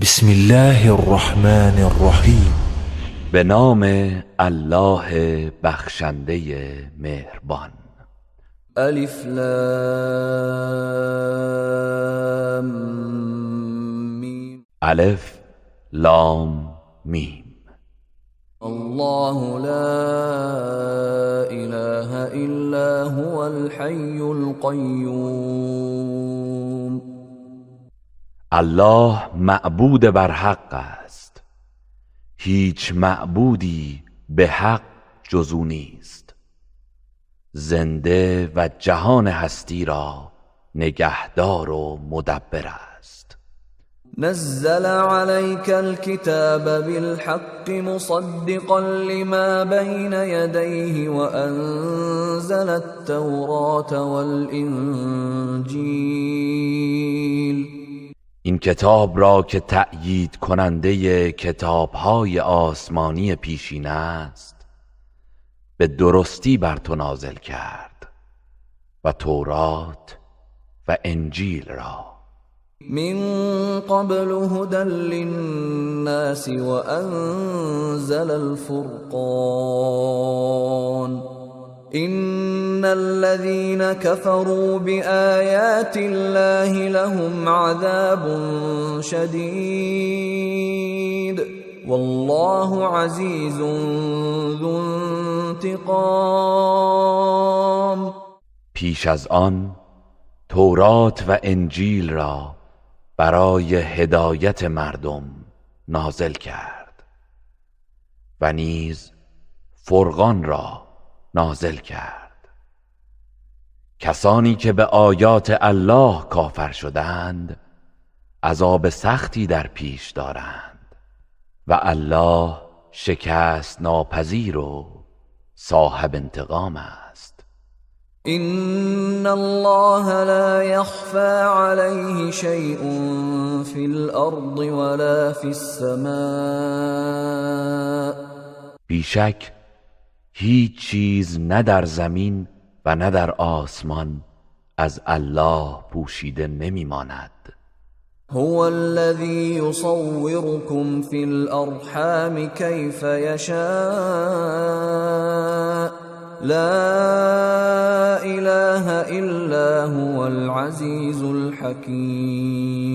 بسم الله الرحمن الرحیم. به نام الله بخشنده مهربان. الف لام میم. الف لام میم. الله لا اله الا هو الحی القیوم. الله معبود برحق است، هیچ معبودی به حق جز او نیست. زنده و جهان هستی را نگهدار و مدبر است. نزل عليك الكتاب بالحق مصدقا لما بين يديه وأنزل التوراة والإنجیل. این کتاب را که تأیید کننده کتاب‌های آسمانی پیشین است به درستی بر تو نازل کرد و تورات و انجیل را. من قبل هدى للناس وأنزل الفرقان. إن الذين كفروا بآيات الله لهم عذاب شديد والله عزيز ذو انتقام. پیش از آن تورات و انجیل را برای هدایت مردم نازل کرد و نیز فرقان را نازل کرد. کسانی که به آیات الله کافر شدند عذاب سختی در پیش دارند و الله شکست ناپذیر و صاحب انتقام است. إن الله لا يخفى عليه شيء في الأرض ولا في السماء. بیشک هیچ چیز نه در زمین و نه در آسمان از الله پوشیده نمیماند. هو الذي يصوركم في الأرحام كيف يشاء لا إله إلا هو العزيز الحكيم.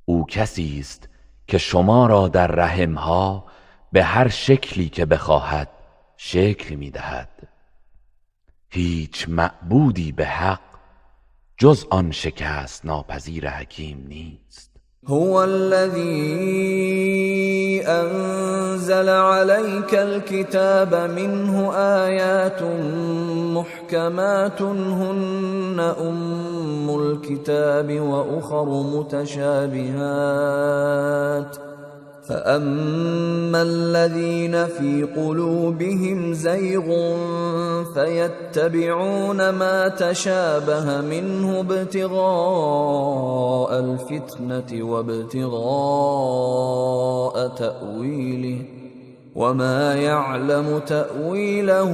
او کسی است که شما را در رحمها به هر شکلی که بخواهد شکل می‌دهد. هیچ معبودی به حق جز آن شکست ناپذیر حکیم نیست. هو الذي أنزل عليك الكتاب منه آيات محكمات هن أم الكتاب وأخر متشابهات فأما الذين في قلوبهم زيغ فيتبعون ما تشابه منه ابتغاء الفتنة وابتغاء تأويله وما يعلم تأويله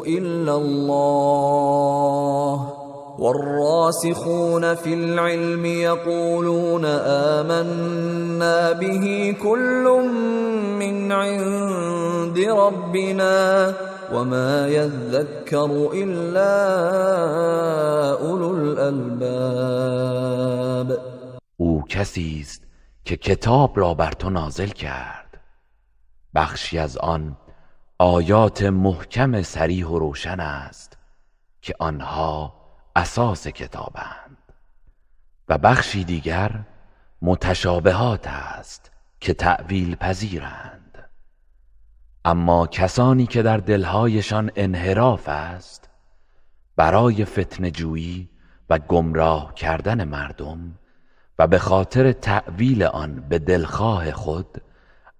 إلا الله والراسخون في العلم يقولون آمنا به كل من عند ربنا وما يذكر إلا أولو الألباب. او کسی است که کتاب را بر تو نازل کرد، بخشی از آن آیات محکم صریح و روشن است که آنها اساس کتابند و بخشی دیگر متشابهات است که تأویل پذیرند. اما کسانی که در دلهایشان انحراف است برای فتنه جویی و گمراه کردن مردم و به خاطر تأویل آن به دلخواه خود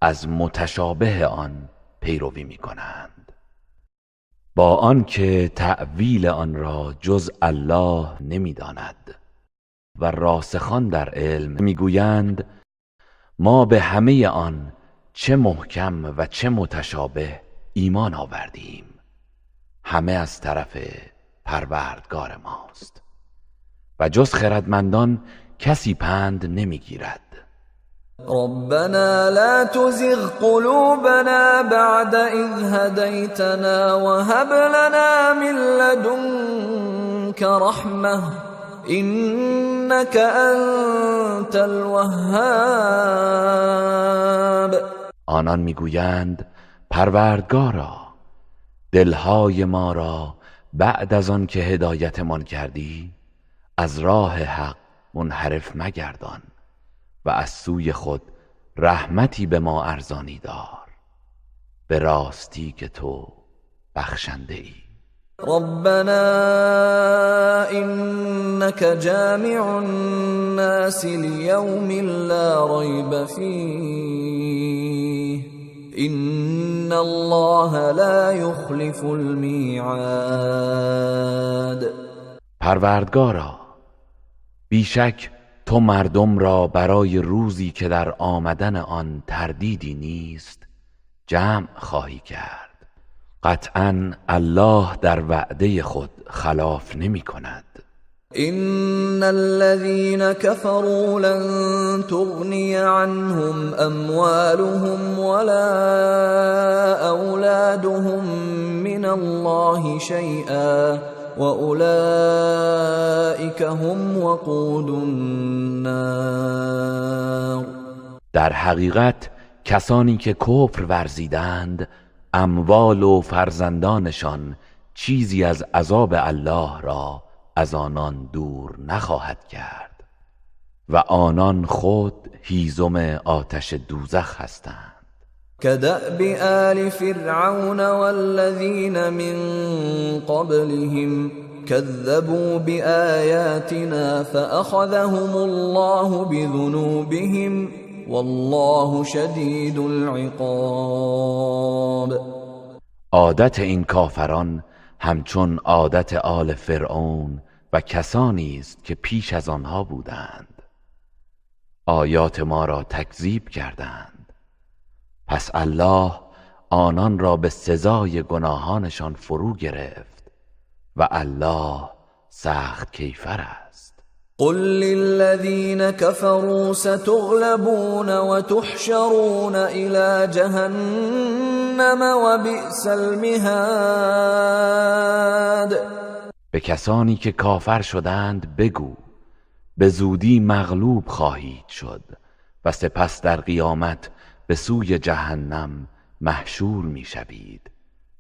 از متشابه آن پیروی می کنند، با آنکه تأویل آن را جز الله نمیداند. و راسخان در علم میگویند ما به همه آن چه محکم و چه متشابه ایمان آوردیم، همه از طرف پروردگار ماست و جز خردمندان کسی پند نمیگیرد. ربنا لا تزغ قلوبنا بعد إذ هديتنا وهب لنا من لدنك رحمة إنك أنت الوهاب. آنان میگویند پروردگارا، دلهای ما را بعد از آن که هدایتمان کردی از راه حق منحرف مگردان و از سوی خود رحمتی به ما ارزانی دار، به راستی که تو بخشنده ای. ربنا انك جامع الناس ليوم لا ريب فيه ان الله لا يخلف الميعاد. پروردگارا، بیشک تو مردم را برای روزی که در آمدن آن تردیدی نیست جمع خواهی کرد. قطعا الله در وعده خود خلاف نمی کند. ان الذين كفروا لن تغني عنهم اموالهم ولا اولادهم من الله شيئا وأولئك هم وقود النار. در حقیقت کسانی که کفر ورزیدند اموال و فرزندانشان چیزی از عذاب الله را از آنان دور نخواهد کرد و آنان خود هیزم آتش دوزخ هستند. كدأب آل فرعون والذين من قبلهم كذبوا بآياتنا فأخذهم الله بذنوبهم والله شدید العقاب. عادت این کافران همچون عادت آل فرعون و کسانی است که پیش از آنها بودند، آیات ما را تکذیب کردند، پس الله آنان را به سزای گناهانشان فرو گرفت و الله سخت کیفر است. قل للذین كفروا ستغلبون وتحشرون الى جهنم وبئس المهاد. به کسانی که کافر شدند بگو به زودی مغلوب خواهید شد و سپس در قیامت به سوی جهنم محشور میشوید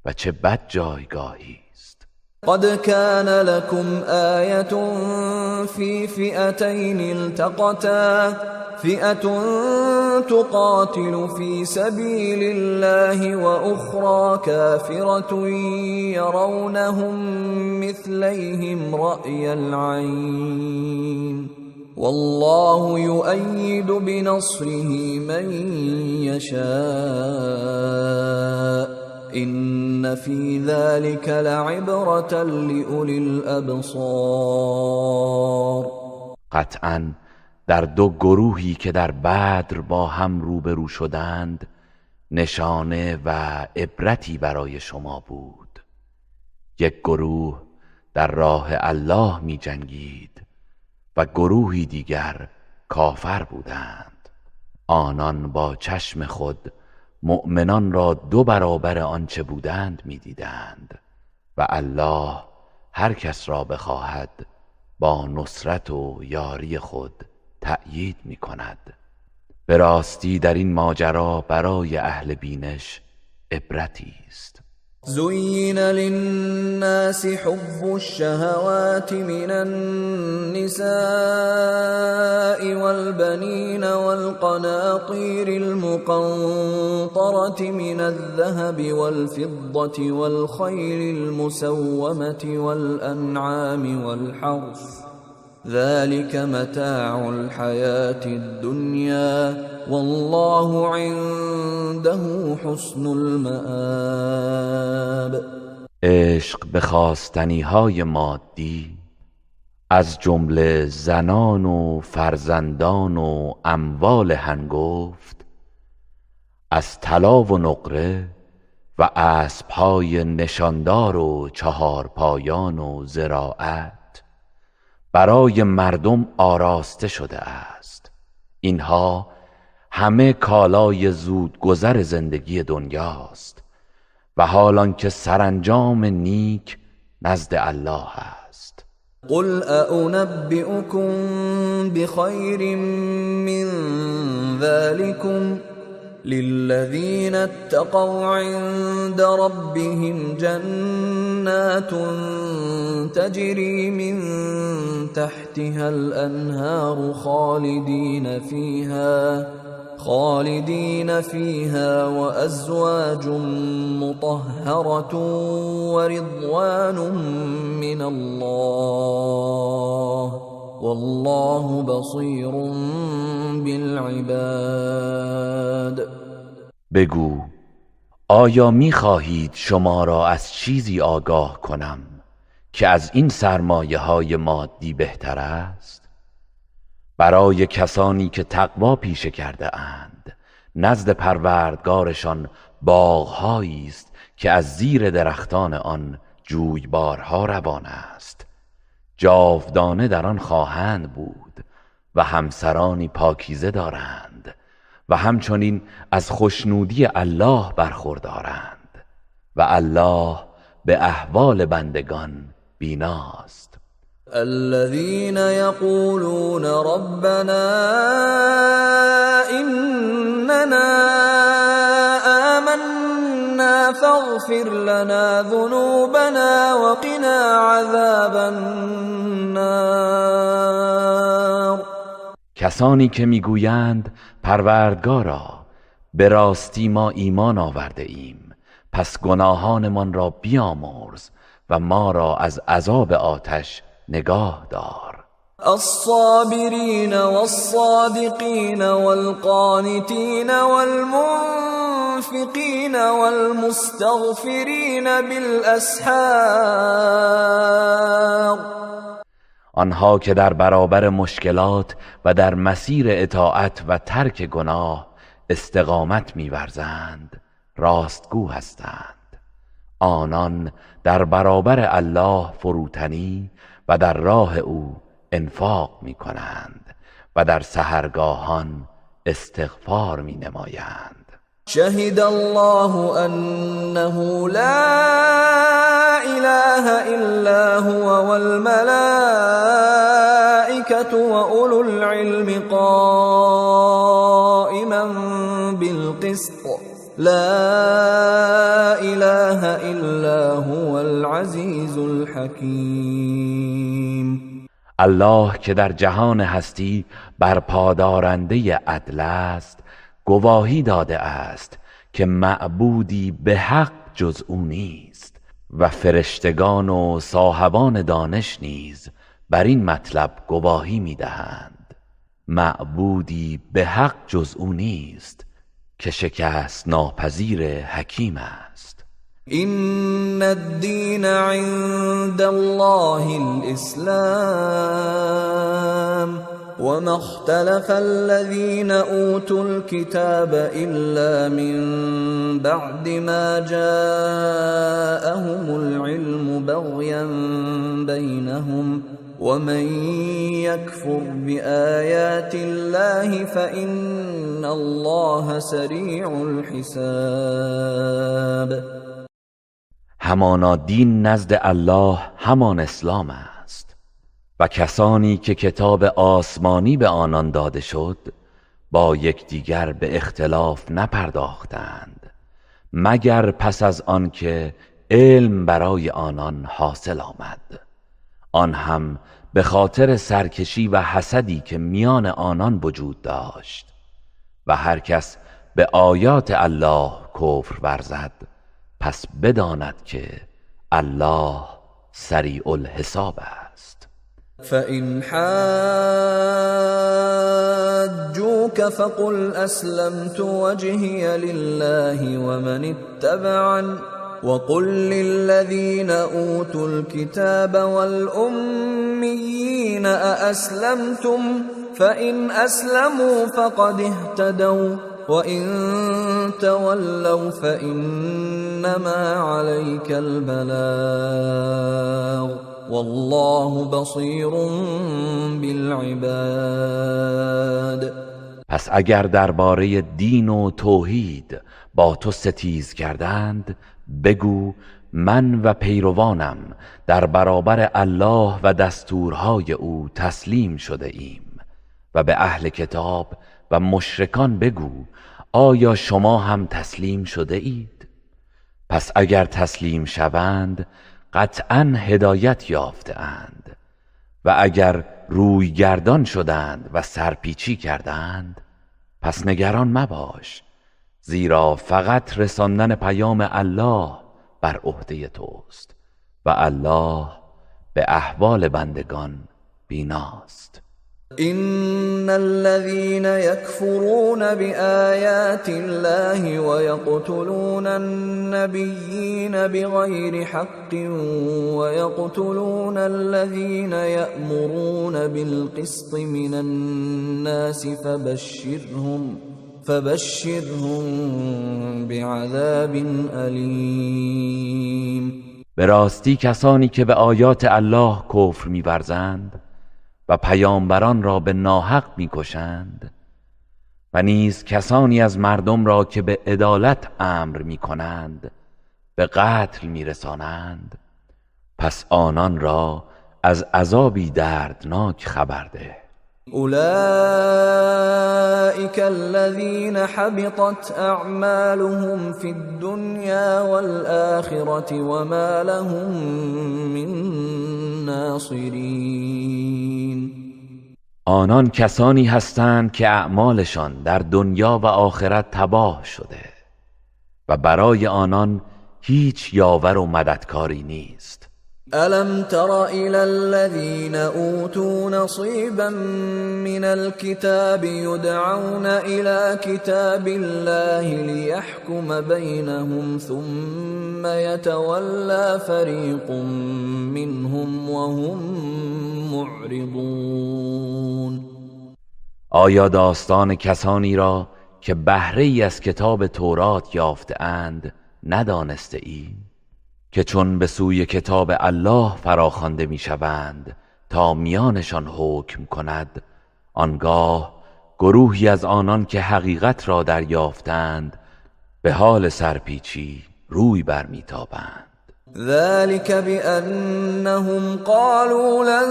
و چه بد جایگاهی است. قد كان لكم آية في فئتين التقتا فئة تقاتل في سبيل الله وأخرى كافرة يرونهم مثليهم رأي العين والله يؤيد بنصره من يشاء إن في ذلك لعبرة لأولي الأبصار. قطعاً در دو گروهی که در بدر با هم روبرو شدند نشانه و عبرتی برای شما بود. یک گروه در راه الله می جنگید و گروهی دیگر کافر بودند. آنان با چشم خود مؤمنان را دو برابر آنچه بودند می دیدند و الله هر کس را بخواهد با نصرت و یاری خود تأیید می کند. به راستی در این ماجرا برای اهل بینش عبرتی است. زین للناس حب الشهوات من النساء والبنين والقناطير المقنطرة من الذهب والفضة والخيل المسومة والأنعام والحرث ذلك متاع الحياة الدنيا والله عنده حسن المآب. عشق به خواستنی های مادی از جمله زنان و فرزندان و اموال هنگفت، از طلا و نقره و اسبهای نشاندار و چهارپایان و زراعت، برای مردم آراسته شده است. اینها همه کالای زودگذر زندگی دنیاست و حال آنکه سرانجام نیک نزد الله است. قل أأنبئكم بخير من ذلكم للذين اتقوا عند ربهم جنات تجري من تحتها الأنهار خالدين فيها وأزواج مطهرة ورضوان من الله والله بصير بالعباد. بگو آیا می‌خواهید شما را از چیزی آگاه کنم که از این سرمایه‌های مادی بهتر است؟ برای کسانی که تقوا پیشه کرده اند نزد پروردگارشان باغهایی است که از زیر درختان آن جویبارها روان است، جاودانه در آن خواهند بود و همسرانی پاکیزه دارند و همچنین از خوشنودی الله برخوردارند و الله به احوال بندگان بیناست. الذين يقولون ربنا إننا آمنا فاغفر لنا ذنوبنا وقنا عذاب النار. کسانی که میگویند پروردگارا به راستی ما ایمان آورده ایم، پس گناهانمان را بیامرز و ما را از عذاب آتش نگاه دار. الصابرین والصادقین والقانتین والمنفقین والمستغفرین بالاسحار. آنها که در برابر مشکلات و در مسیر اطاعت و ترک گناه استقامت می‌ورزند راستگو هستند. آنان در برابر الله فروتنی و در راه او انفاق می‌کنند و در سحرگاهان استغفار می‌نمایند. شهد الله انه لا اله الا هو والملائكة واولو العلم قائما بالقسط لا اله الا هو العزیز الحکیم. الله که در جهان هستی برپادارنده عدل است گواهی داده است که معبودی به حق جز او نیست و فرشتگان و صاحبان دانش نیز بر این مطلب گواهی میدهند. معبودی به حق جز او نیست که شکست ناپذیر حکیم است. إن الدین عند الله الإسلام وما اختلف الذين أوتوا الكتاب إلا من بعد ما جاءهم العلم بغيا بينهم ومن يكفر بآيات الله فإن الله سريع الحساب. همانا دین نزد الله همان اسلام است و کسانی که کتاب آسمانی به آنان داده شد با یکدیگر به اختلاف نپرداختند مگر پس از آنکه علم برای آنان حاصل آمد، آن هم به خاطر سرکشی و حسدی که میان آنان وجود داشت. و هر کس به آیات الله کفر ورزد پس بداند که الله سریع الحساب است. فإن حاجوك فقل أسلمت وجهي لله ومن اتبعن وقل للذين أوتوا الكتاب والأميين أأسلمتم فإن أسلموا فقد اهتدوا وإن تولوا فإنما عليك البلاغ والله بصیر بالعباد. پس اگر درباره دین و توحید با تو ستیز کردند، بگو من و پیروانم در برابر الله و دستورهای او تسلیم شده ایم. و به اهل کتاب و مشرکان بگو آیا شما هم تسلیم شده اید؟ پس اگر تسلیم شوند قطعا هدایت یافته اند، و اگر روی گردان شدند و سرپیچی کردند پس نگران مباش، زیرا فقط رساندن پیام الله بر عهده توست و الله به احوال بندگان بیناست. إن الذين يكفرون بآيات الله ويقتلون النبيين بغير حق ويقتلون الذين يأمرون بالقسط من الناس فبشرهم بعذاب أليم. به راستی کسانی که به آیات الله کفر می‌ورزند و پیامبران را به ناحق میکشند و نیز کسانی از مردم را که به عدالت امر میکنند به قتل میرسانند، پس آنان را از عذابی دردناک خبر ده. اولئک الذین حبطت اعمالهم فی الدنیا والآخرة وما لهم من ناصرین. آنان کسانی هستند که اعمالشان در دنیا و آخرت تباه شده و برای آنان هیچ یاور و مددکاری نیست. ألم تر إلى الذين أوتوا نصيبا من الكتاب يدعون إلى كتاب الله ليحكم بينهم ثم يتولى فريق منهم وهم معرضون. آیا داستان کسانی را که بهره‌ای از کتاب تورات یافته اند ندانسته ای؟ که چون به سوی کتاب الله فراخوانده میشوند تا میانشان حکم کند، آنگاه گروهی از آنان که حقیقت را دریافتند به حال سرپیچی روی برمیتابند. ذلك بأنهم قالوا لن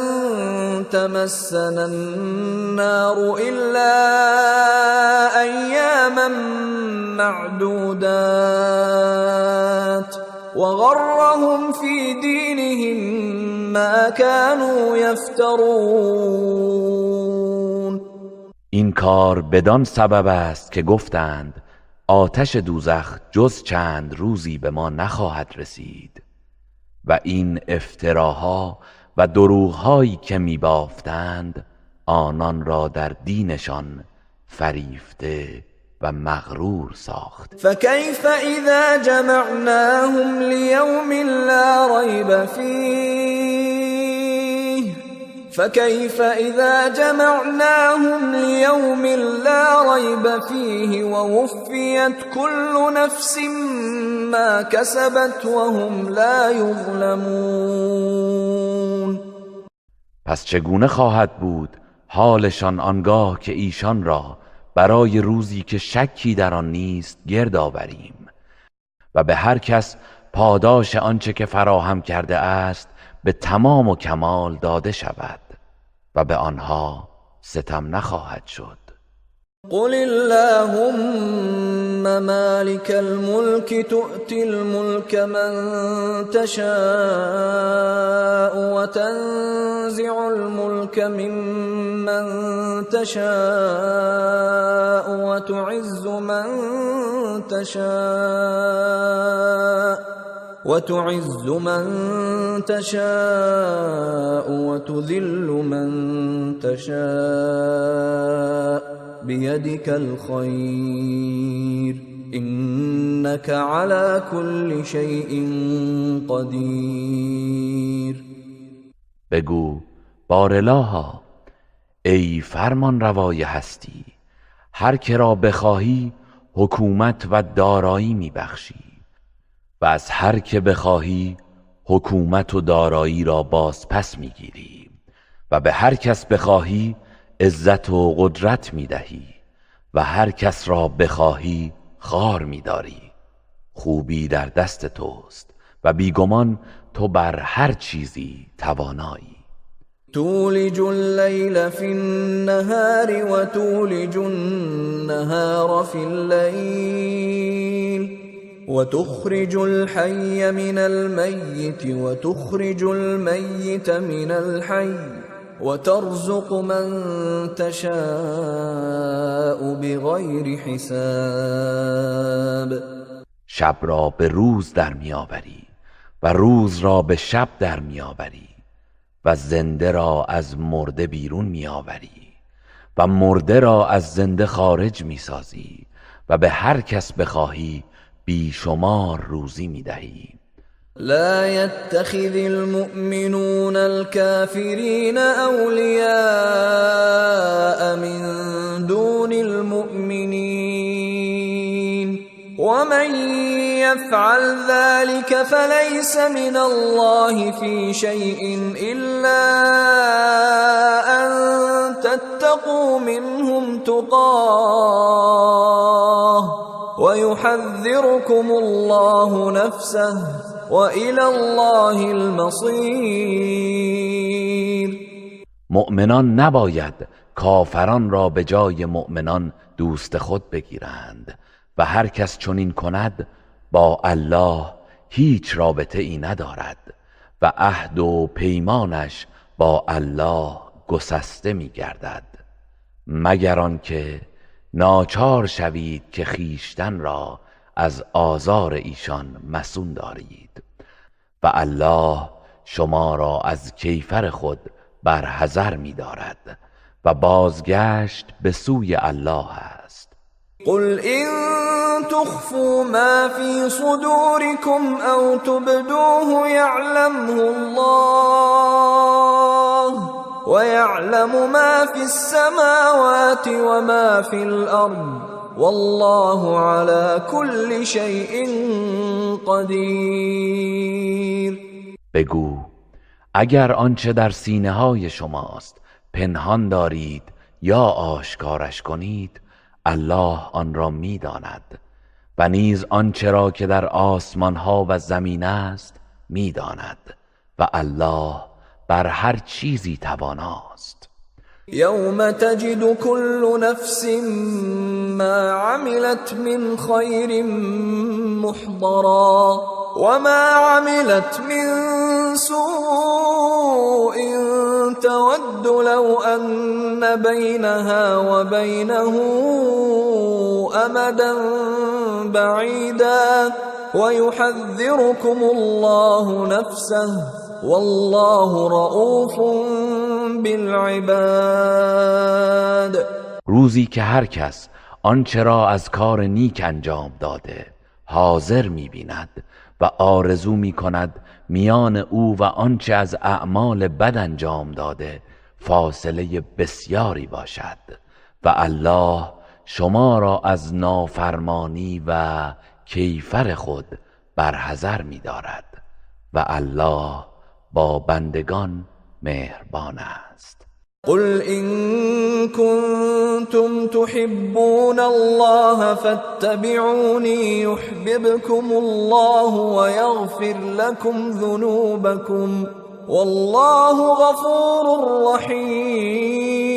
تمسنا النار إلا أياما معدودات وغرهم في دينهم ما كانوا يفترون. این کار بدان سبب است که گفتند آتش دوزخ جز چند روزی به ما نخواهد رسید، و این افتراها و دروغهایی که میبافتند آنان را در دینشان فریفته و مغرور ساخت. فكيف اذا جمعناهم ليوم لا ريب فيه فكيف اذا جمعناهم ليوم لا ريب فيه ووفيت كل نفس ما كسبت وهم لا يظلمون. پس چگونه خواهد بود حالشان آنگاه که ایشان را برای روزی که شکی در آن نیست گرد آوریم و به هر کس پاداش آنچه که فراهم کرده است به تمام و کمال داده شود و به آنها ستم نخواهد شد. قل اللهم مالك الملك تؤتي الملك من تشاء وتنزع الملك ممن تشاء وتعز من تشاء وتذل من تشاء بيدك الخير إنك على كل شيء قدیر. بگو بارلاها ای فرمان روای هستی، هر که را بخواهی حکومت و دارایی میبخشی و از هر که بخواهی حکومت و دارایی را باز پس میگیری و به هر کس بخواهی عزت و قدرت میدهی و هر کس را بخواهی خوار میداری. خوبی در دست توست و بیگمان تو بر هر چیزی توانایی. تولج اللیل فی النهار و تولج النهار فی اللیل وتخرج الحي من الميت وتخرج الميت من الحي وترزق من تشاء بغیر حساب. شب را به روز در میآوری و روز را به شب در میآوری و زنده را از مرده بیرون میآوری و مرده را از زنده خارج میسازی و به هر کس بخواهی بیشمار روزی میدهی. لا يتخذ المؤمنون الكافرين أولياء من دون المؤمنين ومن يفعل ذلك فليس من الله في شيء إلا أن تتقوا منهم تقاه ويحذركم الله نفسه وإلى الله المصير. مؤمنان نباید کافران را به جای مؤمنان دوست خود بگیرند و هر کس چنین کند با الله هیچ رابطه ای ندارد و عهد و پیمانش با الله گسسته می گردد، مگر آنکه ناچار شوید که خویشتن را از آزار ایشان مصون دارید و الله شما را از کیفر خود بر حذر می دارد و بازگشت به سوی الله است. قل إن تخفوا ما في صدوركم أو تبدوه يعلمه الله ويعلم ما في السماوات وما في الأرض والله على كل شيء قدیر. بگو اگر آنچه در سینه های شماست پنهان دارید یا آشکارش کنید الله آن را میداند و نیز آنچه را که در آسمان ها و زمین است میداند و الله بر هر چیزی تواناست. یوم تجد كل نفس ما عملت من خیر محضرا وما عملت من سوء تود لو أن بينها وبينه أمدا بعيدا ويحذركم الله نفسه والله رؤوف بالعباد. روزی که هر کس آنچه را از کار نیک انجام داده حاضر می‌بیند و آرزو می‌کند میان او و آنچه از اعمال بد انجام داده فاصله بسیاری باشد و الله شما را از نافرمانی و کیفر خود برحذر می‌دارد و الله با بندگان مهربان است. قل إن كنتم تحبون الله فاتبعوني يحببكم الله ويغفر لكم ذنوبكم والله غفور رحیم.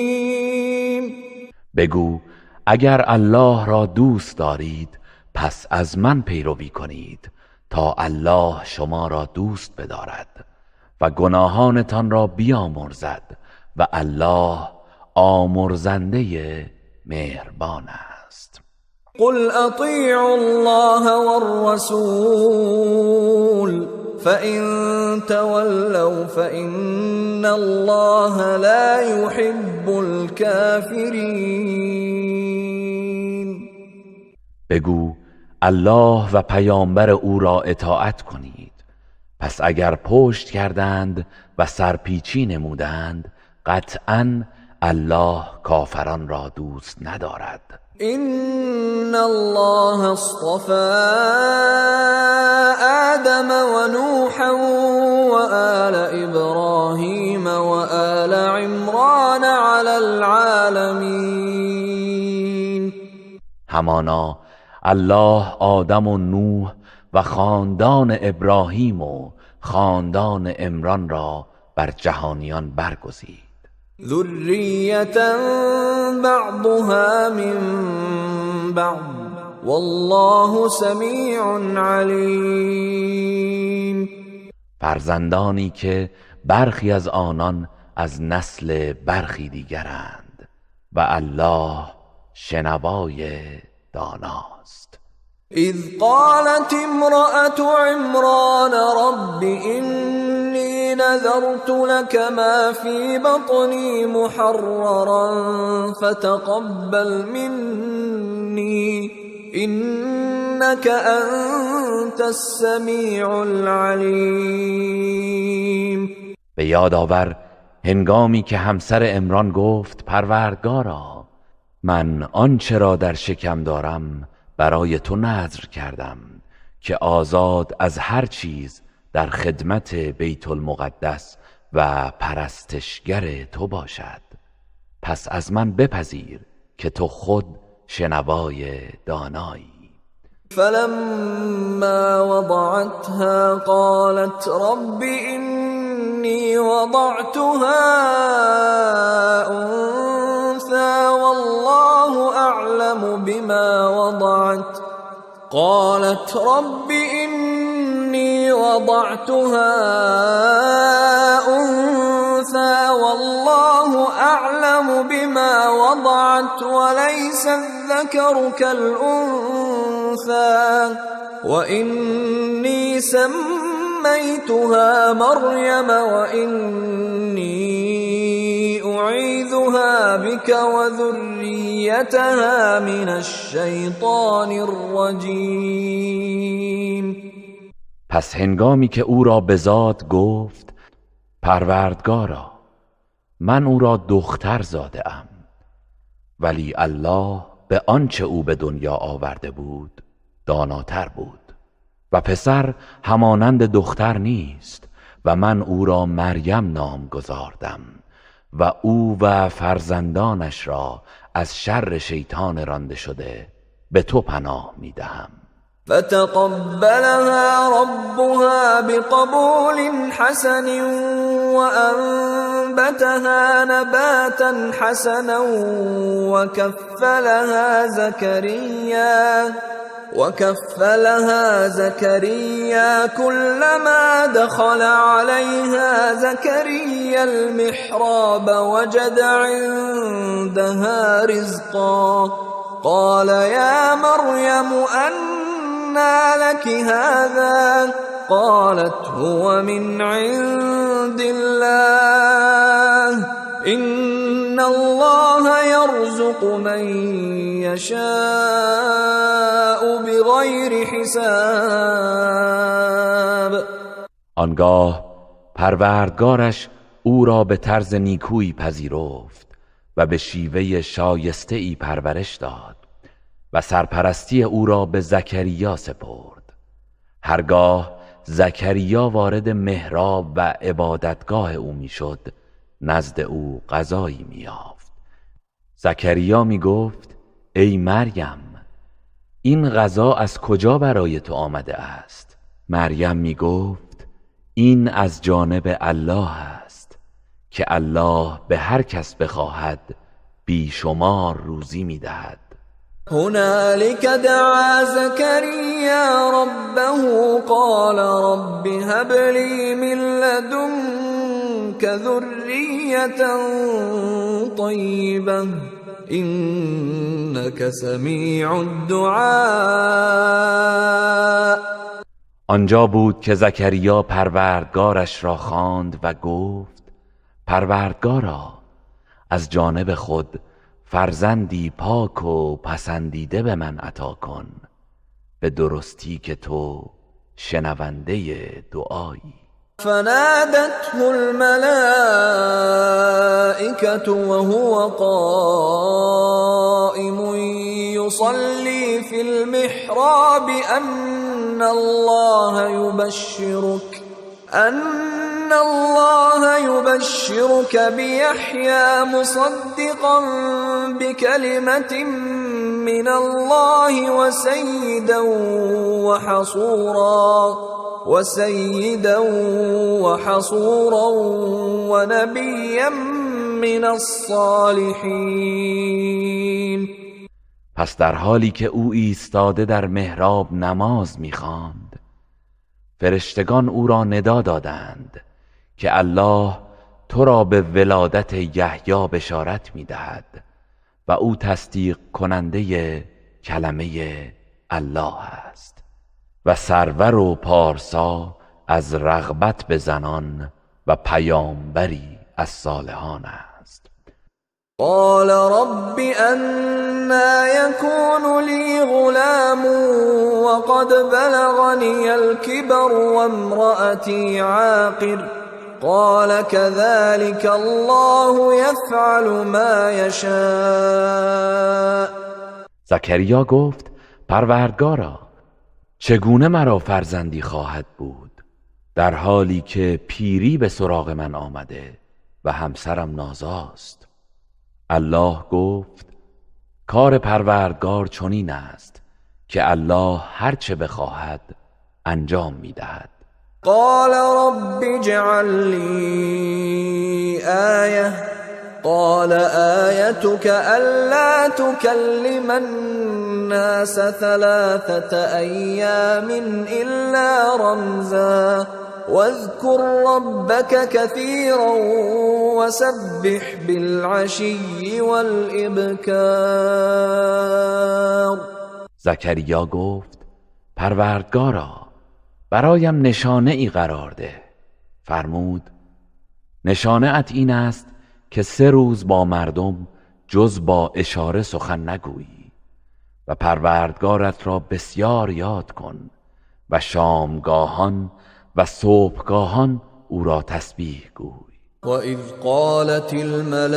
بگو اگر الله را دوست دارید پس از من پیروی کنید تا الله شما را دوست بدارد و گناهانتان را بیامرزد و الله آمرزنده مهربان است. قل اطیعوا الله والرسول فإن تولوا فإن الله لا يحب الكافرین. بگو الله و پیامبر او را اطاعت کنید، پس اگر پشت کردند و سرپیچی نمودند قطعاً الله کافران را دوست ندارد. إن الله اصطفى آدم ونوحا وآل إبراهيم وآل عمران على العالمين. همانا الله آدم و نوح و خاندان ابراهیم و خاندان عمران را بر جهانیان برگزید. ذریة بعضها من بعض والله سمیع علیم. فرزندانی که برخی از آنان از نسل برخی دیگرند و الله شنوای داناست. اذ قالت امرأة عمران رب إني نذرت لك ما في بطني محررا فتقبل مني إنك أنت السمیع العلیم. به یاد آور هنگامی که همسر عمران گفت پروردگارا، من آنچه را در شکم دارم برای تو نذر کردم که آزاد از هر چیز در خدمت بیت المقدس و پرستشگر تو باشد، پس از من بپذیر که تو خود شنوای دانایی. فلما وضعتها قالت رب إني وضعتها أنثى والله أعلم بما وضعت. قالت رب إني وضعتها أنثى والله أعلم بما وضعت وليس الذكر كالأنثى وإني سميتها مريم وإني أعيذها بك وذريتها من الشیطان الرجیم. پس هنگامی که او را بزاد گفت پروردگارا، من او را دختر زاده ام، ولی الله به آنچه او به دنیا آورده بود داناتر بود و پسر همانند دختر نیست و من او را مریم نام گذاردم و او و فرزندانش را از شر شیطان رانده شده به تو پناه میدهم. فتقبلها ربها بقبول حسن وأنبتها نباتا حسنا وكفلها زكريا كلما دخل عليها زكريا المحراب وجد عندها رزقا قال يا مريم أنى لك هذا قالت هو من عند الله إن الله يرزق من يشاء بغیر حساب. آنگاه پروردگارش او را به طرز نیکویی پذیرفت و به شیوه شایسته ای پرورش داد و سرپرستی او را به زکریا سپرد. هرگاه زکریا وارد محراب و عبادتگاه او میشد، نزد او غذایی می‌یافت. زکریا میگفت ای مریم، این غذا از کجا برای تو آمده است؟ مریم میگفت این از جانب الله است که الله به هر کس بخواهد بیشمار روزی میدهد. هنالك دعا زكريا ربه قال رب هب لي من لدنك ذرية طيبة إنك سميع الدعاء. آنجا بود که زکریا پروردگارش را خواند و گفت پروردگارا، از جانب خود فرزندی پاک و پسندیده به من عطا کن، به درستی که تو شنونده دعایی. فنادته الملائكة وهو قائم يصلي في المحراب أن الله يبشرك بيحيى مصدقا بكلمة من الله وسيدا وحصورا ونبيا من الصالحین. پس در حالی که او ایستاده در محراب نماز می‌خواند، فرشتگان او را ندا دادند که الله تو را به ولادت یحیی بشارت می‌دهد و او تصدیق کننده کلمه الله است و سرور و پارسا از رغبت به زنان و پیامبری از صالحان است. قال رب أنا يكون لي غلام وقد بلغني الكبر وامرأتي عاقر قال كذلك الله يفعل ما يشاء. زکریا گفت پروردگارا، چگونه مرا فرزندی خواهد بود در حالی که پیری به سراغ من آمده و همسرم نازاست؟ الله گفت کار پروردگار چنین است که الله هر چه بخواهد انجام میدهد. قال رب اجعل لي آیه قال آیتك ألا تكلم الناس 3 أيام إلا رمزا واذكر ربك كثيرا وسبح بالعشي والإبكار. زکریا گفت پروردگارا، برایم نشانه ای قرار ده. فرمود نشانه ات این است که 3 روز با مردم جز با اشاره سخن نگویی و پروردگارت را بسیار یاد کن و شامگاهان و صبحگاهان او را تسبیح گوی. وَإِذْ قَالَتِ الْمَلَائِكَةُ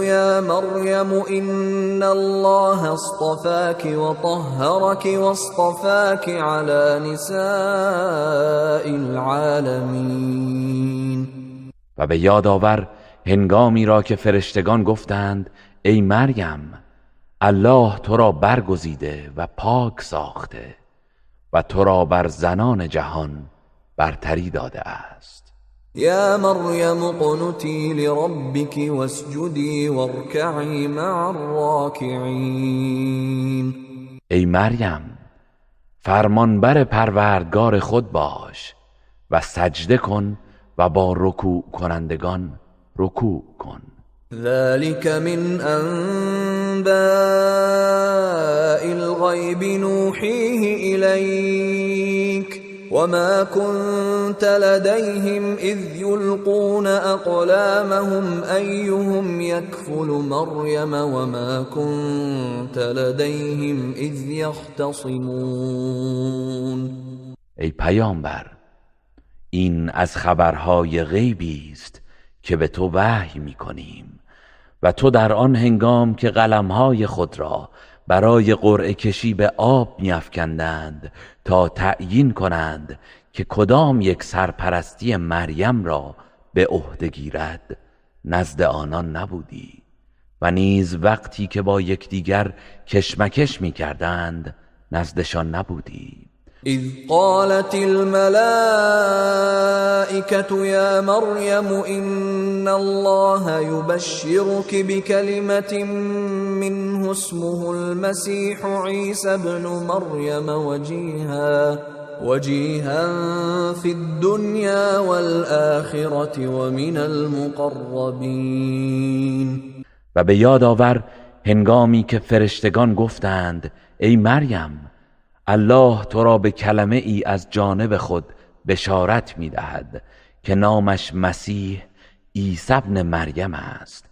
يَا مَرْيَمُ إِنَّ اللَّهَ اصْطَفَاكِ وَطَهَّرَكِ وَاصْطَفَاكِ عَلَى نِسَاءِ الْعَالَمِينَ. و به یاد آور هنگامی را که فرشتگان گفتند ای مریم، الله تو را برگزیده و پاک ساخته و تو را بر زنان جهان برتری داده است. یا مریم اقنتی لربک واسجدی وارکعی مع الراکعین. ای مریم، فرمانبر پروردگار خود باش و سجده کن و با رکوع کنندگان رکوع کن. ذلك من انباء الغیب نوحیه الیک وما كنت لديهم اذ يلقون اقلامهم ایهم يكفل مریم وما كنت لديهم اذ يختصمون. ای پیامبر، این از خبرهای غیبی است که به تو وحی می‌کنیم و تو در آن هنگام که قلمهای خود را برای قرعه کشی به آب می‌افکندند تا تعیین کنند که کدام یک سرپرستی مریم را به عهده گیرد، نزد آنان نبودی و نیز وقتی که با یکدیگر کشمکش می‌کردند نزدشان نبودی. اذ قالت الملائكة يا مريم إن الله يبشرك بكلمة منه اسمه المسيح عيسى ابن مريم وجيها في الدنيا والآخرة ومن المقربين. و به یاد آور هنگامی که فرشتگان گفتند ای مریم، الله تو را به کلمه ای از جانب خود بشارت می دهد که نامش مسیح عیسی ابن مریم است،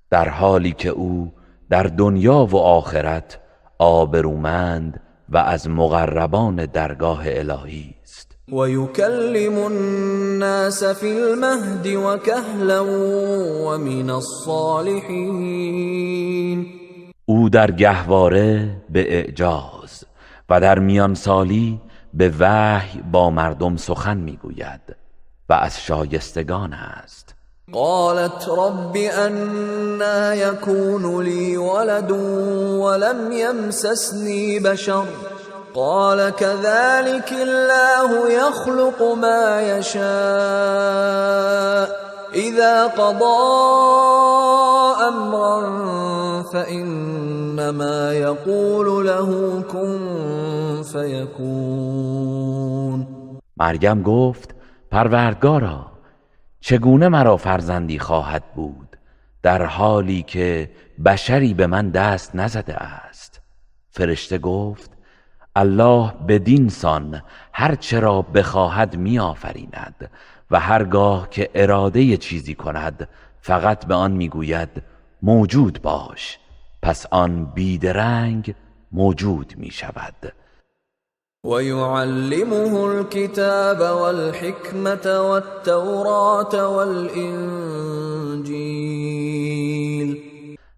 در حالی که او در دنیا و آخرت آبرومند و از مقربان درگاه الهی است. ويكلم الناس في المهد وكهلا ومن الصالحین. او در گهواره به اعجاز و در میان سالی به وحی با مردم سخن میگوید و از شایستگان است. قالت رب أنا يكون لي ولد ولم يمسسني بشر قال كذلك الله يخلق ما يشاء إذا قضى أمرا فإنما يقول له كن فيكون. مریم گفت پروردگارا، چگونه مرا فرزندی خواهد بود در حالی که بشری به من دست نزده است؟ فرشته گفت الله بدین سان هر چرا بخواهد میآفریند و هرگاه که اراده چیزی کند فقط به آن میگوید موجود باش، پس آن بیدرنگ موجود میشود. ويعلمه الكتاب والحكمة والتوراة والإنجيل.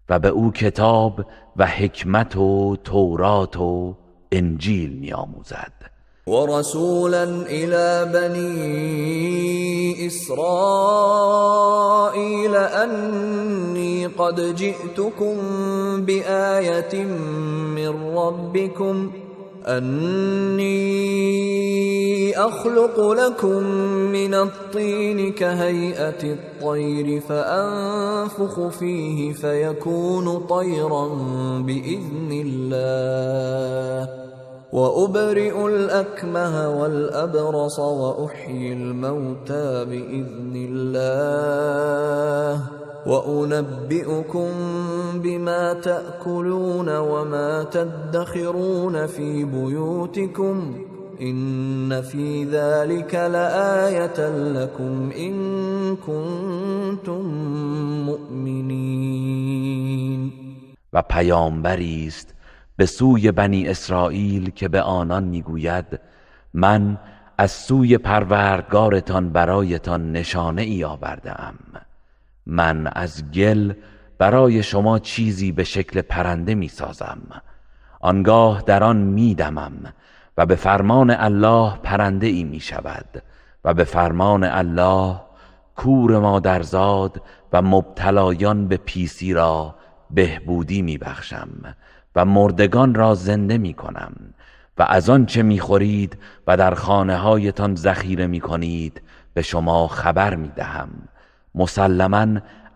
و به او کتاب و حکمت و تورات و انجیل میآموزد. ورسولا إلى بني إسرائيل أني قد جئتكم بآية من ربكم أني أخلق لكم من الطين كهيئة الطير فأنفخ فيه فيكون طيرا بإذن الله وأبرئ الأكمه والأبرص وأحيي الموتى بإذن الله وأنبئكم بما تأكلون وما تدخرون في بيوتكم إن في ذلك لآية لكم إن كنتم مؤمنين. و پیامبری است به سوی بنی اسرائیل که به آنان میگوید من از سوی پروردگارتان برایتان نشانه ای آورده‌ام. من از گل برای شما چیزی به شکل پرنده می سازم، آنگاه در آن می دمم و به فرمان الله پرنده ای می شود و به فرمان الله کور مادرزاد و مبتلایان به پیسی را بهبودی می بخشم و مردگان را زنده می کنم و از آن چه می خورید و در خانه هایتان ذخیره می کنید به شما خبر می دهم. مسلماً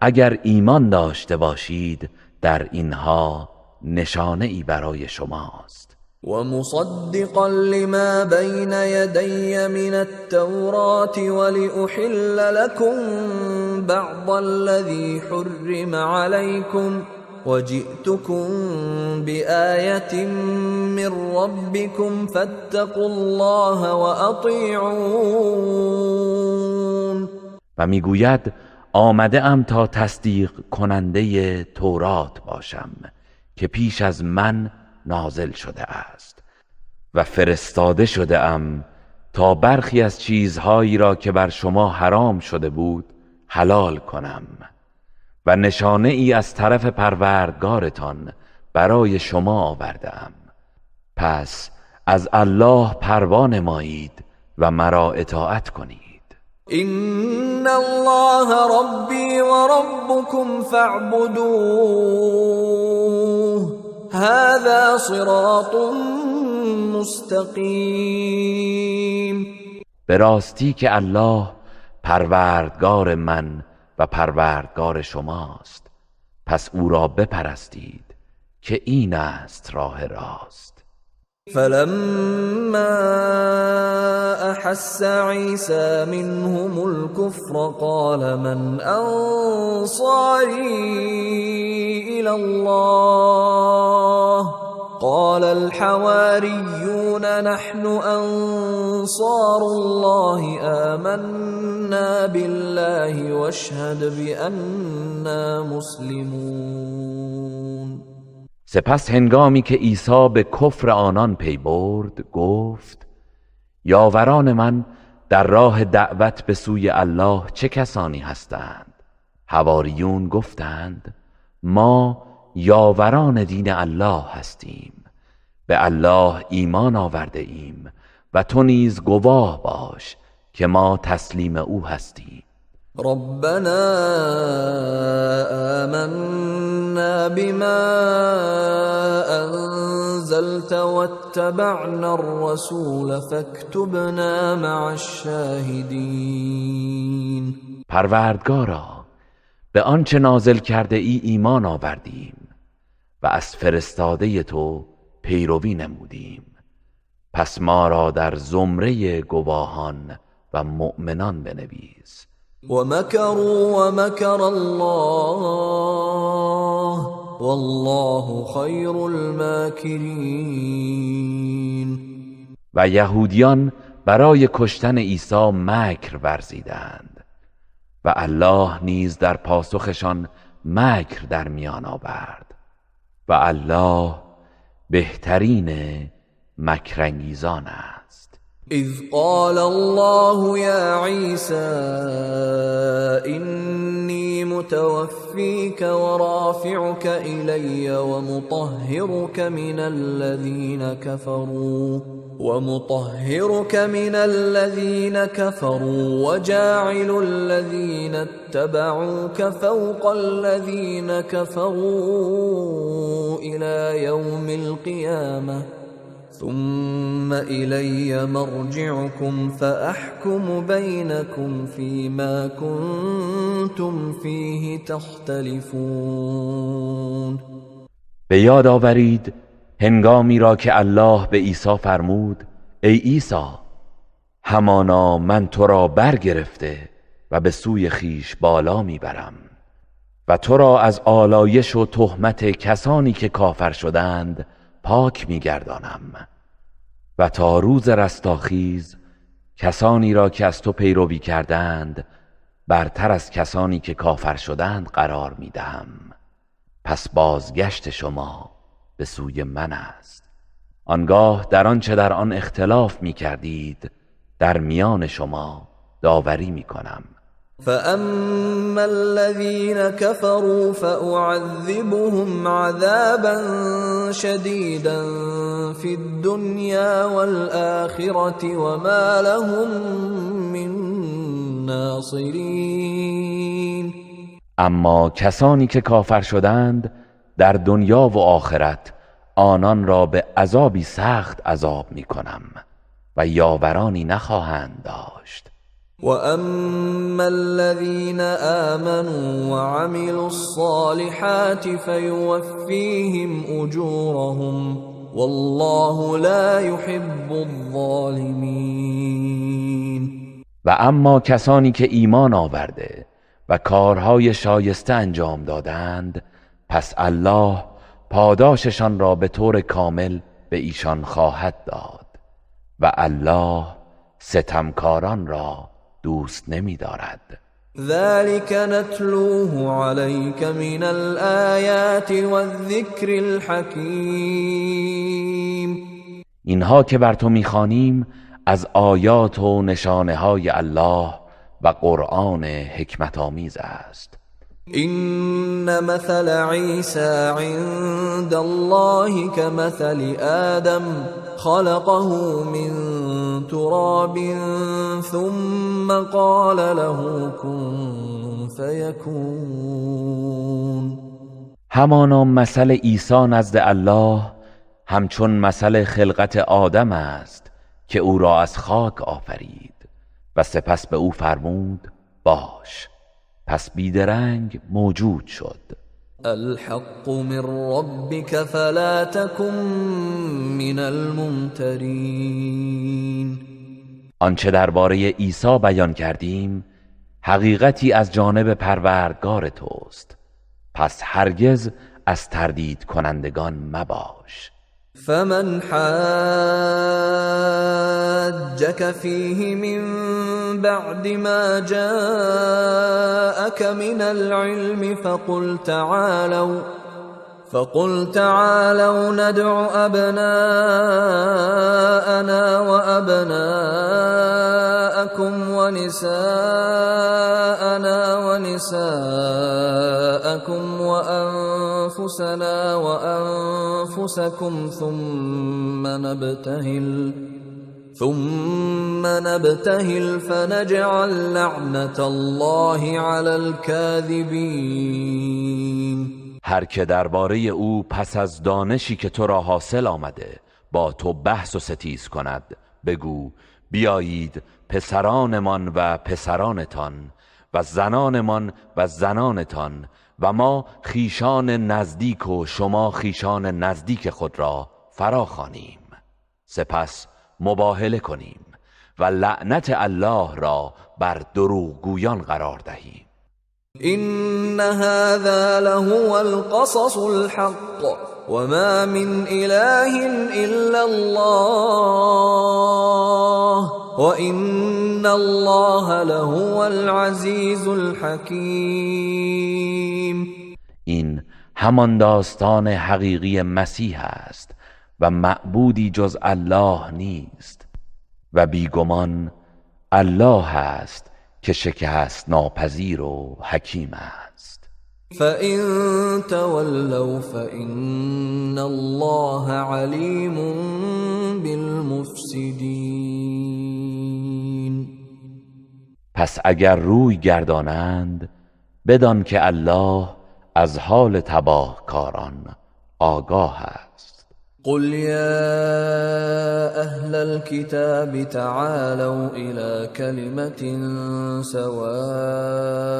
اگر ایمان داشته باشید در اینها نشانه ای برای شماست. ومصدقا لما بين يدي من التوراة ولأحل لكم بعض الذي حرم عليكم وجئتكم بآية من ربكم فاتقوا الله وأطيعون. و میگوید آمده ام تا تصدیق کننده تورات باشم که پیش از من نازل شده است و فرستاده شده ام تا برخی از چیزهایی را که بر شما حرام شده بود حلال کنم و نشانه ای از طرف پروردگارتان برای شما آورده ام. پس از الله پروا نمایید و مرا اطاعت کنید. إن الله ربي وربكم فاعبدوه هذا صراط مستقیم. به راستی که الله پروردگار من و پروردگار شماست، پس او را بپرستید که این است راه راست. فلما أحس عيسى منهم الكفر قال من أنصاري إلى الله قال الحواريون نحن أنصار الله آمنا بالله واشهد بأننا مسلمون. سپس هنگامی که عیسی به کفر آنان پی برد گفت یاوران من در راه دعوت به سوی الله چه کسانی هستند؟ حواریون گفتند ما یاوران دین الله هستیم، به الله ایمان آورده ایم و تو نیز گواه باش که ما تسلیم او هستیم. ربنا آمنا بما أنزلت واتبعنا الرسول فاكتبنا مع الشاهدین. پروردگارا، به آنچه نازل کرده ای ایمان آوردیم و از فرستاده تو پیروی نمودیم، پس ما را در زمره گواهان و مؤمنان بنویس. ومكروا ومكر الله والله خیر الماکرین. و یهودیان برای کشتن عیسی مکر ورزیدند و الله نیز در پاسخشان مکر در میان آورد و الله بهترین مکرانگیزان است. اذ قال الله يا عيسى إني متوفيك ورافعك إلي ومطهرك من الذين كفروا وجاعل الذين اتبعوك فوق الذين كفروا إلى يوم القيامة ثم إلي مرجعكم فأحكم بينكم فيما كنتم فيه تختلفون. به یاد آورید هنگامی را که الله به عیسی فرمود ای عیسی، همانا من تو را برگرفته و به سوی خیش بالا میبرم و تو را از آلایش و تهمت کسانی که کافر شدند پاک میگردانم و تا روز رستاخیز کسانی را که از تو پیروی کردند برتر از کسانی که کافر شدند قرار میدهم. پس بازگشت شما به سوی من است. آنگاه در آنچه در آن اختلاف میکردید در میان شما داوری میکنم. فأما الذين كفروا فأعذبهم عذابا شديدا في الدنيا والآخرة وما لهم من ناصرين. اما کسانی که کافر شدند در دنیا و آخرت آنان را به عذابی سخت عذاب میکنم و یاورانی نخواهند داشت. وَأَمَّا الَّذِينَ آمَنُوا وَعَمِلُوا الصَّالِحَاتِ فَيُوَفِّيهِمْ أُجُورَهُمْ وَاللَّهُ لَا يُحِبُّ الظَّالِمِينَ. و اما کسانی که ایمان آورده و کارهای شایسته انجام دادند، پس الله پاداششان را به طور کامل به ایشان خواهد داد و الله ستمکاران را دوست نمی دارد. ذلك نتلوه عليك من الآیات والذکر الحکیم. اینها که بر تو میخوانیم از آیات و نشانه های الله و قرآن حکمت آمیز است. إن مثل عيسى عند الله كمثل آدم خلقه من تراب ثم قال له كن فيكون. همانا مثل عیسی نزد الله همچون مثل خلقت آدم است که او را از خاک آفرید و سپس به او فرمود باش، پس بیدرنگ موجود شد. الحق من ربك فلا تكن من الممترین. آنچه درباره عیسی بیان کردیم حقیقتی از جانب پروردگار توست، پس هرگز از تردید کنندگان مباش. فمن حاجك فيه من بعد ما جاءك من العلم فقل تعالوا ندع أبناءنا وأبناءكم ونساءنا ونساءكم وأنفسنا وأنفسكم ثم نبتهل فنجعل لعنة الله على الكاذبين. هر که درباره او پس از دانشی که تو را حاصل آمده با تو بحث و ستیز کند، بگو بیایید پسرانمان و پسرانتان و زنانمان و زنانتان و ما خیشان نزدیک و شما خیشان نزدیک خود را فرا خوانیم، سپس مباهله کنیم و لعنت الله را بر دروغگویان قرار دهیم. إن هذا لهو القصص الحق وما من إله إلا الله وإن الله لهو العزيز الحكيم. این همان داستان حقیقی مسیح است و معبودی جز الله نیست و بیگمان الله است که شکست ناپذیر و حکیم است. فإن تولوا فإن الله علیم بالمفسدین. پس اگر روی گردانند بدان که الله از حال تباهکاران آگاه است. قل يا أهل الكتاب تعالوا إلى كلمة سواء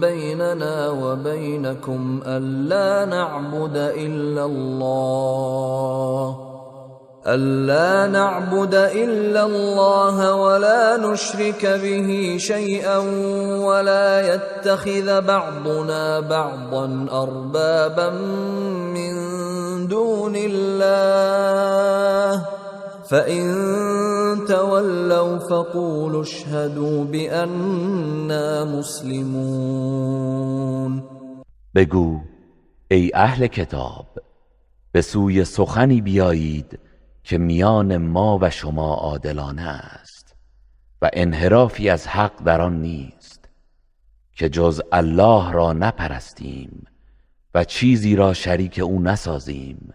بيننا وبينكم ألا نعبد إلا الله ولا نشرك به شيئا ولا يتخذ بعضنا بعضا أربابا من دون الله فإن تولوا فقولوا اشهدوا بأننا مسلمون. بگو ای اهل کتاب، به سوی سخنی بیایید که میان ما و شما عادلانه است و انحرافی از حق در آن نیست، که جز الله را نپرستیم و چیزی را شریک او نسازیم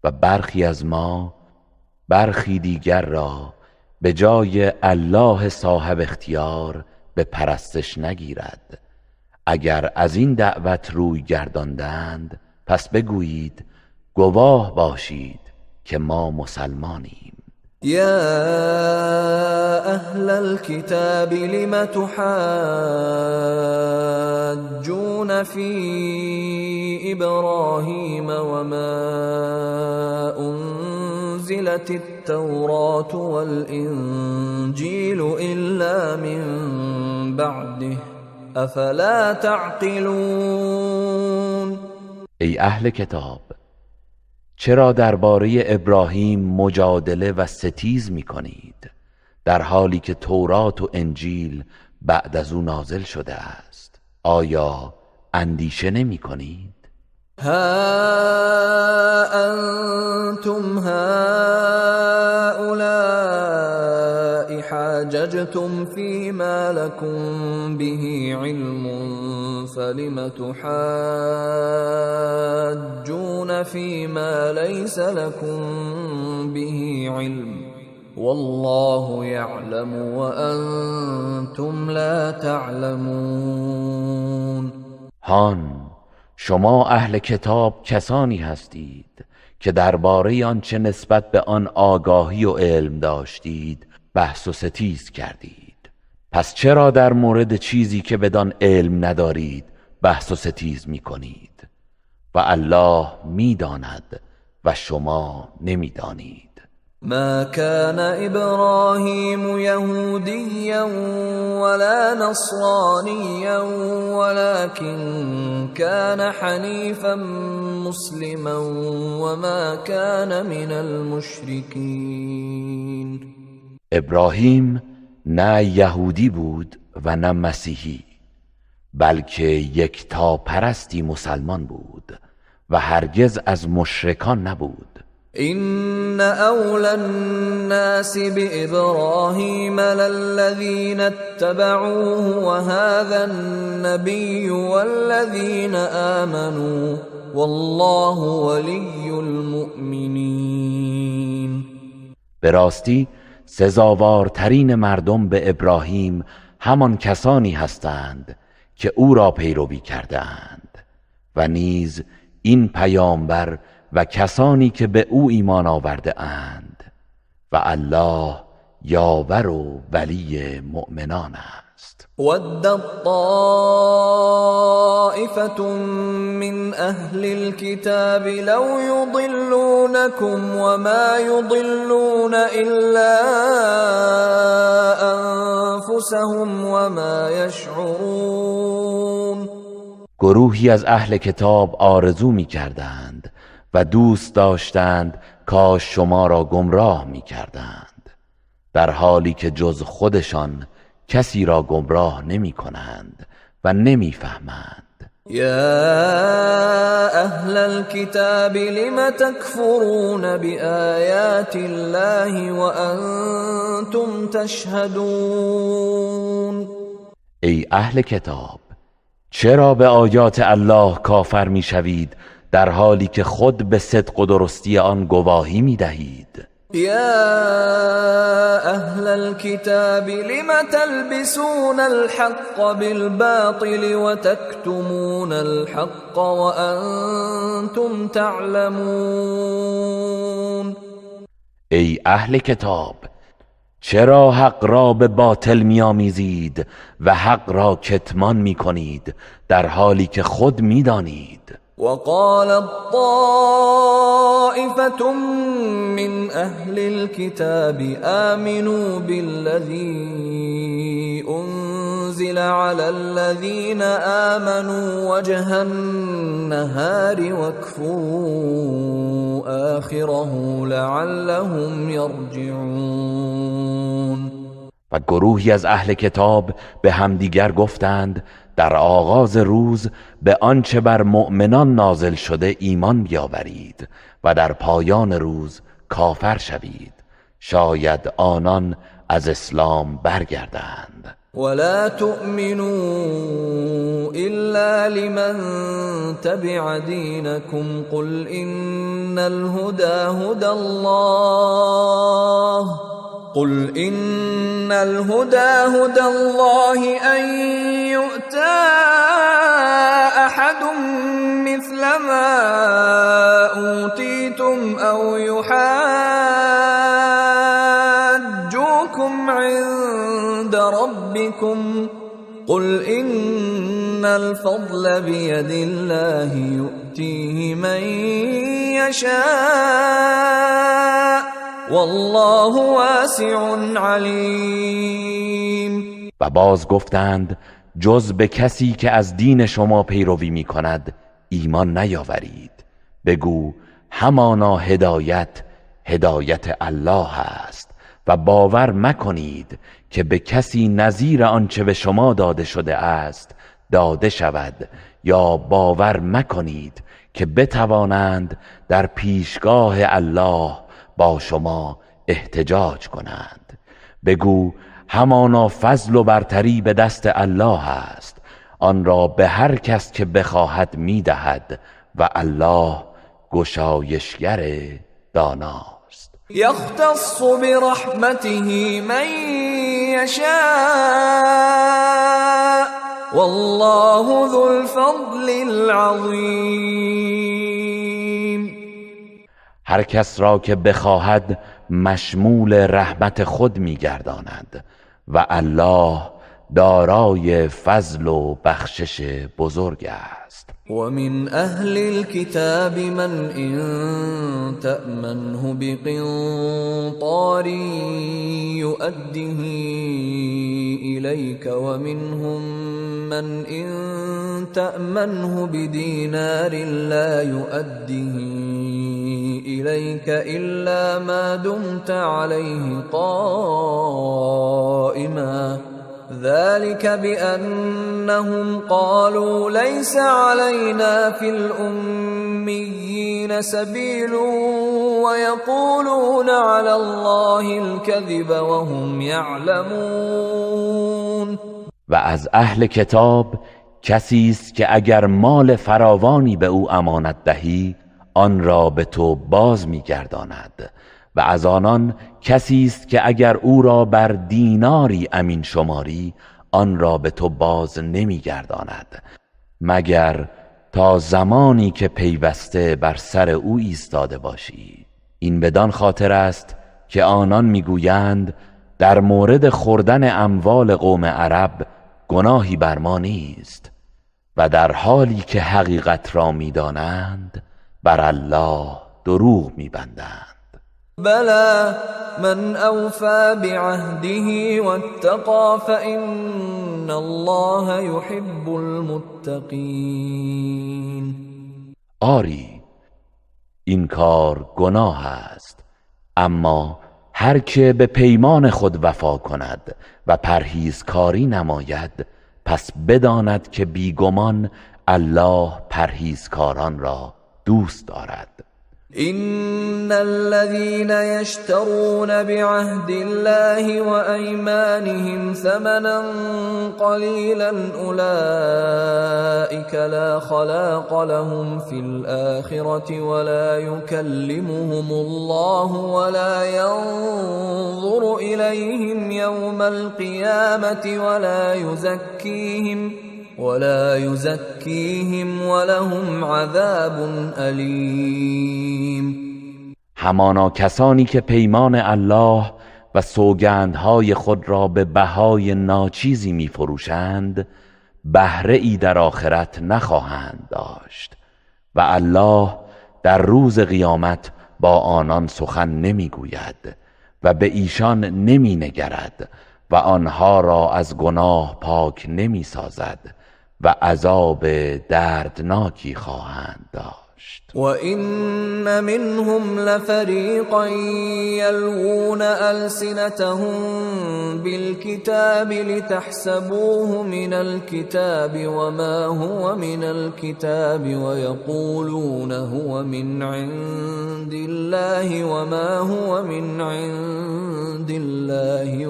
و برخی از ما برخی دیگر را به جای الله صاحب اختیار به پرستش نگیرد. اگر از این دعوت روی گرداندند پس بگویید گواه باشید که ما مسلمانیم. یا اهل الكتاب لم تحاجون في ابراهیم وما انزلت التوراة والانجیل الا من بعده افلا تعقلون. ای اهل کتاب، چرا درباره ابراهیم مجادله و ستیز می‌کنید در حالی که تورات و انجیل بعد از او نازل شده است؟ آیا اندیشه نمی‌کنید؟ ها انتم هؤلاء حاججتم فيما لكم به علم فلم تحاجون فيما ليس لكم به علم والله يعلم وأنتم لا تعلمون. هان شما اهل کتاب کسانی هستید که درباره آنچه نسبت به آن آگاهی و علم داشتید بحث و ستیز کردید، پس چرا در مورد چیزی که بدان علم ندارید بحث و ستیز میکنید؟ و الله میداند و شما نمیدانید. ما كان ابراهیم یهودیا ولا نصرانیا ولكن كان حنیفا مسلما وما كان من المشرکین. ابراهیم نه یهودی بود و نه مسیحی، بلکه یکتا پرستی مسلمان بود و هرگز از مشرکان نبود. إن أولى الناس بإبراهيم للذين اتبعوه وهذا النبي والذين آمنوا والله ولي المؤمنين. به راستی سزاوارترین مردم به ابراهیم همان کسانی هستند که او را پیروی کردند و نیز این پیامبر و کسانی که به او ایمان آورده اند و الله یاور و ولی مؤمنان است. ودت طائفة من أهل الكتاب لو يضلونكم وما يضلون إلا أنفسهم وما يشعرون. گروهی از اهل کتاب آرزو می کردند و دوست داشتند کاش شما را گمراه می کردند، در حالی که جز خودشان کسی را گمراه نمی کنند و نمی فهمند. یا اهل الكتاب لم تکفرون بآیات الله وانتم تشهدون. ای اهل کتاب، چرا به آیات الله کافر می شوید در حالی که خود به صدق و درستی آن گواهی می دهید؟ یا اهل الكتاب لم تلبسون الحق بالباطل وتكتمون الحق وانتم تعلمون. ای اهل کتاب، چرا حق را به باطل میآمیزید و حق را کتمان میکنید در حالی که خود میدانید؟ وقالت طائفة من أهل الكتاب آمنوا بالذي أنزل على الذين آمنوا وجه النهار واكفروا آخره لعلهم يرجعون. و گروهی از اهل کتاب به همدیگر گفتند در آغاز روز به آنچه بر مؤمنان نازل شده ایمان بیاورید و در پایان روز کافر شوید، شاید آنان از اسلام برگردند. ولا تؤمنوا إلا لمن تبع دينكم قل إن الهدى هدى الله قل إن الهدى هدى الله أن يؤتى أحد مثل ما أوتيتم أو يحاجوكم عند ربكم قل إن الفضل بيد الله يؤتيه من يشاء والله واسع علیم. و باز گفتند جز به کسی که از دین شما پیروی می کند ایمان نیاورید. بگو همانا هدایت هدایت الله است و باور مکنید که به کسی نظیر آنچه به شما داده شده است داده شود، یا باور مکنید که بتوانند در پیشگاه الله با شما احتجاج کنند. بگو همانا فضل و برتری به دست الله است، آن را به هر کس که بخواهد میدهد و الله گشایشگر داناست. یختص برحمته من یشاء والله ذو الفضل العظیم. هر کس را که بخواهد مشمول رحمت خود میگرداند و الله دارای فضل و بخشش بزرگ است. ومن أهل الكتاب من إن تأمنه بقنطار يؤده إليك ومنهم من إن تأمنه بدينار لا يؤده إليك إلا ما دمت عليه قائما. ذلك بأنهم قالوا ليس علينا في الأميين سبيل ويقولون على الله الكذب وهم يعلمون. و از اهل کتاب کسی است که اگر مال فراوانی به او امانت دهی آن را به تو باز می‌گرداند، و از آنان کسی است که اگر او را بر دیناری امین شماری آن را به تو باز نمی‌گرداند، مگر تا زمانی که پیوسته بر سر او ایستاده باشی. این بدان خاطر است که آنان میگویند در مورد خوردن اموال قوم عرب گناهی بر ما نیست، و در حالی که حقیقت را میدانند بر الله دروغ میبندند. بلى من اوفى بعهده واتقى فإن الله يحب المتقین. آری این کار گناه است، اما هر که به پیمان خود وفا کند و پرهیزکاری نماید پس بداند که بیگمان الله پرهیزکاران را دوست دارد. إن الذين يشترون بعهد الله وأيمانهم ثمنا قليلا أولئك لا خلاق لهم في الآخرة ولا يكلمهم الله ولا ينظر إليهم يوم القيامة ولا يزكيهم ولهم عذاب أليم. همانا کسانی که پیمان الله و سوگندهای خود را به بهای ناچیزی میفروشند بهره ای در آخرت نخواهند داشت و الله در روز قیامت با آنان سخن نمیگوید و به ایشان نمینگرد و آنها را از گناه پاک نمی سازد و عذاب دردناکی خواهند داشت. وَإِنَّ مِنْهُمْ لَفَرِيقًا يَلْوُونَ أَلْسِنَتَهُمْ بِالْكِتَابِ لِتَحْسَبُوهُ مِنَ الْكِتَابِ وَمَا هُوَ مِنَ الْكِتَابِ وَيَقُولُونَ هُوَ مِنْ عِندِ اللَّهِ وَمَا هُوَ مِنْ عِندِ اللَّهِ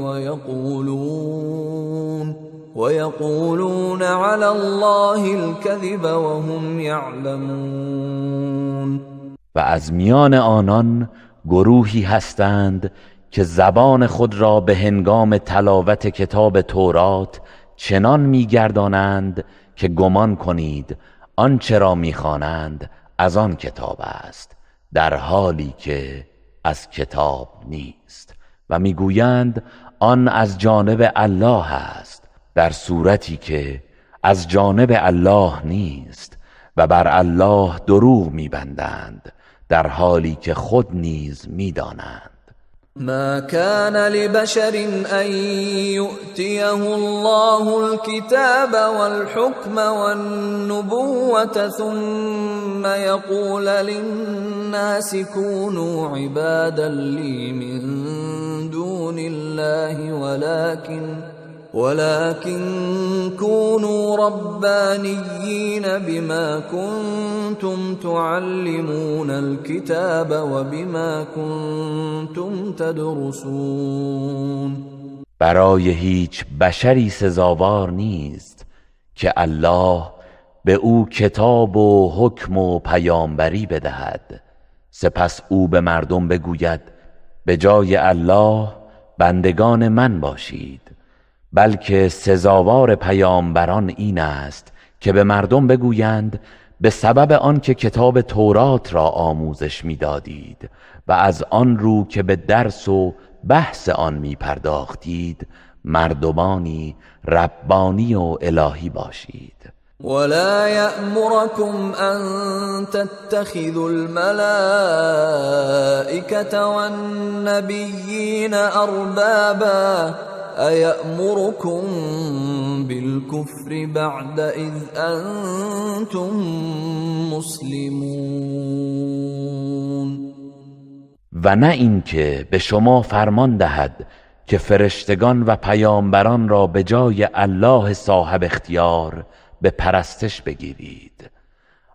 وَيَقُولُونَ عَلَى اللَّهِ الْكَذِبَ وَهُمْ يَعْلَمُونَ. و از میان آنان گروهی هستند که زبان خود را به هنگام تلاوت کتاب تورات چنان می‌گردانند که گمان کنید آنچه را می‌خوانند از آن کتاب است، در حالی که از کتاب نیست، و می‌گویند آن از جانب الله است، در صورتی که از جانب الله نیست، و بر الله دروغ می‌بندند در حالی که خود نیز می‌دانند. ما كان لبشر أن يؤتيه الله الكتاب والحكم والنبوة ثم يقول للناس كونوا عبادا لي من دون الله ولكن كونوا ربانيين بما كنتم تعلمون الكتاب وبما كنتم تدرسون. برای هیچ بشری سزاوار نیست که الله به او کتاب و حکم و پیامبری بدهد، سپس او به مردم بگوید به جای الله بندگان من باشید، بلکه سزاوار پیامبران این است که به مردم بگویند به سبب آنکه کتاب تورات را آموزش میدادید و از آن رو که به درس و بحث آن میپرداختید مردمانی ربانی و الهی باشید. ولا يأمركم أن تتخذوا الملائكة والنبيين أربابا أيأمركم بالكفر بعد إذ أنتم مسلمون. و نه اینکه به شما فرمان دهد که فرشتگان و پیامبران را به جای الله صاحب اختیار به پرستش بگیرید؟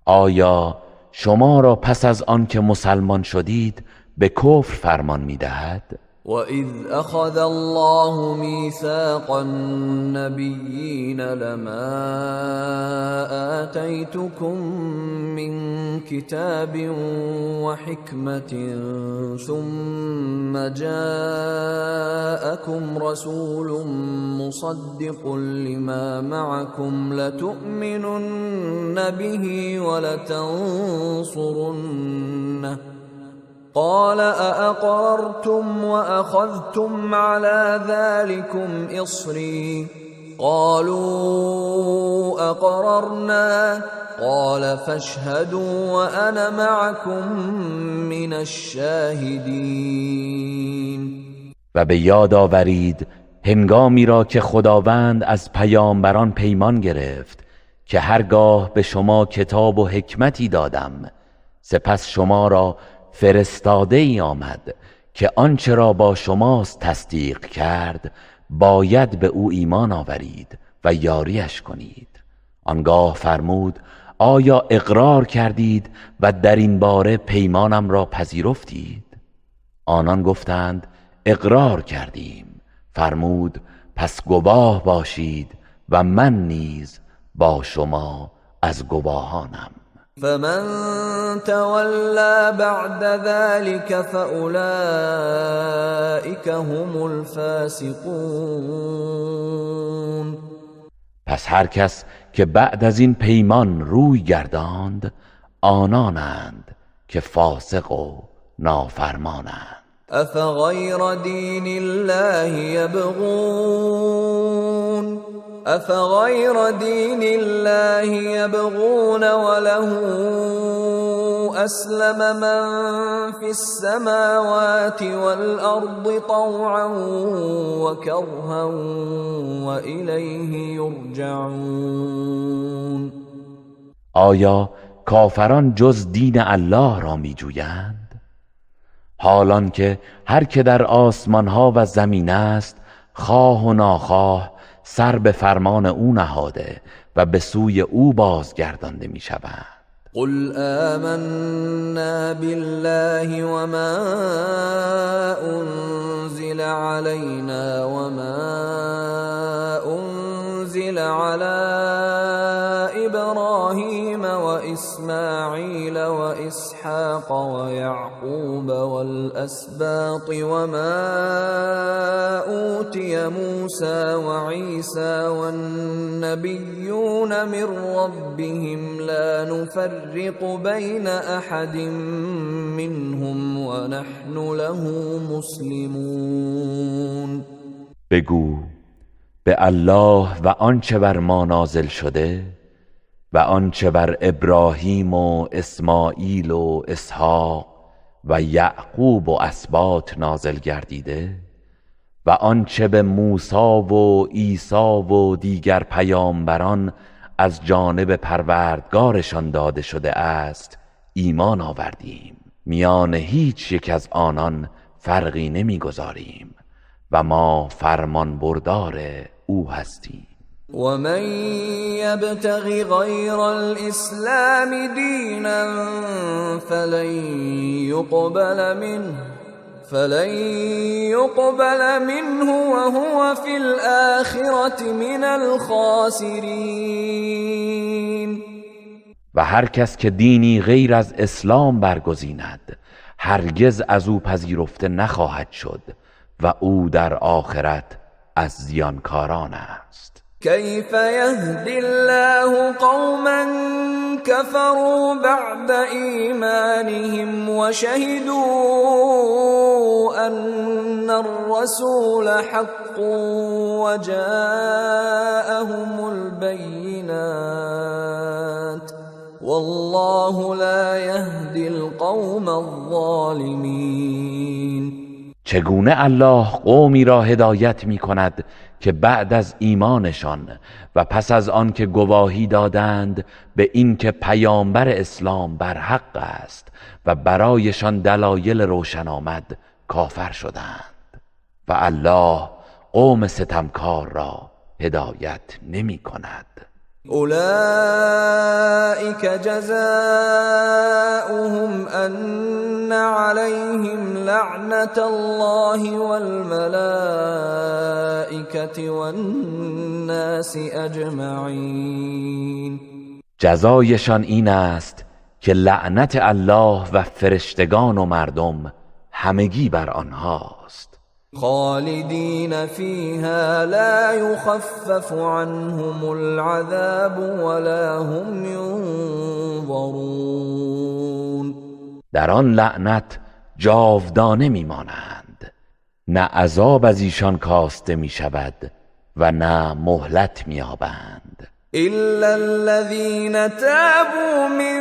آیا شما را پس از آن که مسلمان شدید به کفر فرمان میدهد؟ وَإِذْ أَخَذَ اللَّهُ مِيثَاقَ النَّبِيِّينَ لَمَا آتَيْتُكُم مِّن كِتَابٍ وَحِكْمَةٍ ثُمَّ جَاءَكُمْ رَسُولٌ مُصَدِّقٌ لِّمَا مَعَكُمْ لَتُؤْمِنُنَّ بِهِ وَلَتَنصُرُنَّهُ قال أأقررتم وأخذتم على ذلكم إصري قالوا أقررنا قال فاشهدوا وأنا معكم من الشاهدين. و به یاد آورید هنگامی را که خداوند از پیامبران پیمان گرفت که هرگاه به شما کتاب و حکمتی دادم، سپس شما را فرستاده ای آمد که آنچه را با شماست تصدیق کرد، باید به او ایمان آورید و یاریش کنید. آنگاه فرمود آیا اقرار کردید و در این باره پیمانم را پذیرفتید؟ آنان گفتند اقرار کردیم. فرمود پس گواه باشید و من نیز با شما از گواهانم. فمن تولى بعد ذلك فأولئك هم الفاسقون. پس هر کس که بعد از این پیمان روی گرداند، آنانند که فاسق و نافرمانند. افغیر دین الله یبغون افغیر دین الله یبغون وله اسلم من فی السماوات والارض طوعا وکرها والیه یرجعون. آیا کافران جز دین الله را میجویند؟ حالان که هر که در آسمان ها و زمین است خواه و ناخواه سر به فرمان او نهاده و به سوی او بازگردانده می شوند. قل آمنا بالله وما انزل علينا وما انزل على ابراهيم واسماعيل واسحاق ويعقوب والاسباط وما اوتي موسى وعيسى والنبيون من ربهم لا نفرق بين احد منهم ونحن له مسلمون. بگو به الله و آنچه بر ما نازل شده و آنچه بر ابراهیم و اسماعیل و اسحاق و یعقوب و اسباط نازل گردیده و آنچه به موسی و عیسی و دیگر پیامبران از جانب پروردگارشان داده شده است ایمان آوردیم. میان هیچ یک از آنان فرقی نمیگذاریم و ما فرمان بردار او هستیم. و من یبتغ غیر الاسلام دینا فلن يقبل منه وهو في الآخرة من الخاسرین. و هر کس که دینی غیر از اسلام برگزیند هرگز از او پذیرفته نخواهد شد و او در آخرت از زیانکاران است. كيف يهدي الله قوما كفروا بعد إيمانهم وشهدوا أن الرسول حق وجاءهم البينات والله لا يهدي القوم الظالمين. چگونه الله قومی را هدایت می کند که بعد از ایمانشان و پس از آن که گواهی دادند به این که پیامبر اسلام بر حق است و برایشان دلایل روشن آمد کافر شدند و الله قوم ستمکار را هدایت نمی کند. أولئك جزاؤهم أن عليهم لعنة الله والملائكة والناس أجمعين. جزایشان این است که لعنت الله و فرشتگان و مردم همگی بر آنهاست. خالدین فیها لا یخفف عنهم العذاب ولا هم ینظرون. در آن لعنت جاودانه میمانند، نه عذاب از ایشان کاسته میشود و نه مهلت مییابند. إلا الذين تابوا من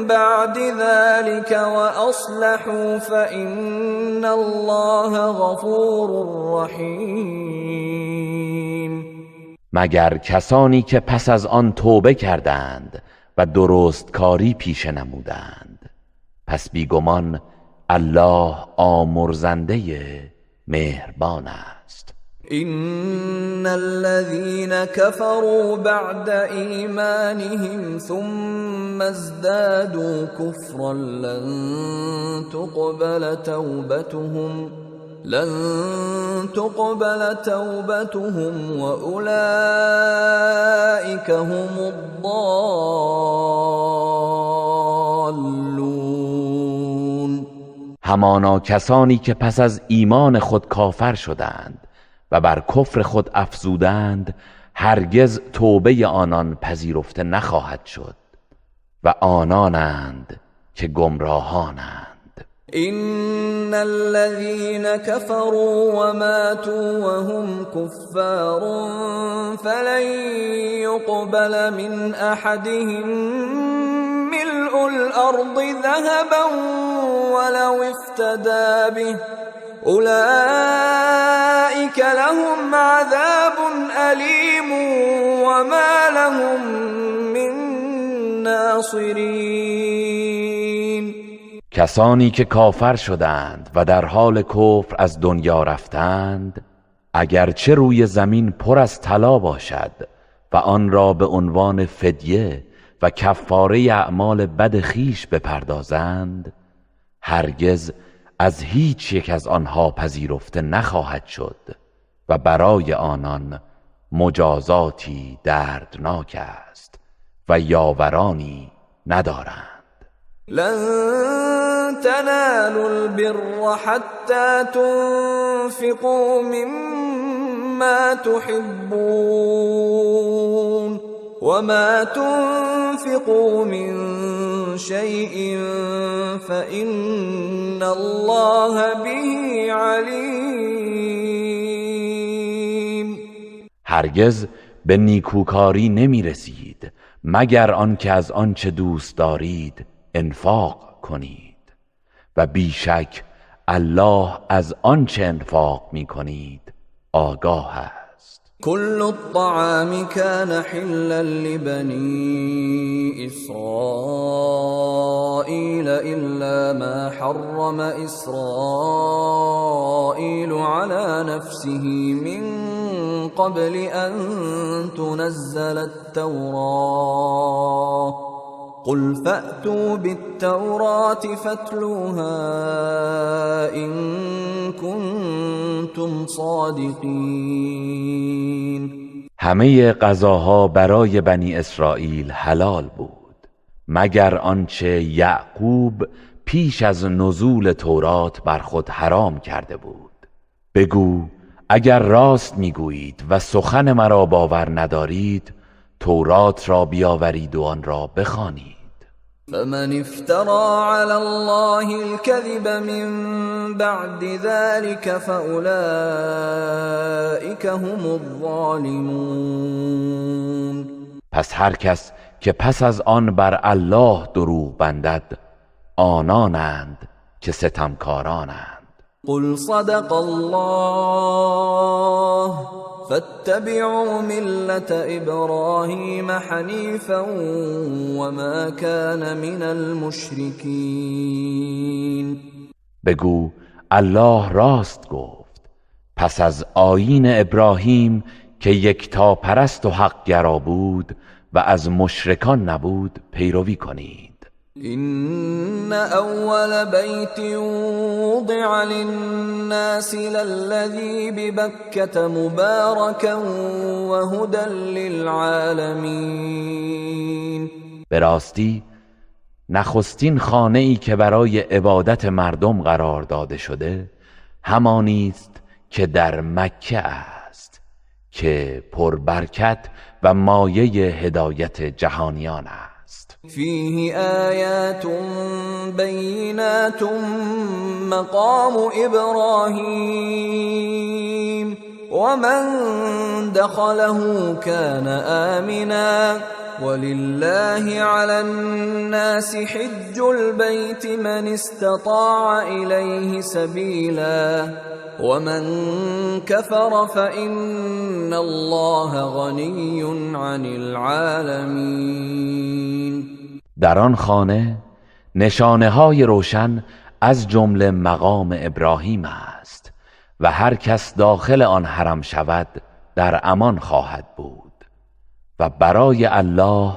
بعد ذلك وأصلحوا فإن الله غفور رحیم. مگر کسانی که پس از آن توبه کردند و درست کاری پیشه نمودند، پس بیگمان الله آمرزنده مهربان است. إن الذين كفروا بعد إيمانهم ثم ازدادوا كفرا لن تقبل توبتهم وأولئك هم الضالون. همانا کسانی که پس از ایمان خود کافر شدند و بر کفر خود افزودند، هرگز توبه آنان پذیرفته نخواهد شد و آنانند که گمراهانند. إن الذين كفروا وماتوا وهم كفار فلن يقبل من أحدهم ملء الأرض ذهبا ولو افتدى به أولئك لهم عذاب أليم وما لهم من ناصرين. کسانی که کافر شدند و در حال کفر از دنیا رفتند، اگرچه روی زمین پر از طلا باشد و آن را به عنوان فدیه و کفاره اعمال بد خویش بپردازند، هرگز از هیچ یک از آنها پذیرفته نخواهد شد و برای آنان مجازاتی دردناک است و یاورانی ندارند. لن تنالوا البر حتى تنفقوا مما تحبون وما تنفقوا من شيء فإن الله به علیم. هرگز به نیکوکاری نمی رسید مگر آنکه از آنچه دوست دارید انفاق کنید و بیشک الله از آنچه انفاق می کنید آگاه است. كل الطعام كان حلا لبني إسرائيل إلا ما حرم إسرائيل على نفسه من قبل أن تنزل التوراة قل فأتوا بالتوراة فاتلوها إن كنتم صادقین. همه غذاها برای بنی اسرائیل حلال بود مگر آنچه یعقوب پیش از نزول تورات بر خود حرام کرده بود. بگو اگر راست میگویید و سخن مرا باور ندارید، تورات را بیاورید و آن را بخوانید. فمن افترى على الله الكذب من بعد ذلك فأولئك هم الظالمون. پس هر کس که پس از آن بر الله دروغ بندد، آنانند که ستمکارانند. قل صدق الله فاتبعوا ملة إبراهيم حنيفا وما كان من المشركين. بگو الله راست گفت، پس از آیین ابراهیم که یکتا پرست و حق گرا بود و از مشرکان نبود پیروی کنید. إن أول بيت وضع للناس للذي ببكة مباركا وهدى للعالمين. به راستی نخستین خانه ای که برای عبادت مردم قرار داده شده همانی است که در مکه است که پربرکت و مایه هدایت جهانیان است. فیه آیات بینات مقام ابراهیم ومن دخله كان آمنا ولله على الناس حج البيت من استطاع إليه سبيلا ومن كفر فإن الله غني عن العالمين. در آن خانه نشانه های روشن از جمله مقام ابراهیم است و هر کس داخل آن حرم شود در امان خواهد بود و برای الله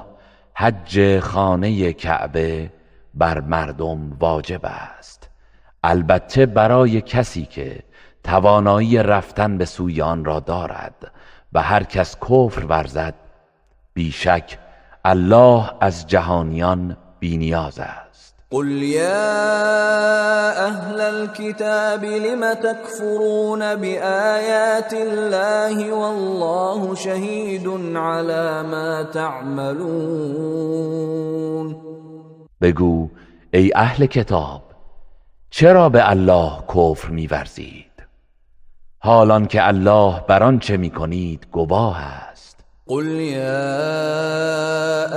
حج خانه کعبه بر مردم واجب است، البته برای کسی که توانایی رفتن به سوی آن را دارد، و هر کس کفر ورزد بیشک الله از جهانیان بینیاز است. قل يا أهل الكتاب لم تكفرون بآيات الله والله شهيد على ما تعملون. بگو ای اهل کتاب، چرا به الله کفر می‌ورزید حالان که الله بر آنچه می‌کنید گواه است. قل يا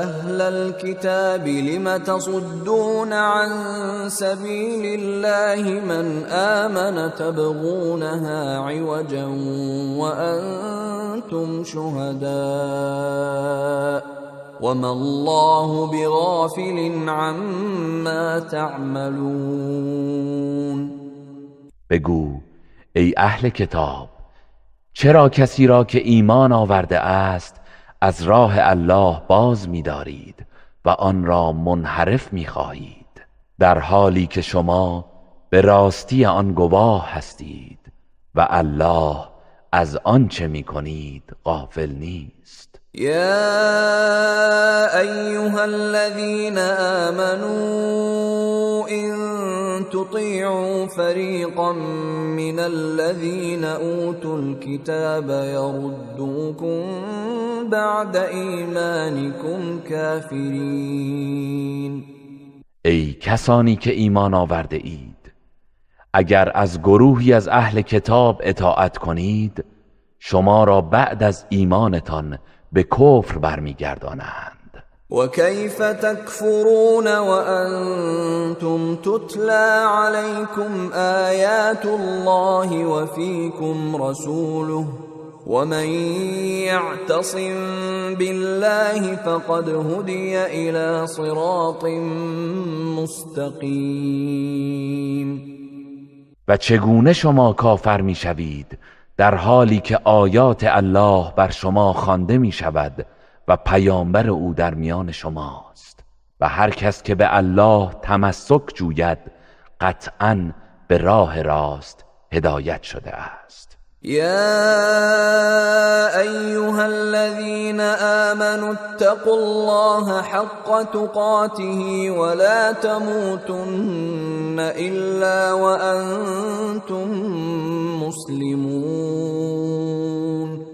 أهل الكتاب لم تصدون عن سبيل الله من آمن تبغونها عوجا وأنتم شهداء وما الله بغافل عما تعملون. بگو ای اهل کتاب، چرا کسی را که ایمان آورده است از راه الله باز می‌دارید و آن را منحرف می‌خواهید، در حالی که شما به راستی آن گواه هستید و الله از آنچه می‌کنید غافل نیست. یا ایها الذین آمنوا إن تطیعوا فریقا من الذین اوتوا الكتاب یردوکم بعد ایمانکم کافرین. ای کسانی که ایمان آورده اید، اگر از گروهی از اهل کتاب اطاعت کنید شما را بعد از ایمانتان به کفر برمیگردانند. و کیف تکفرون وانتم تتلی علیکم آیات الله وفیکم رسوله ومن یعتصم بالله فقد هدی الی صراط مستقیم. و چگونه شما کافر میشوید در حالی که آیات الله بر شما خوانده می شود و پیامبر او در میان شماست، و هر کس که به الله تمسک جوید قطعاً به راه راست هدایت شده است. یا ایها الذین آمنوا اتقوا الله حق تقاته ولا تموتن الا وانتم مسلمون.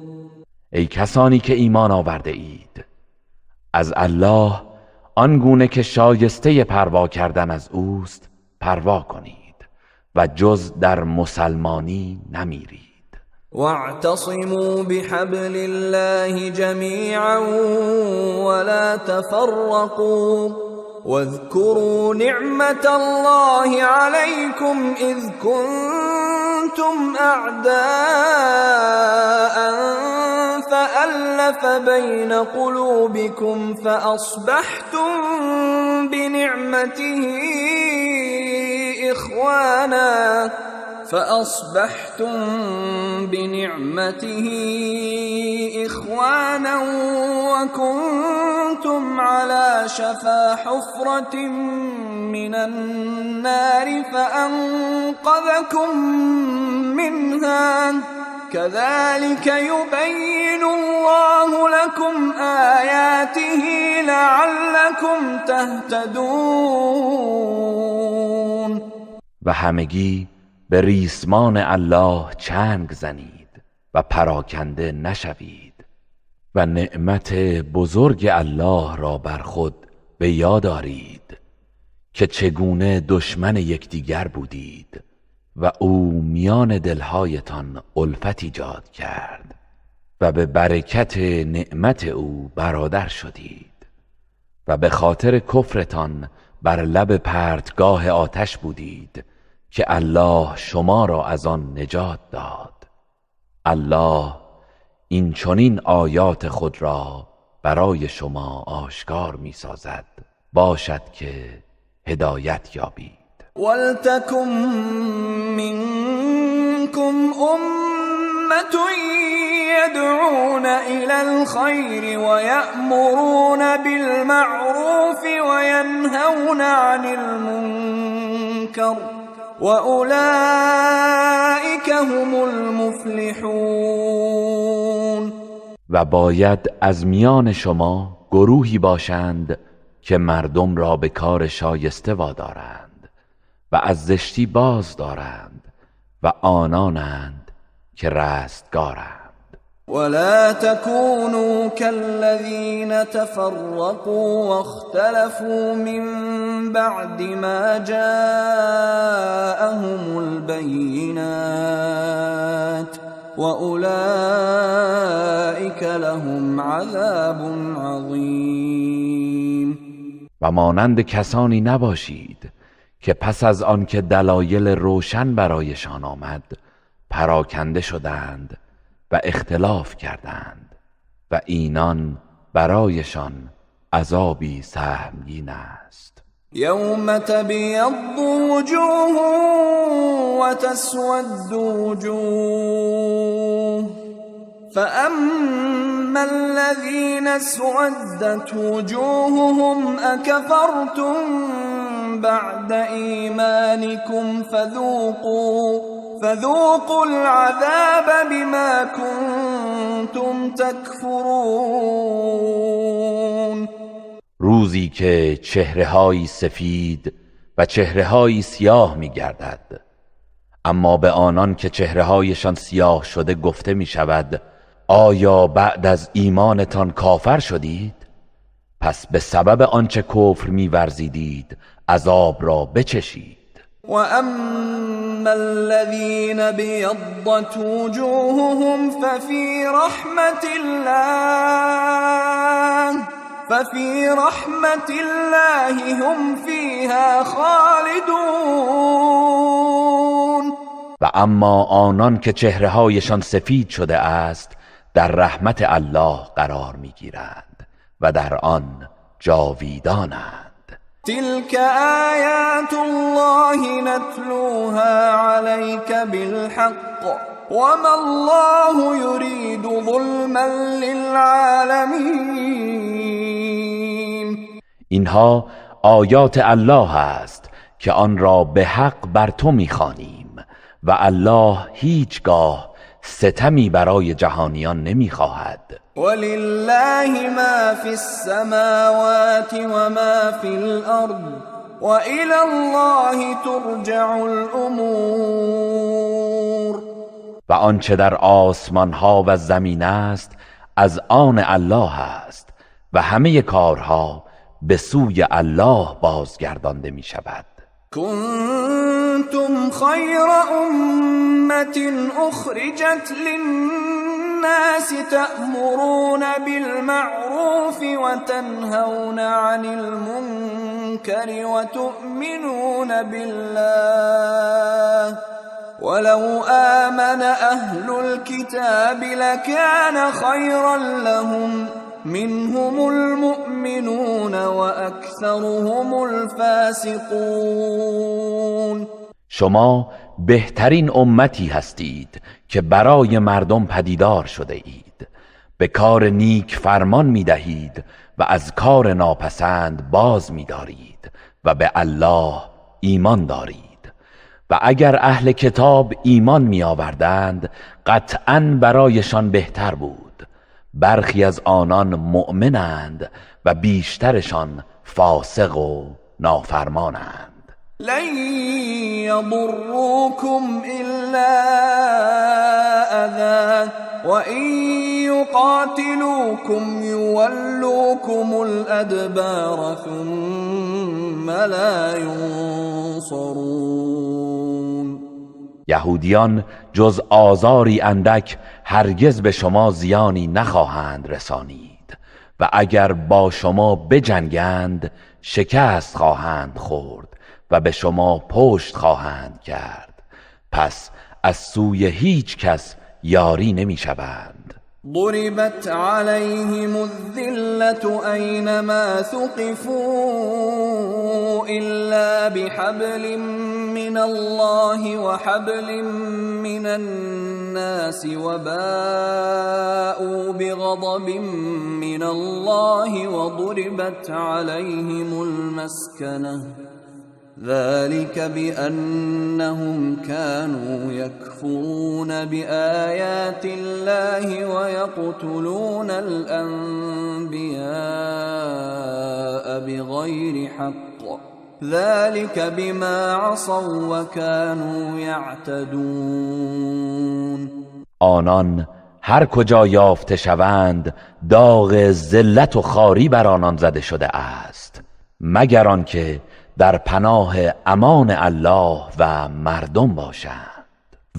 ای کسانی که ایمان آورده اید، از الله آنگونه که شایسته پروا کردن از اوست پروا کنید و جز در مسلمانی نمیرید. واعتصموا بحبل الله جميعا ولا تفرقوا واذكروا نعمة الله عليكم إذ كنتم أعداء فألف بين قلوبكم فأصبحتم بنعمته فأصبحتم بنعمته إخوانا وكنتم على شفا حفرة من النار فأنقذكم منها كذلك يبين الله لكم آياته لعلكم تهتدون. و همگی به ریسمان الله چنگ زنید و پراکنده نشوید و نعمت بزرگ الله را بر خود به یاد آرید که چگونه دشمن یکدیگر بودید و او میان دلهایتان الفت ایجاد کرد و به برکت نعمت او برادر شدید و به خاطر کفرتان بر لب پرتگاه آتش بودید که الله شما را از آن نجات داد. الله این چنین آیات خود را برای شما آشکار می سازد، باشد که هدایت یابید. ولتکن منکم امة یدعون الی الخیر ویأمرون بالمعروف وینهون عن المنکر وأولئك هم المفلحون. و باید از میان شما گروهی باشند که مردم را به کار شایسته وادارند و از زشتی باز دارند و آنانند که رستگارند. ولا تكونوا كالذين تفرقوا واختلفوا من بعد ما جاءهم البينات وأولئك لهم عذاب عظیم. و مانند کسانی نباشید که پس از آنکه دلایل روشن برایشان آمد پراکنده شدند و اختلاف کردند و اینان برایشان عذابی سهمگین است. یوم تبیض وجوه و تسود وجوه فاما الذین اسودت وجوههم اکفرتم بعد ایمانکم فذوقوا العذاب بما كنتم تكفرون. روزی که چهره‌های سفید و چهره‌های سیاه می‌گردد، اما به آنان که چهره‌هایشان سیاه شده گفته می‌شود آیا بعد از ایمانتان کافر شدید؟ پس به سبب آنچه کفر می‌ورزیدید عذاب را بچشید. و اما الذين ابيضت وجوههم ففي رحمة الله هم فيها خالدون. و اما آنان که چهره‌هایشان سفید شده است در رحمت الله قرار می‌گیرند و در آن جاویدانند. تلك آیات الله نتلوها عليك بالحق وما الله يريد ظلما للعالمین. اینها آیات الله است که آن را به حق بر تو میخوانیم و الله هیچگاه ستمی برای جهانیان نمیخواهد. ولله ما فی السماوات و ما فی الارض و الی الله ترجع الامور. و آنچه در آسمان ها و زمین است از آن الله است و همه کارها به سوی الله بازگردانده می شود. کنتم خیر امة اخرجت للناس تأمرون بالمعروف وتنهون عن المنكر وتؤمنون بالله ولو آمن أهل الكتاب لكان خيرا لهم منهم المؤمنون وأكثرهم الفاسقون. شما بهترین امتی هستید که برای مردم پدیدار شده اید. به کار نیک فرمان میدهید و از کار ناپسند باز میدارید و به الله ایمان دارید. و اگر اهل کتاب ایمان می آوردند قطعاً برایشان بهتر بود. برخی از آنان مؤمنند و بیشترشان فاسق و نافرمانند. لن يضروكم إلا أذى وإن يقاتلوكم يولوكم الأدبار ثم لا ينصرون. یهودیان جز آزاری اندک هرگز به شما زیانی نخواهند رسانید و اگر با شما بجنگند شکست خواهند خورد و به شما پشت خواهند کرد، پس از سوی هیچ کس یاری نمی شوند. ضربت عليهم الذلة أينما ثقفوا إلا بحبل من الله وحبل من الناس وباءوا بغضب من الله وضربت عليهم المسكنة ذلك بأنهم كانوا يكفرون بآيات الله ويقتلون الأنبياء بغير حق ذلك بما عصوا وكانوا يعتدون. آنان هر کجا یافته شوند داغ ذلت و خواری بر آنان زده شده است، مگر آنکه در پناه امان الله و مردم باشند.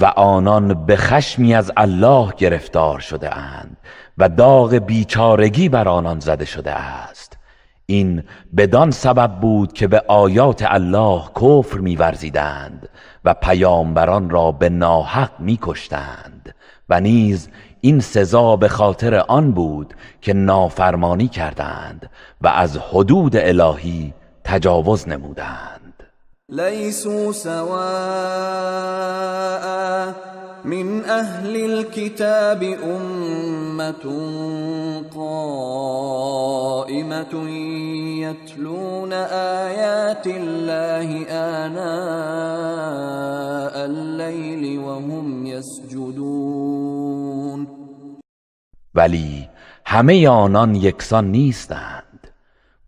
و آنان به خشمی از الله گرفتار شده اند و داغ بیچارگی بر آنان زده شده است. این بدان سبب بود که به آیات الله کفر می‌ورزیدند و پیامبران را به ناحق می‌کشتند، و نیز این سزا به خاطر آن بود که نافرمانی کردند و از حدود الهی تجاوز نمودند. لیسوا سواء من اهل الكتاب امة قائمة يتلون آیات الله آناء اللیل وهم یسجدون. ولی همه آنان یکسان نیستند.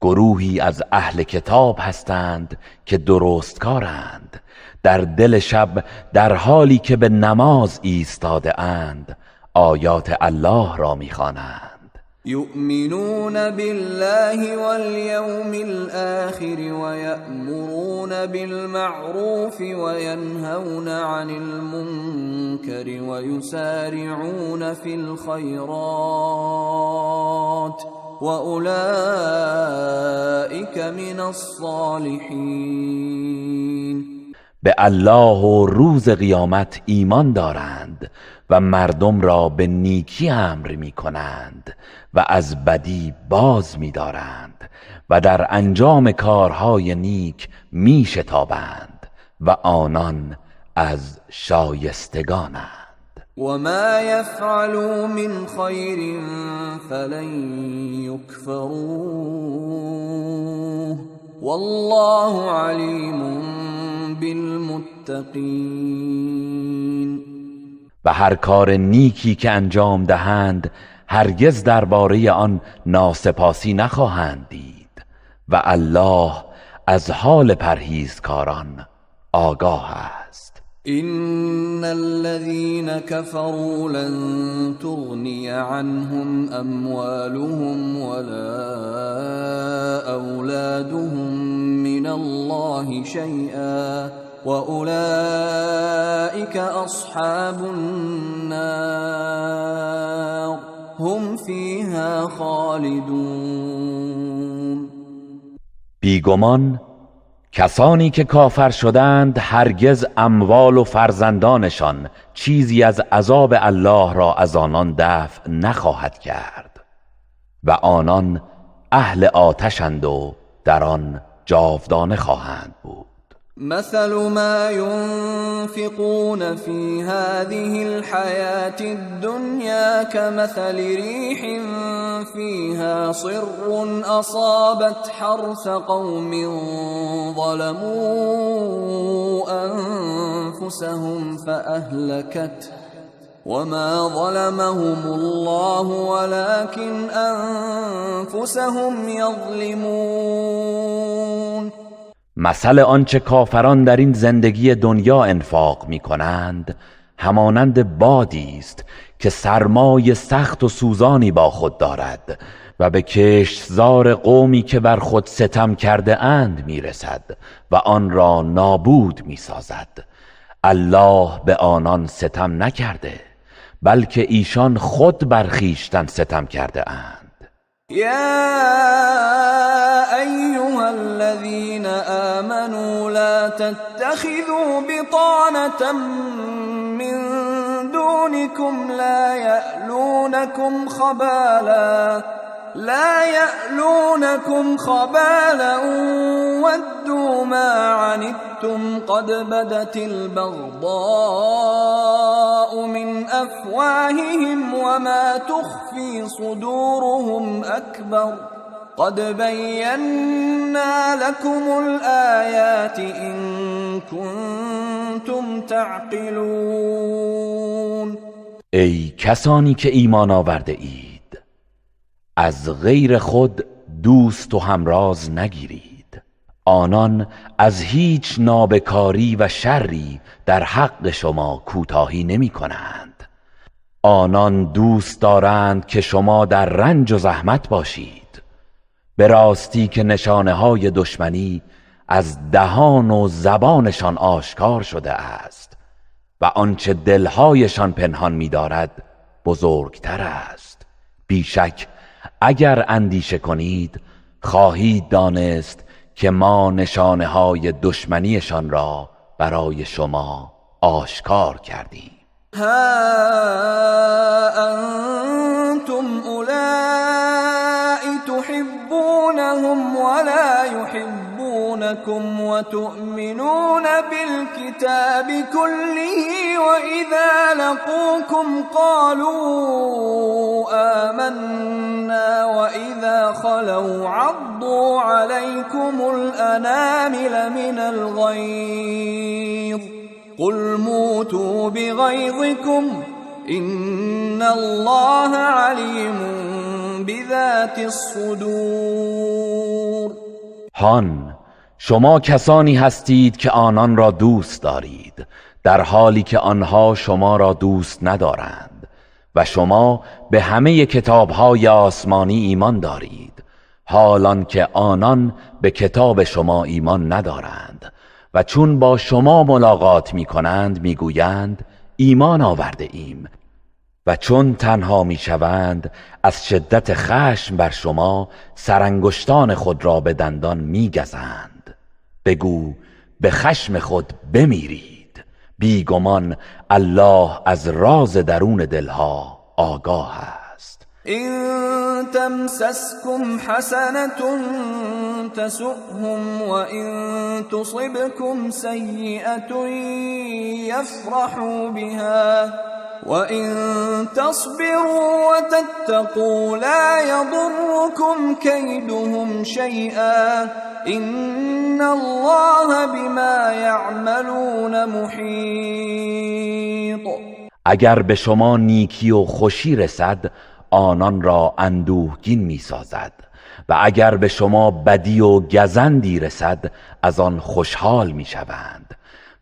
گروهی از اهل کتاب هستند که درستکارند، در دل شب در حالی که به نماز ایستاده اند آیات الله را میخوانند. یؤمنون بالله والیوم الآخر ویأمرون بالمعروف وینهون عن المنکر ویسارعون فی الخیرات وأولئك من الصالحین. به الله و روز قیامت ایمان دارند و مردم را به نیکی امر می کنند و از بدی باز می دارند و در انجام کارهای نیک می شتابند و آنان از شایستگانند. وما يفعلوا من خير فلن يكفروه والله عليم بالمتقين. و هر کار نیکی که انجام دهند هرگز درباره آن ناسپاسی نخواهند دید و الله از حال پرهیزکاران آگاه است. إن الذين كفروا لن تغني عنهم أموالهم ولا أولادهم من الله شيئا وأولئك أصحاب النار هم فيها خالدون. بیگمان کسانی که کافر شدند هرگز اموال و فرزندانشان چیزی از عذاب الله را از آنان دفع نخواهد کرد و آنان اهل آتشند و در آن جاودانه خواهند بود. مثل ما ينفقون في هذه الحياة الدنيا كمثل ريح فيها صر أصابت حرث قوم ظلموا أنفسهم فأهلكته وما ظلمهم الله ولكن أنفسهم يظلمون. مثل آنچه کافران در این زندگی دنیا انفاق می کنند همانند بادی است که سرمای سخت و سوزانی با خود دارد و به کشتزار قومی که بر خود ستم کرده اند می رسد و آن را نابود می سازد. الله به آنان ستم نکرده، بلکه ایشان خود بر خویشتن ستم کرده اند. يا أيها الذين آمنوا لا تتخذوا بطانة من دونكم لا يألونكم خبالا ودوا ما عنتم قد بدت البغضاء من أفواههم وما تخفي صدورهم أكبر قد بينا لكم الآيات إن كنتم تعقلون. ای کسانی که ایمان آورده اید، از غیر خود دوست و همراز نگیرید. آنان از هیچ نابکاری و شری در حق شما کوتاهی نمی کنند. آنان دوست دارند که شما در رنج و زحمت باشید. به راستی که نشانه های دشمنی از دهان و زبانشان آشکار شده است و آنچه دلهایشان پنهان می دارد بزرگتر است. بیشک اگر اندیشه کنید خواهید دانست که ما نشانه های دشمنیشان را برای شما آشکار کردیم. ها انتم اولئک تحبونهم ولا يحبونكم وتؤمنون بالكتاب كله وإذا لقوكم قالوا آمنا وإذا خلوا عضوا عليكم الأنامل من الغيظ قل موتوا بغيظكم إن الله عليم بذات الصدور. هان، شما کسانی هستید که آنان را دوست دارید در حالی که آنها شما را دوست ندارند و شما به همه کتاب‌های آسمانی ایمان دارید، حالان که آنان به کتاب شما ایمان ندارند و چون با شما ملاقات می‌کنند می‌گویند ایمان آورده ایم و چون تنها میشوند از شدت خشم بر شما سرانگشتان خود را به دندان میگزند. بگو به خشم خود بمیرید، بیگمان الله از راز درون دلها آگاه است. إن تمسسكم حسنة تسؤهم وإن تصبكم سيئة يفرحوا بها وإن تصبروا وتتقوا لا يضركم كيدهم شيئا إن الله بما يعملون محيط. اگر به شما نیکی و خوشی رسد آنان را اندوهگین می سازد و اگر به شما بدی و گزندی رسد از آن خوشحال می شوند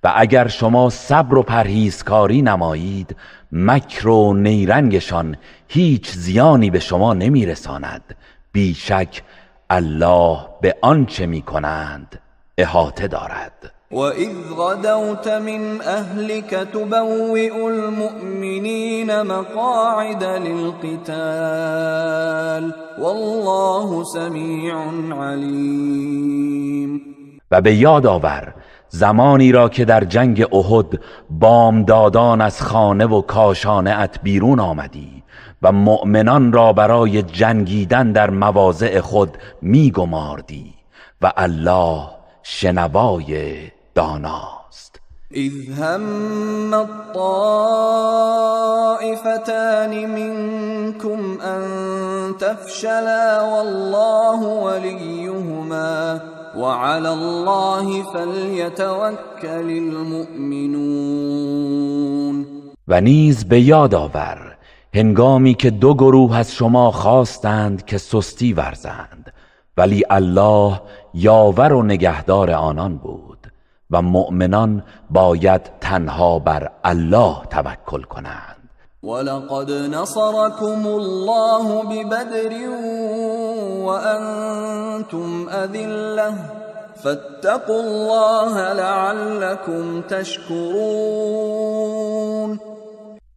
و اگر شما صبر و پرهیزکاری نمایید مکر و نیرنگشان هیچ زیانی به شما نمی رساند. بیشک الله به آنچه می کنند احاطه دارد. وَإِذْ غَدَوْتَ مِنْ أَهْلِكَ تُبَوِّئُ الْمُؤْمِنِينَ مَقَاعِدَ لِلْقِتَالِ وَاللَّهُ سَمِيعٌ عَلِيمٌ. و به یاد آور زمانی را که در جنگ احد بامدادان از خانه و کاشانه ات بیرون آمدی و مؤمنان را برای جنگیدن در مواضع خود میگماردی و الله شنوای داناست. اذ هم الطائفتان منكم ان تفشلا والله وليهما وعلى الله فليتوكل المؤمنون. و نیز به یاد آور هنگامی که دو گروه از شما خواستند که سستی ورزند، ولی الله یاور و نگهدار آنان بود و مؤمنان باید تنها بر الله توکل کنند. ولقد نصركم الله ببدر وأنتم أذلة فاتقوا الله لعلكم تشكرون.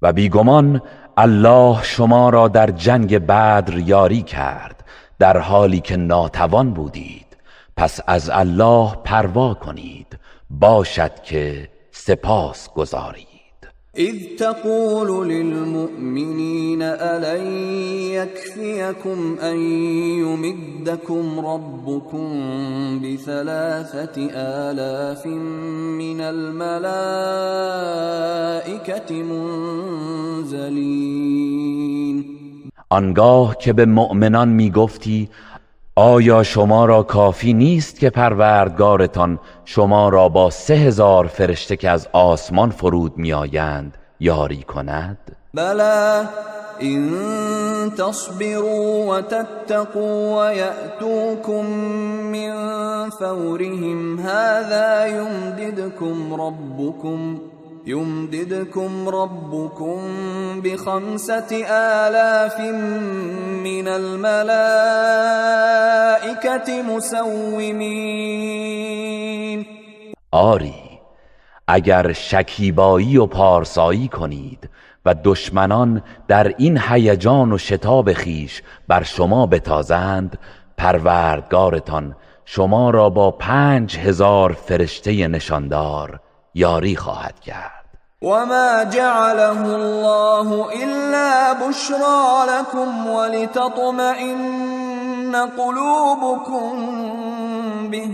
و بیگمان الله شما را در جنگ بدر یاری کرد در حالی که ناتوان بودید، پس از الله پروا کنید، باشد که سپاس گزارید. اذ تقول للمؤمنین ألن يكفيكم أن يمدكم ربكم ب3,000 من الملائكة منزلین. آنگاه که به مؤمنان میگفتی آیا شما را کافی نیست که پروردگارتان شما را با 3000 فرشته که از آسمان فرود میآیند یاری کند؟ بلی إن تصبروا وتتقوا ويأتوكم من فورهم هذا يمددكم ربكم ب5,000 من الملائكة مسومين. آری اگر شکیبایی و پارسایی کنید و دشمنان در این هیجان و شتاب خیش بر شما بتازند، پروردگارتان شما را با 5000 فرشته نشاندار یاری خواهد کرد. وما جعله الله إلا بشرى لكم ولتطمئن قلوبكم به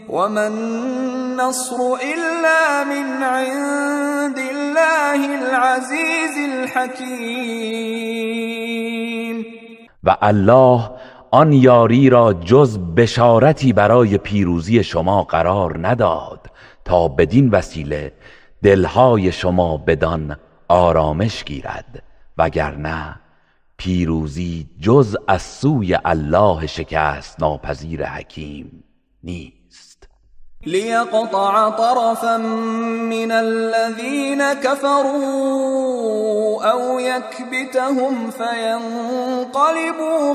وما النصر إلا من عند الله العزيز الحكيم. و الله آن یاری را جز بشارتی برای پیروزی شما قرار نداد تا بدین وسیله دلهای شما بدان آرامش گیرد، وگرنه پیروزی جز از سوی الله شکست ناپذیر حکیم نیست. لیقطع طرفا من الذین كفروا او یکبتهم فینقلبوا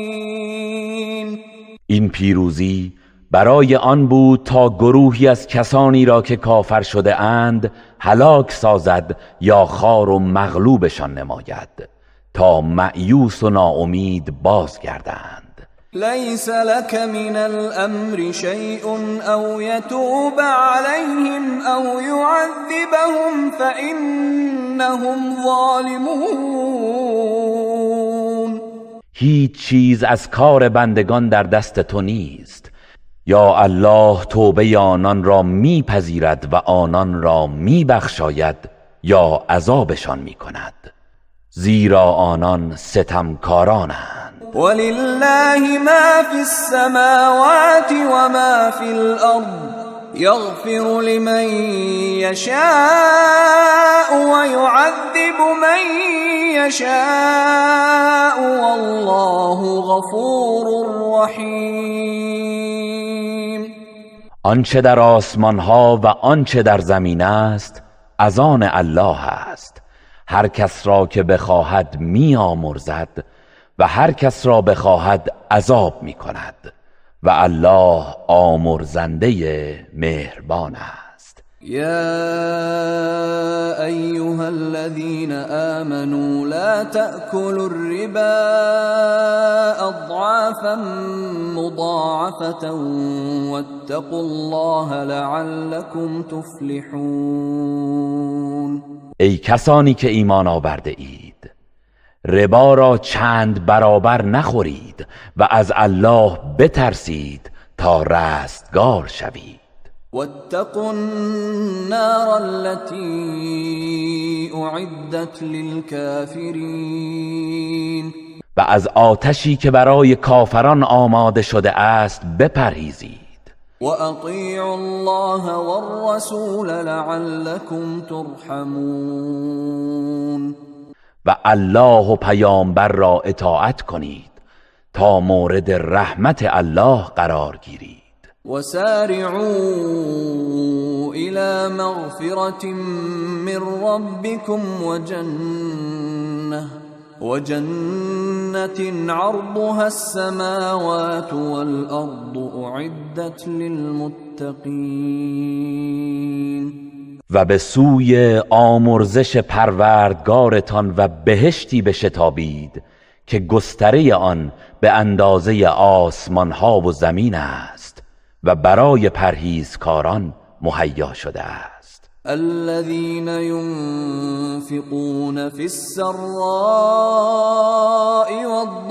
خائبین. این پیروزی برای آن بود تا گروهی از کسانی را که کافر شده اند هلاک سازد یا خوار و مغلوبشان نماید تا مأیوس و ناامید بازگردند. لیس لك من الامر شیء او یتوب علیهم او یعذبهم فانهم ظالمون. هیچ چیز از کار بندگان در دست تو نیست، یا الله توبه آنان را میپذیرد و آنان را میبخشاید یا عذابشان میکند، زیرا آنان ستمکارانند. ولله ما فی السماوات و ما فی الارض یغفر لمن یشاء و یعذب من یشاء والله غفور رحیم. آنچه در آسمان ها و آنچه در زمین است از آن الله است، هر کس را که بخواهد می آمرزد و هر کس را بخواهد عذاب می کند و الله آمرزنده مهربان است. یا ایها الذین آمنوا لا تأکلوا الربا اضعافا مضاعفة واتقوا الله لعلكم تفلحون. ای کسانی که ایمان آورده اید، ربا را چند برابر نخورید و از الله بترسید تا رستگار شوید. واتقوا النار التي اعدت للكافرین. و از آتشی که برای کافران آماده شده است بپرهیزید. واطیعوا الله والرسول لعلكم ترحمون. و الله و پیامبر را اطاعت کنید تا مورد رحمت الله قرار گیرید. وسارعوا الى مغفرة من ربكم وجنة عرضها السماوات والأرض أعدت للمتقین. و به سوی آمرزش پروردگارتان و بهشتی بشتابید که گستره آن به اندازه آسمانها و زمین است و برای پرهیزکاران مهیا شده است. الذين ينفقون في السراء والضراء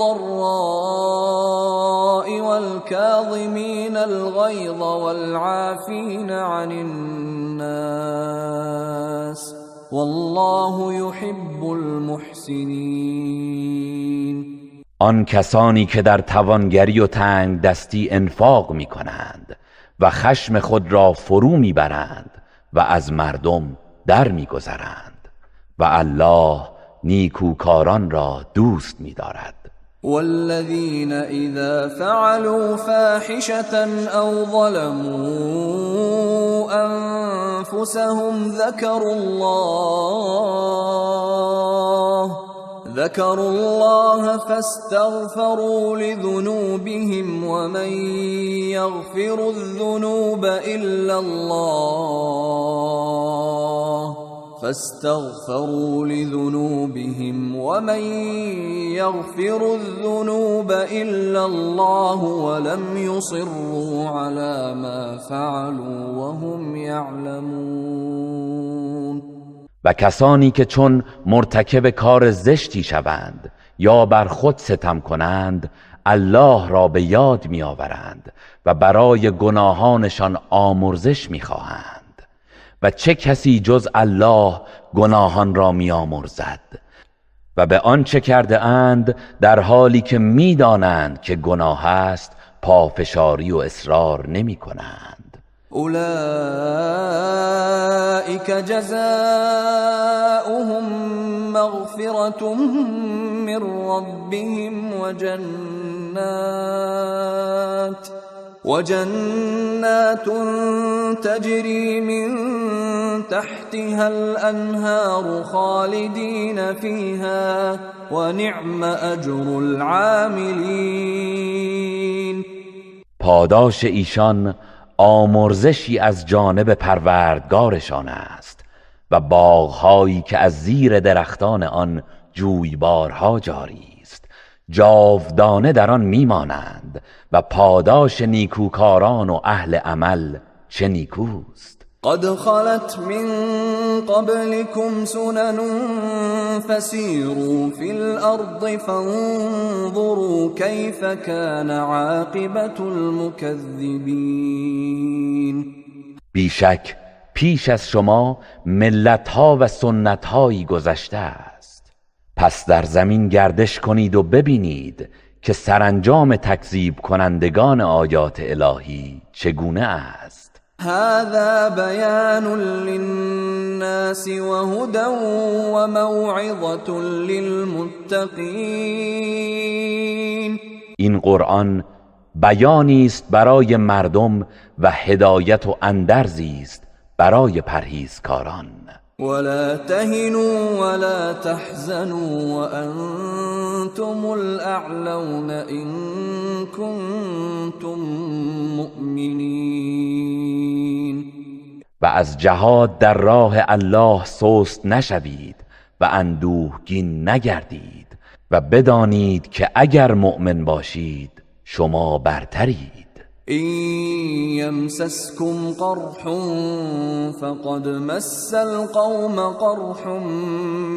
والكاظمين الغيظ والعافين عن الناس والله يحب المحسنين. آن کسانی که در توانگری و تنگ دستی انفاق می کنند و خشم خود را فرو می برند و از مردم در میگذرند و الله نیکوکاران را دوست می‌دارد. والذین اذا فعلوا فاحشة او ظلموا انفسهم ذكروا الله فاستغفروا لذنوبهم ومن يغفر الذنوب إلا الله فاستغفروا لذنوبهم ومن يغفر الذنوب إلا الله ولم يصروا على ما فعلوا وهم يعلمون. و کسانی که چون مرتکب کار زشتی شوند یا بر خود ستم کنند الله را به یاد می‌آورند و برای گناهانشان آمرزش می‌خواهند و چه کسی جز الله گناهان را می‌آمرزد و به آنچه کرده اند در حالی که می‌دانند که گناه است پافشاری و اصرار نمی‌کنند. أولئك جزاؤهم مغفرة من ربهم وجنات تجري من تحتها الأنهار خالدين فيها ونعم أجر العاملين. پاداش ایشان آمرزشی از جانب پروردگارشان است و باغهایی که از زیر درختان آن جویبارها جاری است، جاودانه در آن میمانند و پاداش نیکوکاران و اهل عمل چه نیکوست. قد خلت من قبلكم سنن فسيروا في الأرض فانظروا كيف كان عاقبة المكذبين. بیشک پیش از شما ملت‌ها و سنت‌هایی گذشته است، پس در زمین گردش کنید و ببینید که سرانجام تکذیب کنندگان آیات الهی چگونه است. هذا بیان للناس وهدى وموعظة للمتقین. این قرآن بیانی است برای مردم و هدایت و اندرزی است برای پرهیزکاران. ولا تهنوا ولا تحزنوا وأنتم الأعلون إن كنتم مؤمنین. و از جهاد در راه الله سست نشوید و اندوهگین نگردید و بدانید که اگر مؤمن باشید شما برترید. إن يمسسكم قرح فقد مس القوم قرح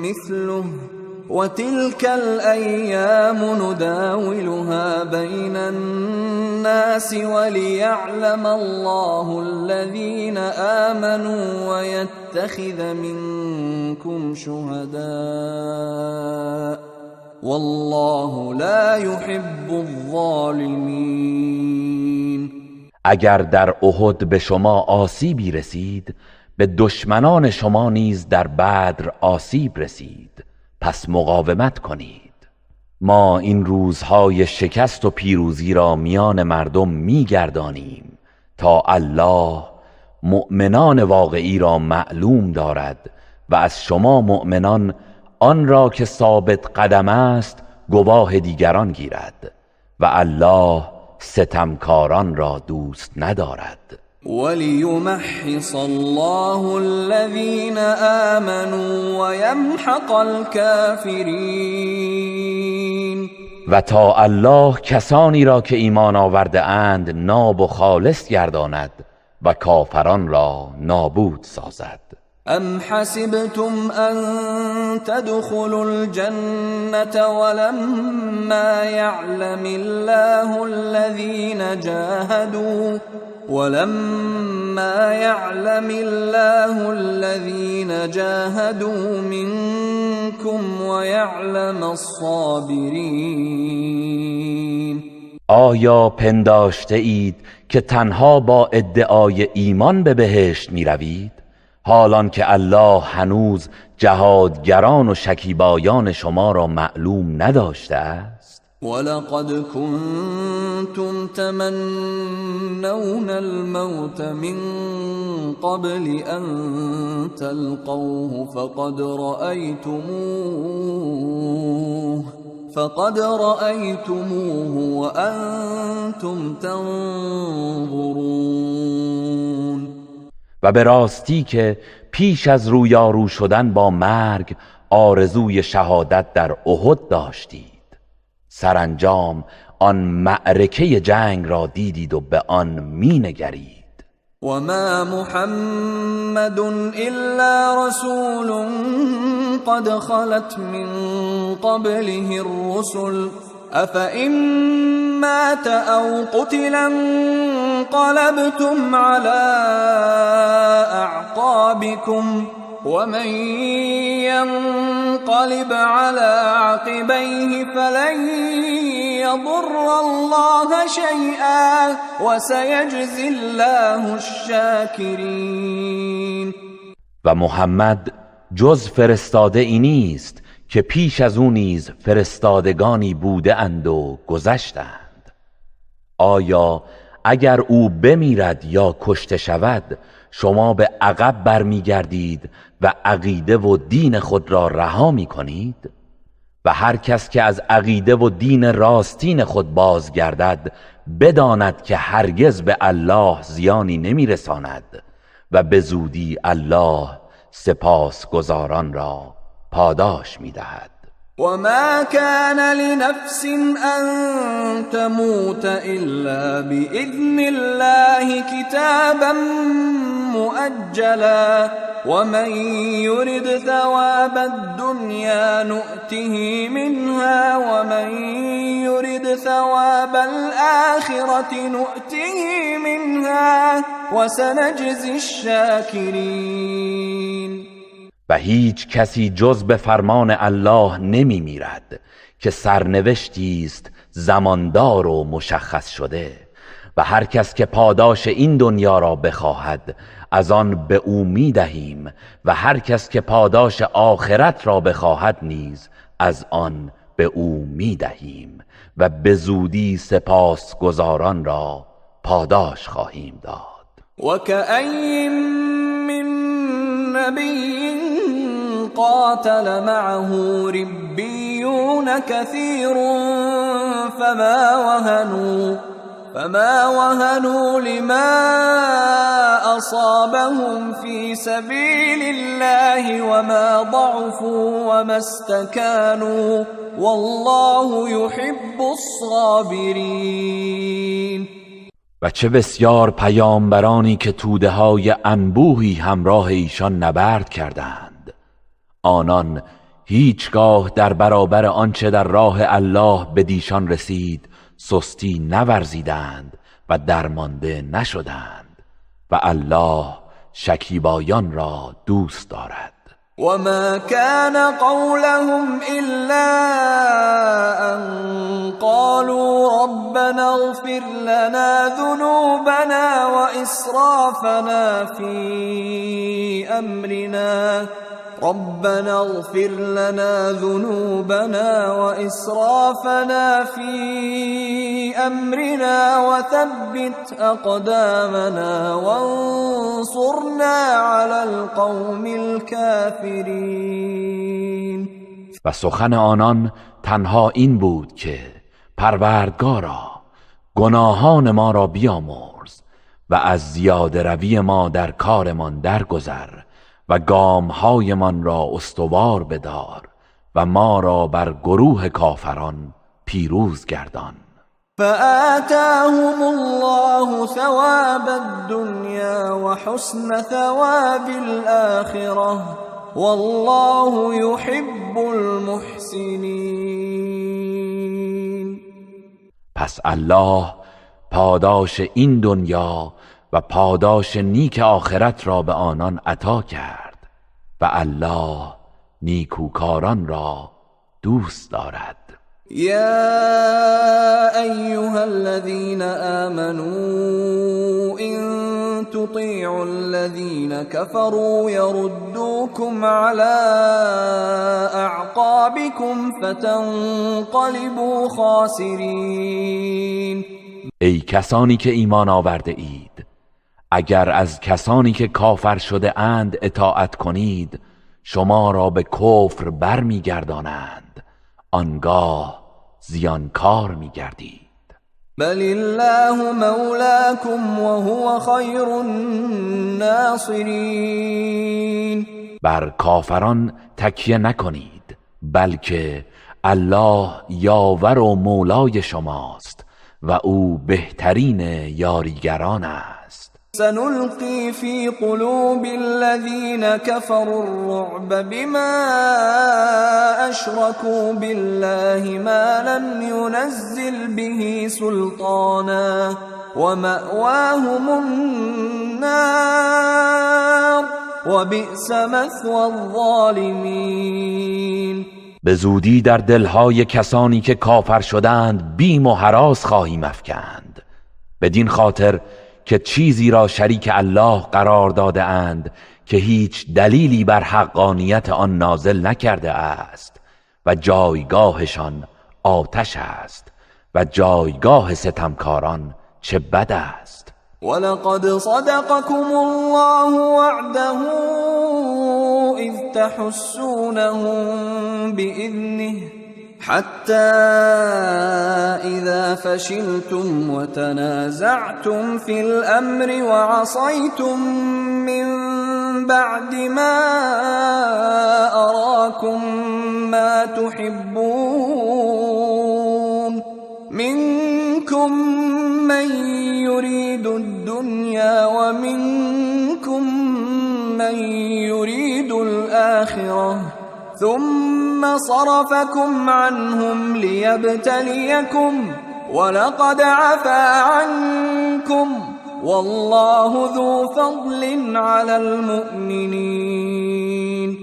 مثله وتلك الأيام نداولها بين الناس وليعلم الله الذين آمنوا ويتخذ منكم شهداء والله لا يحب الظالمين. اگر در احد به شما آسیبی رسید، به دشمنان شما نیز در بدر آسیب رسید، پس مقاومت کنید. ما این روزهای شکست و پیروزی را میان مردم میگردانیم تا الله مؤمنان واقعی را معلوم دارد و از شما مؤمنان آن را که ثابت قدم است گواه دیگران گیرد و الله ستمکاران را دوست ندارد. وليمحص الله الذين آمنوا ويمحق الكافرين. و تا الله کسانی را که ایمان آورده اند ناب و خالص گرداند و کافران را نابود سازد. ام حسبتم ان تدخلوا الجنة ولما يعلم الله الذين جاهدوا منكم ويعلم الصابرين. آیا پنداشته اید که تنها با ادعای ایمان به بهشت می روید، حالان که الله هنوز جهادگران و شکیبایان شما را معلوم نداشته است؟ ولقد كنتم تمنون الموت من قبل أن تلقوه فقد رأيتموه وأنتم تنظرون. و به راستی که پیش از رویارو شدن با مرگ آرزوی شهادت در احد داشتید، سرانجام آن معرکه جنگ را دیدید و به آن می نگرید. و ما محمد الا رسول قد خلت من قبله الرسل افإن مات او قتل انقلبتم على اعقابكم ومن ينقلب على عقبيه فلن يضر الله شيئا وسيجزي الله الشاكرين. و محمد جز فرستاده ای نیست که پیش از او نیز فرستادگانی بوده اند و گذشتند. آیا اگر او بمیرد یا کشته شود شما به عقب برمیگردید و عقیده و دین خود را رها میکنید؟ و هر کس که از عقیده و دین راستین خود بازگردد بداند که هرگز به الله زیانی نمیرساند و به زودی الله سپاسگزاران را پاداش میدهد. وما كان لنفس أن تموت إلا بإذن الله كتابا مؤجلا ومن يرد ثواب الدنيا نؤته منها ومن يرد ثواب الآخرة نؤته منها وسنجزي الشاكرين. و هیچ کسی جز به فرمان الله نمی میرد که سرنوشتی است زماندار و مشخص شده، و هر کس که پاداش این دنیا را بخواهد از آن به او می دهیم و هر کس که پاداش آخرت را بخواهد نیز از آن به او می دهیم و به زودی سپاسگزاران را پاداش خواهیم داد. و کأی من نبی قاتل معه ربیون كثير فما وهنوا لما أصابهم في سبيل الله وما ضعفوا وما استكانوا والله يحب الصابرين. و چه بسیار پیامبرانی که توده های انبوهی همراه ایشان نبرد کردند، آنان هیچگاه در برابر آنچه در راه الله بدیشان رسید سستی نورزیدند و درمانده نشدند و الله شکیبایان را دوست دارد. وما كان قولهم إلا أن قالوا ربنا اغفر لنا ذنوبنا وإسرافنا في أمرنا ربنا اغفر لنا ذنوبنا وإسرافنا في أمرنا وثبت أقدامنا وانصرنا على القوم الكافرين. و سخن آنان تنها این بود که پروردگارا گناهان ما را بیامرز و از زیاده روی ما در کارمان درگذر و گامهایمان را استوار بدار و ما را بر گروه کافران پیروز گردان. فآتاهم الله ثواب الدنيا وحسن ثواب الآخرة والله يحب المحسنين. پس الله پاداش این دنیا و پاداش نیک آخرت را به آنان عطا کرد و الله نیکوکاران را دوست دارد. یا ایها الذین آمنوا ان تطیعوا الذین كفروا یردوکم علی اعقابکم فتنقلبوا خاسرین. ای کسانی که ایمان آورده اید، اگر از کسانی که کافر شده اند اطاعت کنید شما را به کفر برمیگردانند، آنگاه زیانکار میگردید. بل الله مولاکم وهو خیر الناصرین. بر کافران تکیه نکنید، بلکه الله یاور و مولای شماست و او بهترین یاریگران است. سنلقي في قلوب الذين كفروا الرعب بما أشركوا بالله ما لم ينزل به سلطانا ومأواهم النار وبئس مثوى الظالمين. به زودی در دلهای کسانی که کافر شدند بیم و هراس خواهیم افکند، بدین خاطر که چیزی را شریک الله قرار داده اند که هیچ دلیلی بر حقانیت آن نازل نکرده است و جایگاهشان آتش است و جایگاه ستمکاران چه بد است. ولقد صدقكم الله وعده اذ تحسونهم بإذنه حتى إذا فشلتم وتنازعتم في الأمر وعصيتم من بعد ما أراكم ما تحبون منكم من يريد الدنيا ومنكم من يريد الآخرة ثم صرفكم عنهم ليبتليكم ولقد عفا عنكم والله ذو فضل على المؤمنين.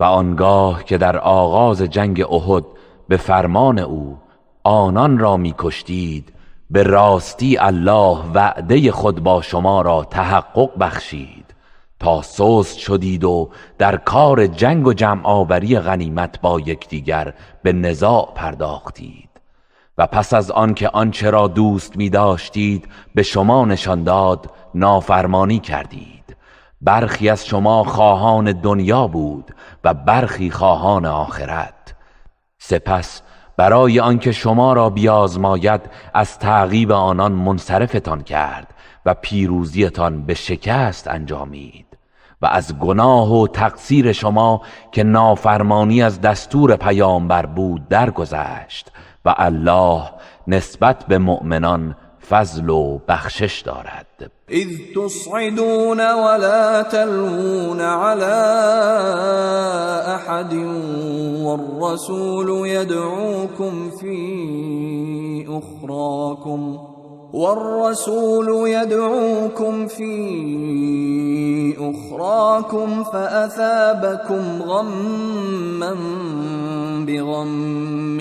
و آنگاه که در آغاز جنگ احد به فرمان او آنان را میکشتید، به راستی الله وعده خود با شما را تحقق بخشید تا سست شدید و در کار جنگ و جمع آوری غنیمت با یکدیگر به نزاع پرداختید و پس از آن که آنچه را دوست می داشتید به شما نشان داد نافرمانی کردید. برخی از شما خواهان دنیا بود و برخی خواهان آخرت. سپس برای آنکه شما را بیازماید از تعقیب آنان منصرفتان کرد و پیروزیتان به شکست انجامید و از گناه و تقصیر شما که نافرمانی از دستور پیامبر بود درگذشت و الله نسبت به مؤمنان فضل و بخشش دارد. اذ تصعدون ولا تلوون على احد والرسول يدعوكم في اخراكم فأثابكم غما بغم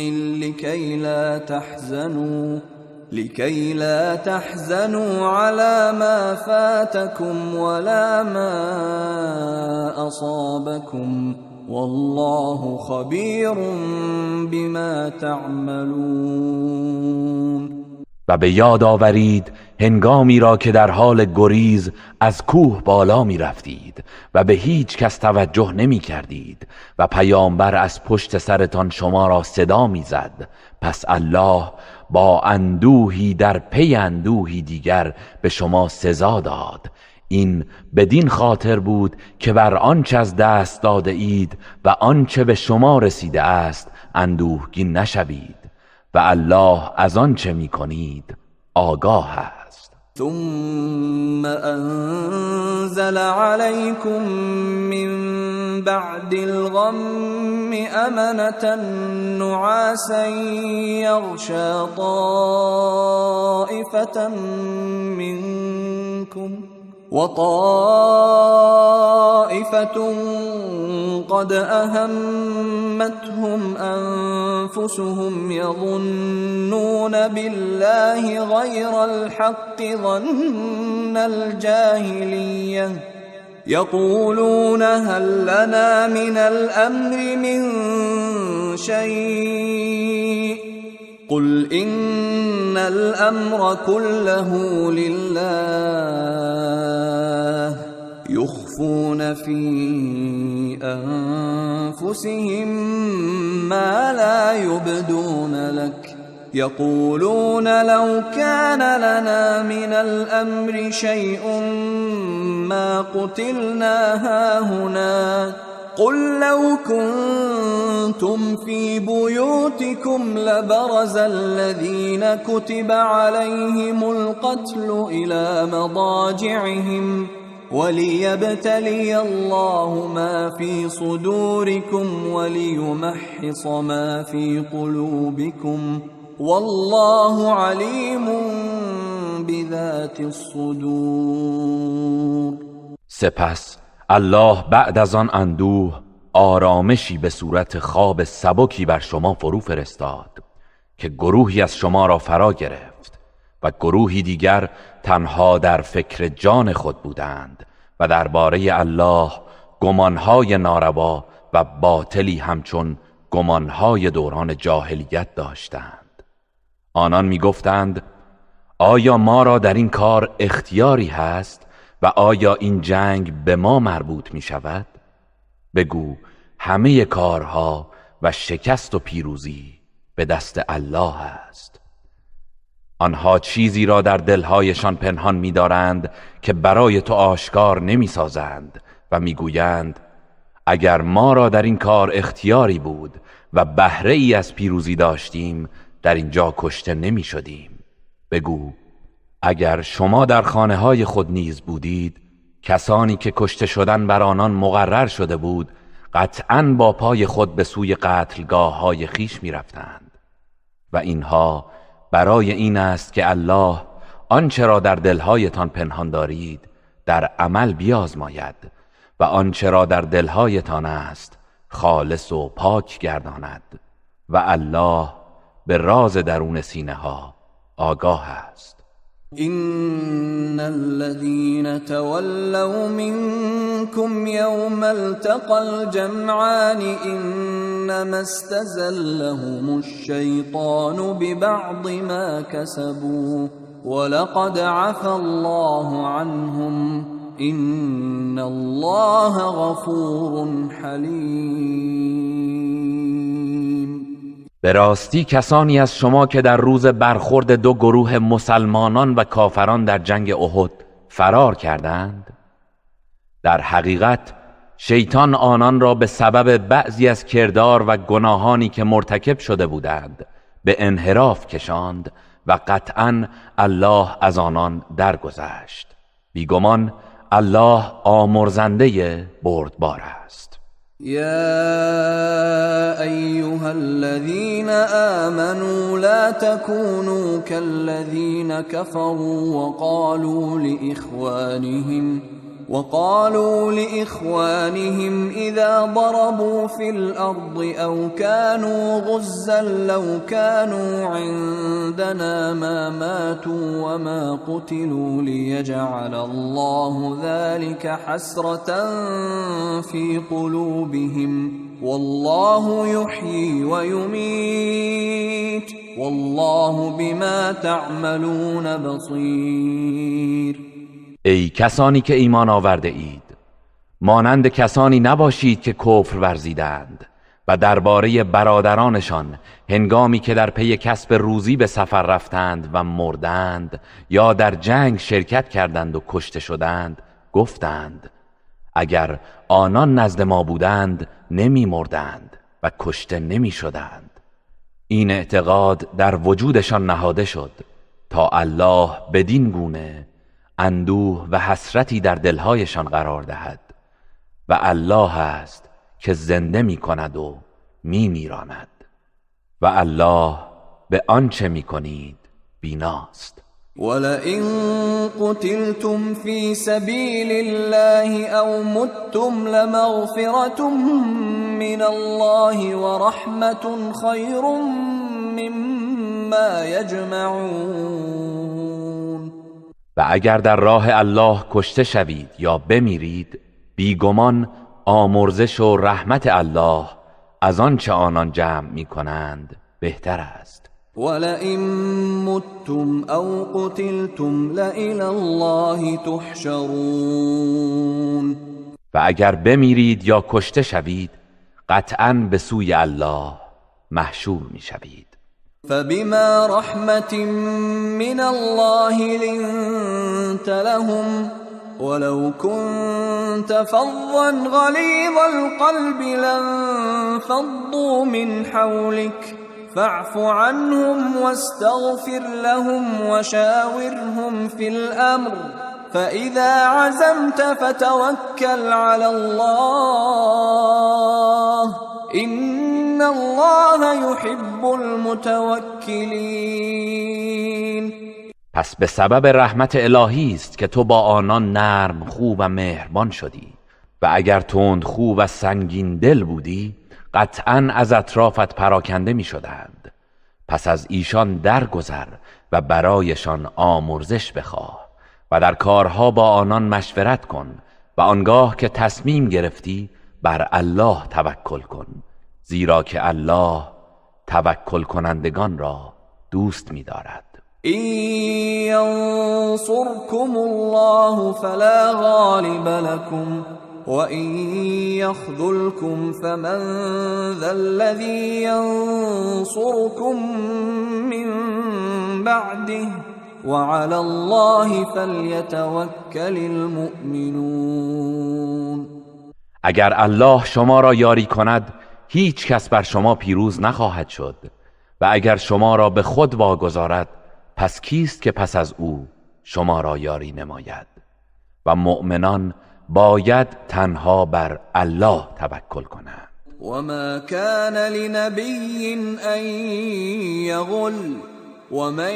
لكي لا تحزنوا على ما فاتكم ولا ما أصابكم والله خبير بما تعملون. و به یاد آورید هنگامی را که در حال گریز از کوه بالا می رفتید و به هیچ کس توجه نمی کردید و پیامبر از پشت سرتان شما را صدا می زد. پس الله با اندوهی در پی اندوهی دیگر به شما سزا داد. این بدین خاطر بود که بر آنچه از دست داده اید و آنچه به شما رسیده است اندوهگین نشوید و الله از آنچه میکنید آگاه است. ثم انزل عليكم من بعد الغم امنة نعاسا يغشى طائفة منكم وطائفة قد أهمتهم أنفسهم يظنون بالله غير الحق ظن الجاهلية يقولون هل لنا من الأمر من شيء قل إن الأمر كله لله يخفون في أنفسهم ما لا يبدون لك يقولون لو كان لنا من الأمر شيء ما قتلنا هاهنا قل لو كنتم في بيوتكم لبرز الذين كتب عليهم القتل إلى مضاجعهم وليبتلي الله ما في صدوركم وليمحص ما في قلوبكم والله عليم بذات الصدور. سپس الله بعد از آن اندوه آرامشی به صورت خواب سبکی بر شما فرو فرستاد که گروهی از شما را فرا گرفت و گروهی دیگر تنها در فکر جان خود بودند و درباره الله گمانهای ناروا و باطلی همچون گمانهای دوران جاهلیت داشتند. آنان میگفتند آیا ما را در این کار اختیاری هست و آیا این جنگ به ما مربوط می شود؟ بگو همه کارها و شکست و پیروزی به دست الله است. آنها چیزی را در دلهایشان پنهان می دارند که برای تو آشکار نمی سازند و می گویند اگر ما را در این کار اختیاری بود و بهره ای از پیروزی داشتیم در اینجا کشته نمی شدیم. بگو اگر شما در خانه های خود نیز بودید، کسانی که کشته شدن بر آنان مقرر شده بود قطعاً با پای خود به سوی قتلگاه های خیش می رفتند. و اینها برای این است که الله آنچه را در دلهایتان پنهان دارید در عمل بیازماید و آنچه را در دلهایتان است خالص و پاک گرداند و الله به راز درون سینه ها آگاه است. إن الذين تولوا منكم يوم التقى الجمعان إنما استزلهم الشيطان ببعض ما كسبوا ولقد عفى الله عنهم إن الله غفور حليم. به راستی کسانی از شما که در روز برخورد دو گروه مسلمانان و کافران در جنگ احد فرار کردند، در حقیقت شیطان آنان را به سبب بعضی از کردار و گناهانی که مرتکب شده بودند به انحراف کشاند و قطعا الله از آنان درگذشت. بیگمان الله آمرزنده بردبار است. يا أيها الذين آمنوا لا تكونوا كالذين كفروا وقالوا لإخوانهم إذا ضربوا في الأرض أو كانوا غزا لو كانوا عندنا ما ماتوا وما قتلوا ليجعل الله ذلك حسرة في قلوبهم والله يحيي ويميت والله بما تعملون بصير. ای کسانی که ایمان آورده اید، مانند کسانی نباشید که کفر ورزیدند و درباره برادرانشان هنگامی که در پی کسب روزی به سفر رفتند و مردند یا در جنگ شرکت کردند و کشته شدند گفتند اگر آنان نزد ما بودند نمی مردند و کشته نمی شدند. این اعتقاد در وجودشان نهاده شد تا الله بدین گونه اندوه و حسرتی در دلهایشان قرار دهد و الله است که زنده می کند و می میراند و الله به آنچه می کنید بیناست. ولئن قتلتم في سبيل الله أو متم لمغفرة من الله ورحمة خير مما يجمعون. و اگر در راه الله کشته شوید یا بمیرید، بیگمان آمرزش و رحمت الله از آنچه آنان جمع می کنند بهتر است. ولئن متم او قتلتم لإلی الله تحشرون. و اگر بمیرید یا کشته شوید، قطعاً به سوی الله محشور می شوید. فبما رحمة من الله لنت لهم ولو كنت فظا غليظ القلب لانفضوا من حولك فاعف عنهم واستغفر لهم وشاورهم في الأمر فإذا عزمت فتوكل على الله إن الله يحب المتوکلین. پس به سبب رحمت الهی است که تو با آنان نرم خو و مهربان شدی و اگر تند خو و سنگین دل بودی قطعاً از اطرافت پراکنده می شدند. پس از ایشان درگذر و برایشان آمرزش بخواه و در کارها با آنان مشورت کن و آنگاه که تصمیم گرفتی بر الله توکل کن، زیرا که الله توکل کنندگان را دوست می دارد. إن ينصركم الله فلا غالب لكم وإن يخذلكم فمن ذا الذي ينصركم من بعده وعلى الله فليتوكل المؤمنون. اگر الله شما را یاری کند هیچ کس بر شما پیروز نخواهد شد و اگر شما را به خود واگذارد پس کیست که پس از او شما را یاری نماید؟ و مؤمنان باید تنها بر الله توکل کنند. وما كان لنبي أن يغل ومن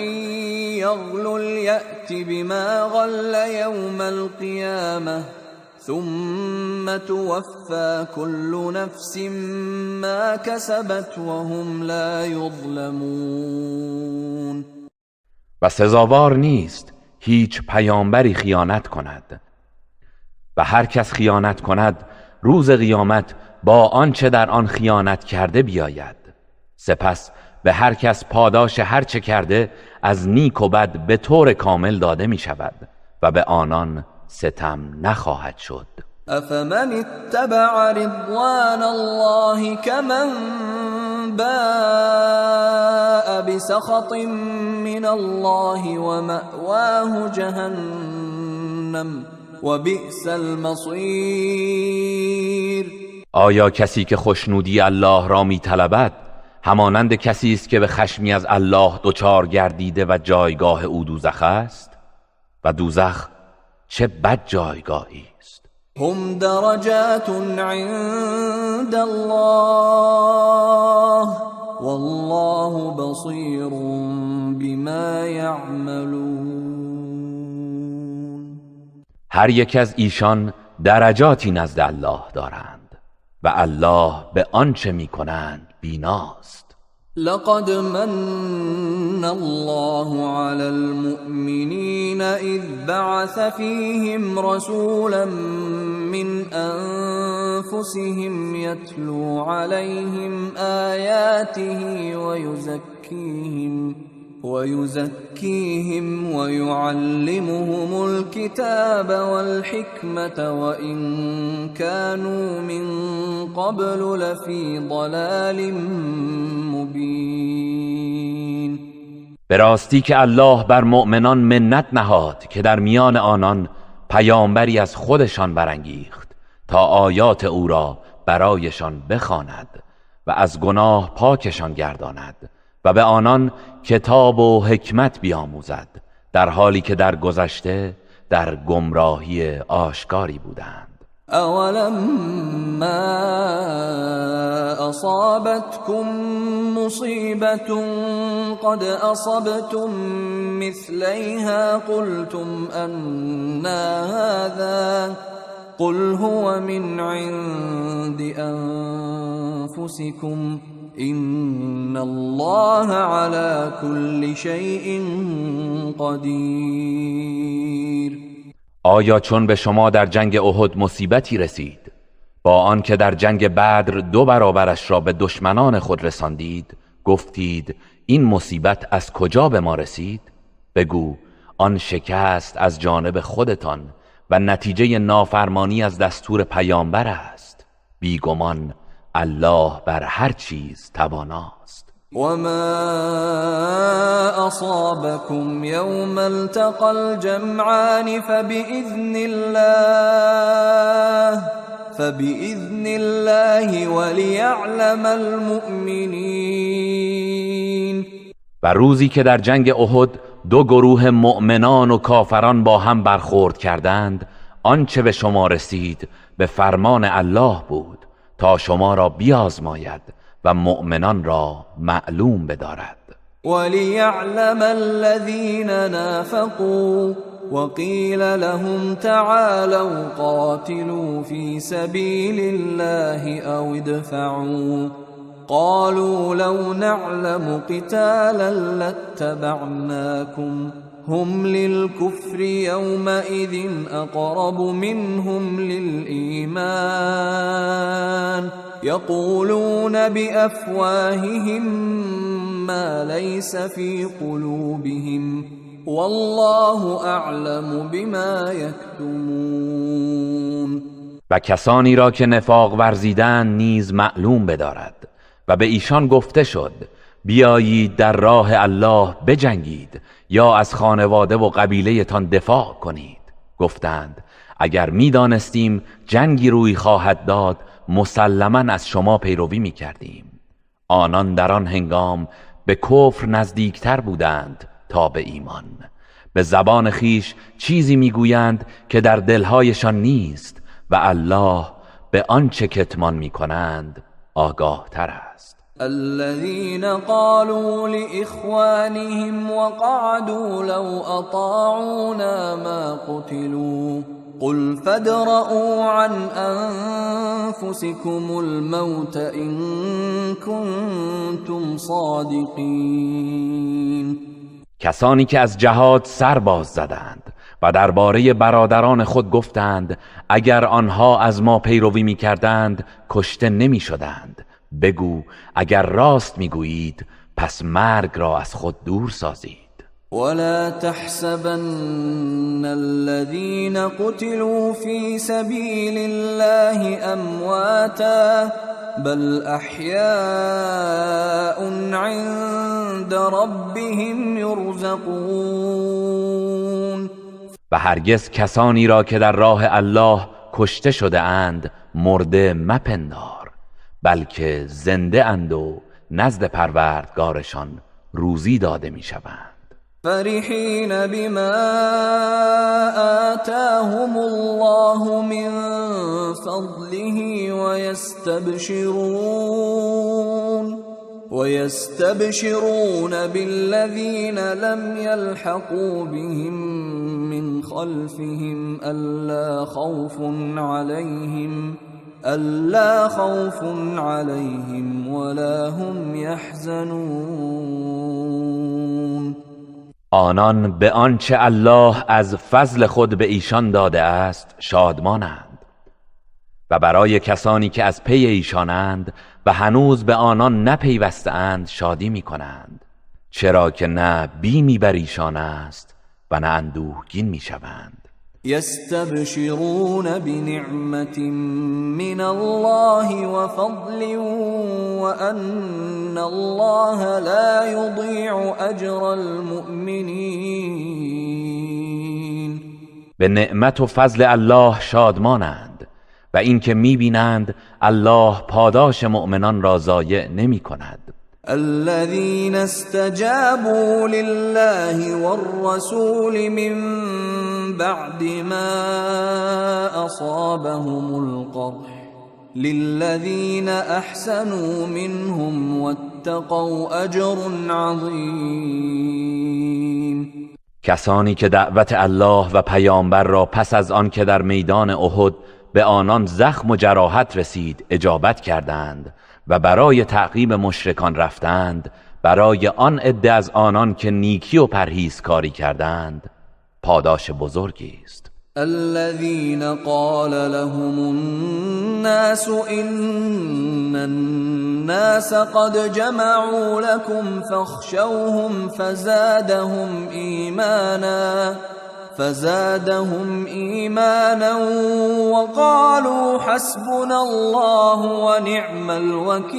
يغلل يأت بما غل يوم القيامة ثم توفى كل نفس ما كسبت وهم لا يظلمون. و سزاوار نیست هیچ پیامبری خیانت کند و هر کس خیانت کند روز قیامت با آنچه در آن خیانت کرده بیاید. سپس به هر کس پاداش هر چه کرده از نیک و بد به طور کامل داده می شود و به آنان ستم نخواهد شد. افمن اتبع رضوان الله كمن باء بسخط من الله ومأواه جهنم وبئس المصیر. آیا کسی که خوشنودی الله را می طلبد همانند کسی است که به خشمی از الله دچار گردیده و جایگاه او دوزخ است؟ و دوزخ چه بد جایگاهی است. هم درجات عند الله والله بصیر بما یعملون. هر یک از ایشان درجاتی نزد الله دارند و الله به آنچه میکنند بیناست. لقد من الله على المؤمنين إذ بعث فيهم رسولا من أنفسهم يتلو عليهم آياته ويزكيهم ويعلمهم الكتاب والحكمة وإن كانوا من قبل لفي ضلال مبين. به راستی که الله بر مؤمنان منت نهاد که در میان آنان پیامبری از خودشان برانگیخت تا آیات او را برایشان بخواند و از گناه پاکشان گرداند و به آنان کتاب و حکمت بیاموزد، در حالی که در گذشته در گمراهی آشکاری بودند. اولما اصابتكم مصیبة قد اصبتم مثليها قلتم أنا هذا قل هو من عند انفسكم إن الله على كل شيء قدیر. آیا چون به شما در جنگ احد مصیبتی رسید، با آنکه در جنگ بدر 2 برابرش را به دشمنان خود رساندید، گفتید این مصیبت از کجا به ما رسید؟ بگو آن شکست از جانب خودتان و نتیجه نافرمانی از دستور پیامبر است. بیگمان الله بر هر چیز تواناست. وما اصابكم يوم التقى الجمعان فبإذن الله وليعلم المؤمنين. و روزی که در جنگ احد 2 گروه مؤمنان و کافران با هم برخورد کردند، آنچه به شما رسید به فرمان الله بود تا شما را بیازماید و مؤمنان را معلوم بدارد. وليعلم الذين نافقوا وقيل لهم تعالوا قاتلوا في سبيل الله أو ادفعوا قالوا لو نعلم قتالا لاتبعناكم هم للكفر يومئذ أقرب منهم للإيمان يقولون بأفواههم ما ليس في قلوبهم والله أعلم بما يكتمون. و کسانی را که نفاق ورزیدند نیز معلوم بدارد و به ایشان گفته شد بیایید در راه الله بجنگید یا از خانواده و قبیله تان دفاع کنید. گفتند اگر میدانستیم جنگی روی خواهد داد مسلما از شما پیروی میکردیم. آنان در آن هنگام به کفر نزدیکتر بودند تا به ایمان. به زبان خیش چیزی میگویند که در دلهایشان نیست و الله به آنچه کتمان میکنند آگاه تر است. الذين قالوا لإخوانهم وقعدوا لو أطاعونا ما قتلوا قل فادرءوا عن أنفسكم الموت إن كنتم صادقين. کسانی که از جهاد سر باز زدند و درباره برادران خود گفتند اگر آنها از ما پیروی می‌کردند کشته نمی‌شدند، بگو اگر راست میگویید پس مرگ را از خود دور سازید. ولا تحسبن الذين قتلوا في سبيل الله امواتا بل احياء عند ربهم يرزقون. و هرگز کسانی را که در راه الله کشته شده اند مرده مپندار، بلکه زنده اند و نزد پروردگارشان روزی داده میشوند. فرحین بما آتاهم الله من فضله ويستبشرون بالذين لم يلحقوا بهم من خلفهم ألا خوف عليهم ولا هم يحزنون. آنان به آنچه الله از فضل خود به ایشان داده است شادمانند و برای کسانی که از پی ایشانند و هنوز به آنان نپیوسته‌اند شادی می‌کنند، چرا که نه بیمی بر ایشان است و نه اندوهگین می‌شوند. یستبشرون بنعمة من الله وفضل وأن الله لا يضيع أجر المؤمنین. به نعمت و فضل الله شادمانند و اینکه میبینند الله پاداش مؤمنان را ضایع نمی کند. الذين استجابوا لله والرسول من بعد ما أصابهم القرح للذين أحسنوا منهم واتقوا أجر عظیم. کسانی که دعوت الله و پیامبر را پس از آن که در میدان احد به آنان زخم و جراحت رسید اجابت کردند و برای تعقیب مشرکان رفتند، برای آن عده از آنان که نیکی و پرهیزکاری کردند پاداش بزرگی است. الذين قال لهم الناس إن الناس قد جمعوا لكم فاخشوهم فزادهم ایمانا وقالوا حسبنا الله ونعم الوکیل.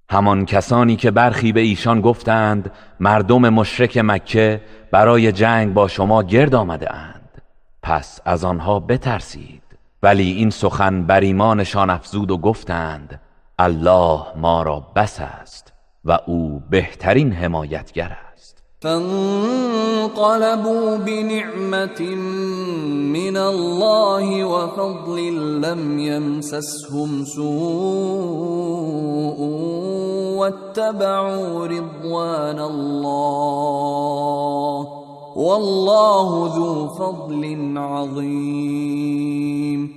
همان کسانی که برخی به ایشان گفتند مردم مشرک مکه برای جنگ با شما گرد آمده اند، پس از آنها بترسید. ولی این سخن بر ایمانشان افزود و گفتند الله ما را بس است و او بهترین حمایتگر است. فانقلبوا بنعمة من الله وفضل لم يمسسهم سوء واتبعوا رضوان الله والله ذو فضل عظیم.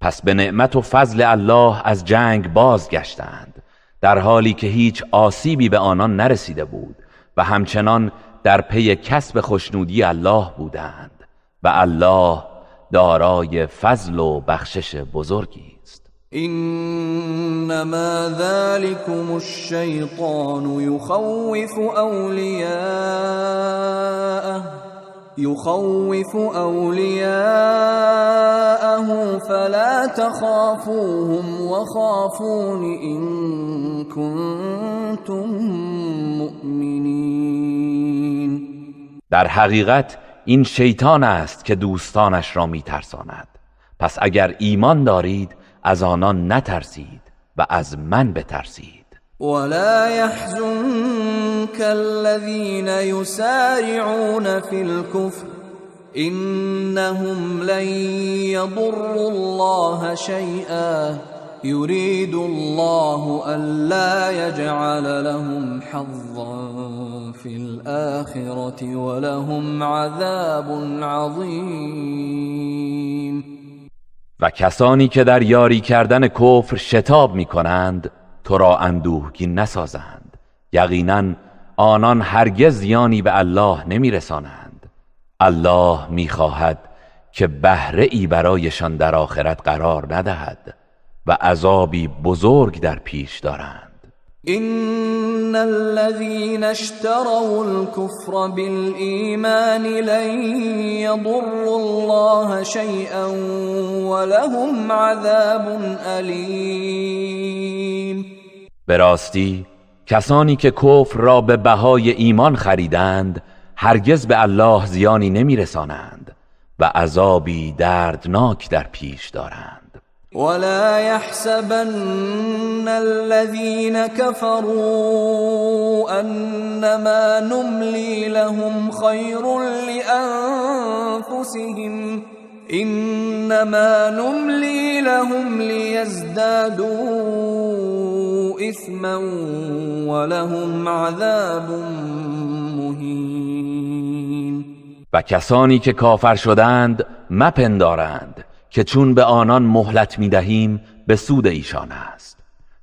پس به نعمت و فضل الله از جنگ بازگشتند، در حالی که هیچ آسیبی به آنان نرسیده بود و همچنان در پی کسب خوشنودی الله بودند و الله دارای فضل و بخشش بزرگی است. انما ذلكم الشیطان يخوف أولياءه فلا تخافوهم وخافون إن كنتم مؤمنین. در حقیقت این شیطان است که دوستانش را میترساند، پس اگر ایمان دارید از آنان نترسید و از من بترسید. ولا يحزنك الذين يسارعون في الكفر إنهم لن يضروا الله شيئا يريد الله ألا يجعل لهم حظا في الآخرة ولهم عذاب عظیم. و کسانی که در یاری کردن کفر شتاب می کنند تو را اندوهگین نسازند، یقینا آنان هرگز زیانی به الله نمیرسانند. الله میخواهد که بهره ای برایشان در آخرت قرار ندهد و عذابی بزرگ در پیش دارند. إن الذين اشتروا الكفر بالإيمان لن يضروا الله شيئا ولهم عذاب أليم. به راستی کسانی که کفر را به بهای ایمان خریدند هرگز به الله زیانی نمیرسانند و عذابی دردناک در پیش دارند. ولا يحسبن الذين كفروا أنما نملي لهم خير لأنفسهم إنما نملي لهم ليزدادوا إثما ولهم عذاب مهین. و کسانی که کافر شدند مپندارند که چون به آنان مهلت میدهیم به سود ایشان است،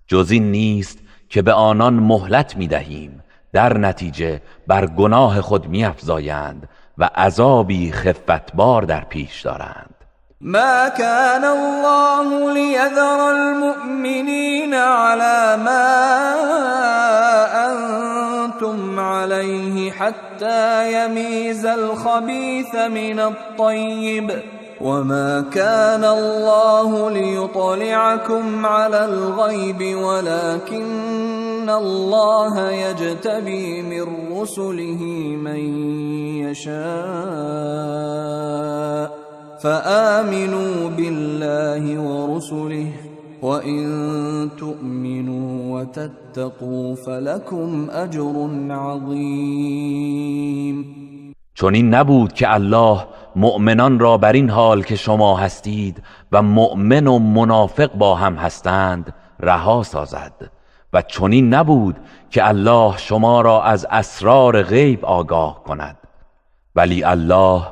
جز این نیست که به آنان مهلت میدهیم، در نتیجه بر گناه خود میافزایند و عذابی خفتبار در پیش دارند. ما كان الله ليذر المؤمنين على ما أنتم عليه حتى يميز الخبيث من الطيب وما كان الله ليطلعكم على الغيب ولكن الله يجتبي من رسله من يشاء فآمنوا بالله ورسله وإن تؤمنوا وتتقوا فلكم أجر عظيم. چون این نبود که الله مؤمنان را بر این حال که شما هستید و مؤمن و منافق با هم هستند رها سازد، و چنین نبود که الله شما را از اسرار غیب آگاه کند، ولی الله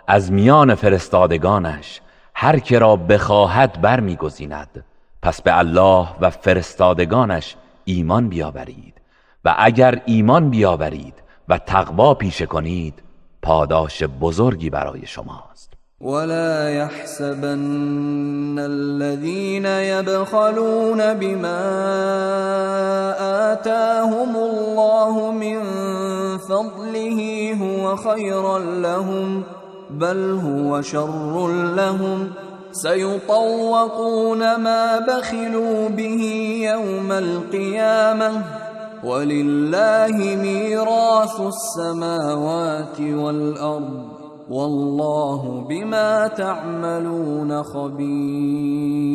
از میان فرستادگانش هر که را بخواهد برمیگزیند. پس به الله و فرستادگانش ایمان بیاورید و اگر ایمان بیاورید و تقوا پیشه کنید پاداش بزرگی برای شماست. ولا يحسبن الذين يبخلون بما آتاهم الله من فضله هو خيرا لهم بل هو شر لهم سيطوقون ما بخلوا به يوم القيامة ولله ميراث السماوات والأرض والله بما تعملون خبیر.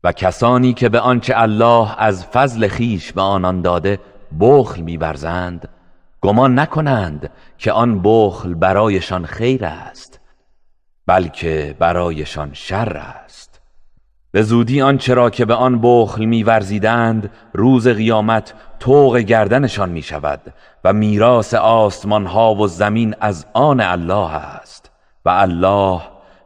و کسانی که به آنچه الله از فضل خیش به آنان داده بخل می‌ورزند گمان نکنند که آن بخل برایشان خیر است، بلکه برایشان شر است. به زودی آنچه را که به آن بخل می‌ورزیدند روز قیامت طوق گردنشان می‌شود و میراث آسمان‌ها و زمین از آن الله است و الله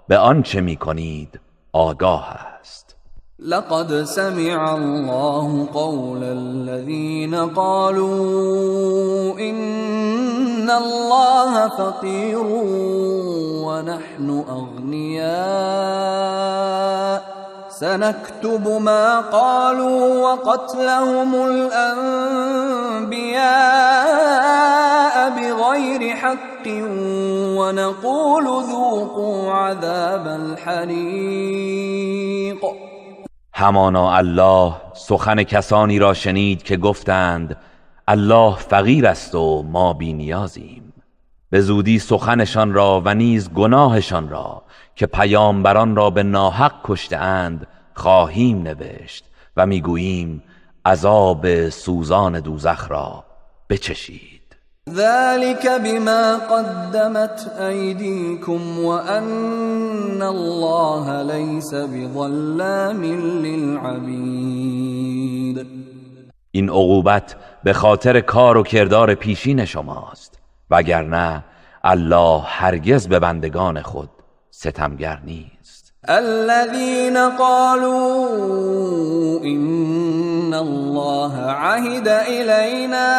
به آنچه می‌کنید آگاه است. لقد سمع الله قول الذين قالوا إن الله فقير ونحن أغنياء سنكتب ما قالوا وقتلهم الأنبياء بغير حق ونقول ذوقوا عذاب الحريق. همانا الله سخن کسانی را شنید که گفتند الله فقیر است و ما بی نیازیم. به زودی سخنشان را و نیز گناهشان را که پیامبران را به ناحق کشته اند خواهیم نوشت و میگوییم عذاب سوزان دوزخ را بچشید. ذلك بما قدمت أيديكم وأن الله ليس بظلام للعبید. این عقوبت به خاطر کار و کردار پیشین شماست، وگرنه الله هرگز به بندگان خود ستمگر نیست. الذين قالوا إن الله عهد إلينا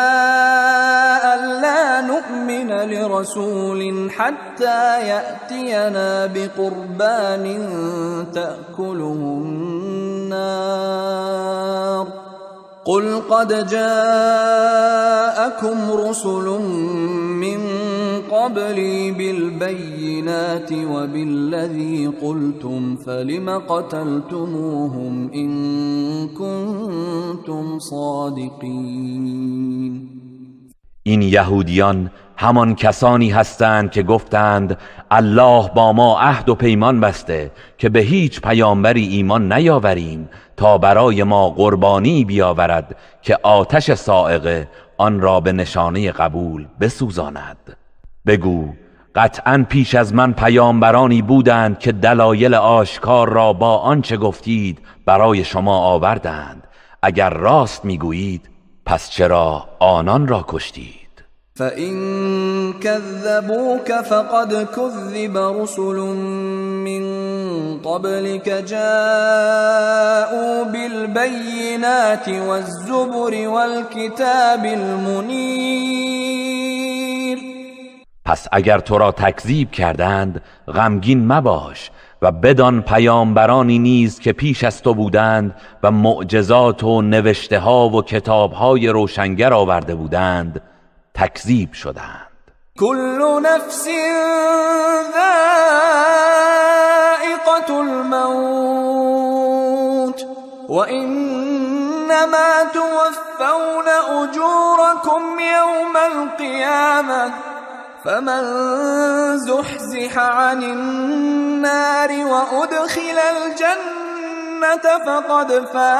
ألا نؤمن لرسول حتى يأتينا بقربان تأكله النار قل قد جاءكم رسل من قبلي بالبينات وبالذي قلتم فلم قتلتموهم إن كنتم صادقين. این یهودیان همان کسانی هستند که گفتند الله با ما عهد و پیمان بسته که به هیچ پیامبری ایمان نیاوریم تا برای ما قربانی بیاورد که آتش صاعقه آن را به نشانه قبول بسوزاند. بگو قطعا پیش از من پیامبرانی بودند که دلایل آشکار را با آنچه گفتید برای شما آوردند. اگر راست میگویید پس چرا آنان را کشتید؟ فَإِن كَذَّبُوكَ فَقَدْ كُذِّبَ رُسُلٌ مِّن قَبْلِكَ جَاءُوا بِالْبَيِّنَاتِ وَالزُّبُرِ وَالْكِتَابِ الْمُنِيرِ. پس اگر تو را تکذیب کردند غمگین مباش و بدان پیامبرانی نیز که پیش از تو بودند و معجزات و نوشته ها و کتابهای روشنگر آورده بودند تکذیب شدند. كل نفس ذائقة الموت وإنما توفون أجوركم يوم القيامة فمن زحزح عن النار وأدخل الجنة فقد فاز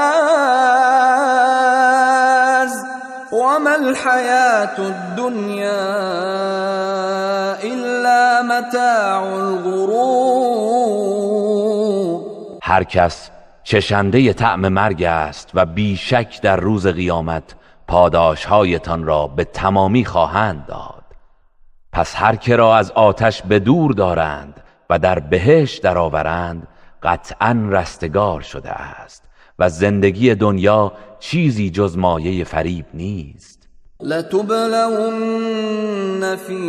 وما الحياة الدنيا إلا متاع الغرور. هر کس چشنده طعم مرگ است و بیشک در روز قیامت پاداشهایتان را به تمامی خواهند داد. پس هر که را از آتش به دور دارند و در بهشت درآورند قطعا رستگار شده است و زندگی دنیا چیزی جز مایه فریب نیست. لتبلون في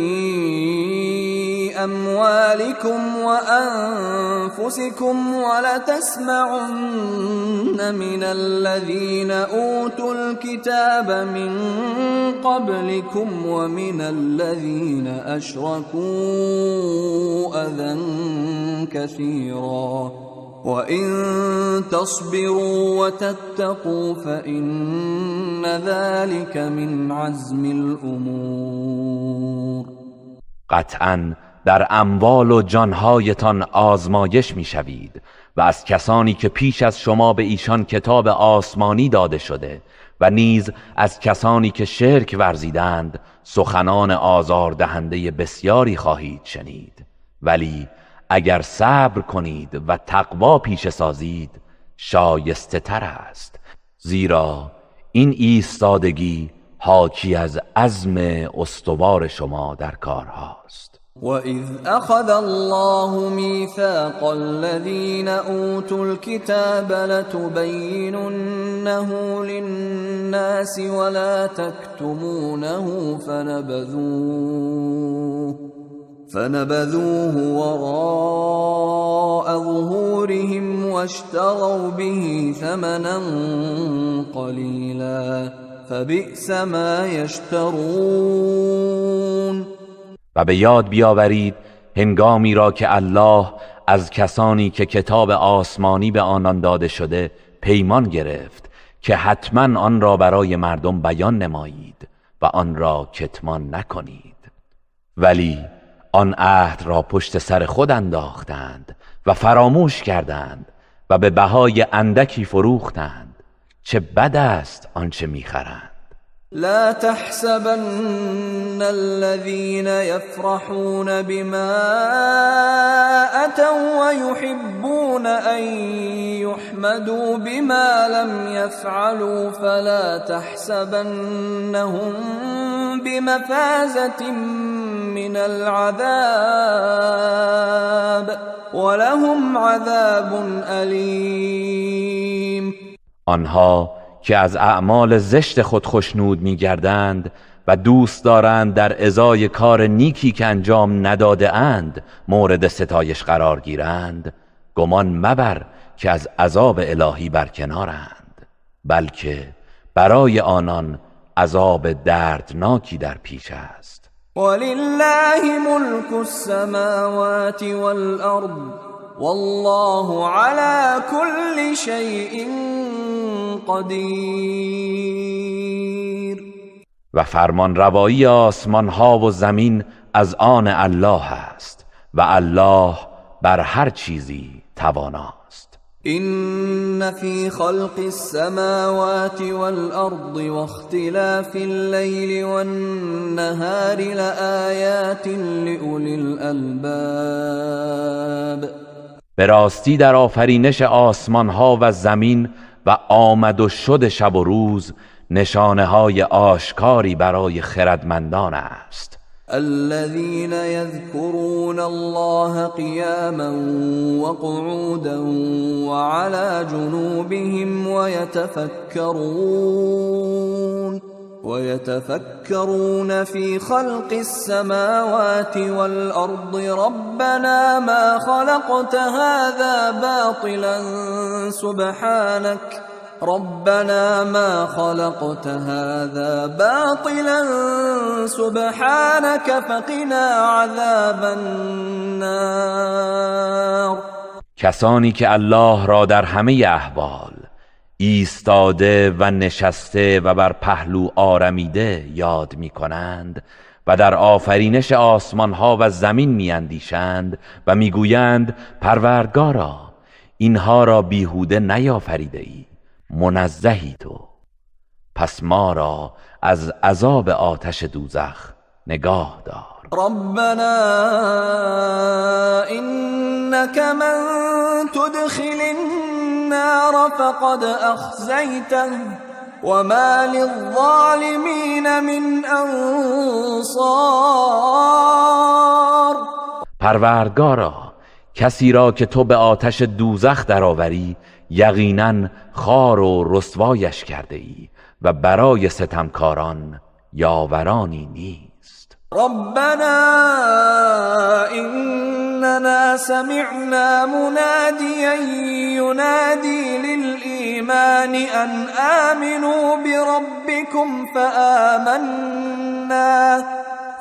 أموالكم وأنفسكم ولتسمعن من الذين أوتوا الكتاب من قبلكم ومن الذين أشركوا أذى كثيرا وَإِن تَصْبِرُوا وَتَتَّقُوا فَإِنَّ ذَلِكَ مِنْ عَزْمِ الْأُمُورِ. قطعاً در اموال و جانهایتان آزمایش میشوید و از کسانی که پیش از شما به ایشان کتاب آسمانی داده شده و نیز از کسانی که شرک ورزیدند سخنان آزاردهنده بسیاری خواهید شنید. ولی اگر صبر کنید و تقوا پیش سازید شایسته تر است، زیرا این ایستادگی حاکی از عزم استوار شما در کارهاست. وَإِذْ أَخَذَ اللَّهُ مِيثَاقَ الَّذِينَ أُوتُوا الْكِتَابَ لَتُبَيِّنُنَّهُ لِلنَّاسِ وَلَا تَكْتُمُونَهُ فنبذوه وراء ظهورهم واشتروا به ثمنا قليلا فبئس ما يشترون. و به یاد بیاورید هنگامی را که الله از کسانی که کتاب آسمانی به آنان داده شده پیمان گرفت که حتما آن را برای مردم بیان نمایید و آن را کتمان نکنید، ولی آن عهد را پشت سر خود انداختند و فراموش کردند و به بهای اندکی فروختند. چه بد است آنچه میخرند. لا تحسبن الذين يفرحون بما أتوا ويحبون أن يحمدوا بما لم يفعلوا فلا تحسبنهم بمفازة من العذاب ولهم عذاب أليم. آنها که از اعمال زشت خود خشنود می‌گردند و دوست دارند در ازای کار نیکی که انجام نداده اند مورد ستایش قرار گیرند، گمان مبر که از عذاب الهی برکنارند، بلکه برای آنان عذاب دردناکی در پیش است. ولله ملک السماوات والارض والله على كل شيء قدیر. و فرمان روایی آسمان ها و زمین از آن الله است و الله بر هر چیزی تواناست. إن في خلق السماوات والأرض واختلاف الليل والنهار لآيات لأولي الألباب. به راستی در آفرینش آسمان ها و زمین و آمد و شد شب و روز نشانه های آشکاری برای خردمندان است. الذين يذكرون الله قياما وقعودا وعلى جنوبهم ويتفكرون في خلق السماوات والأرض ربنا ما خلقت هذا باطلا سبحانك ربنا ما خلقت هذا باطلا سبحانك فقنا عذاب النار. کسانی که الله را در همه احوال ایستاده و نشسته و بر پهلو آرمیده یاد می کنند و در آفرینش آسمان ها و زمین می اندیشند و می گویند پروردگارا اینها را بیهوده نیافریده ای، منزهی تو، پس ما را از عذاب آتش دوزخ نگاه دار. ربنا إنك من تدخل النار فقد أخزيته وما للظالمين من أنصار. پروردگارا کسی را که تو به آتش دوزخ درآوری یقینا خوار و رسوایش کرده ای و برای ستمکاران یاورانی نیست. ربنا إننا سمعنا مناديا ينادي للإيمان أن آمنوا بربكم فآمنا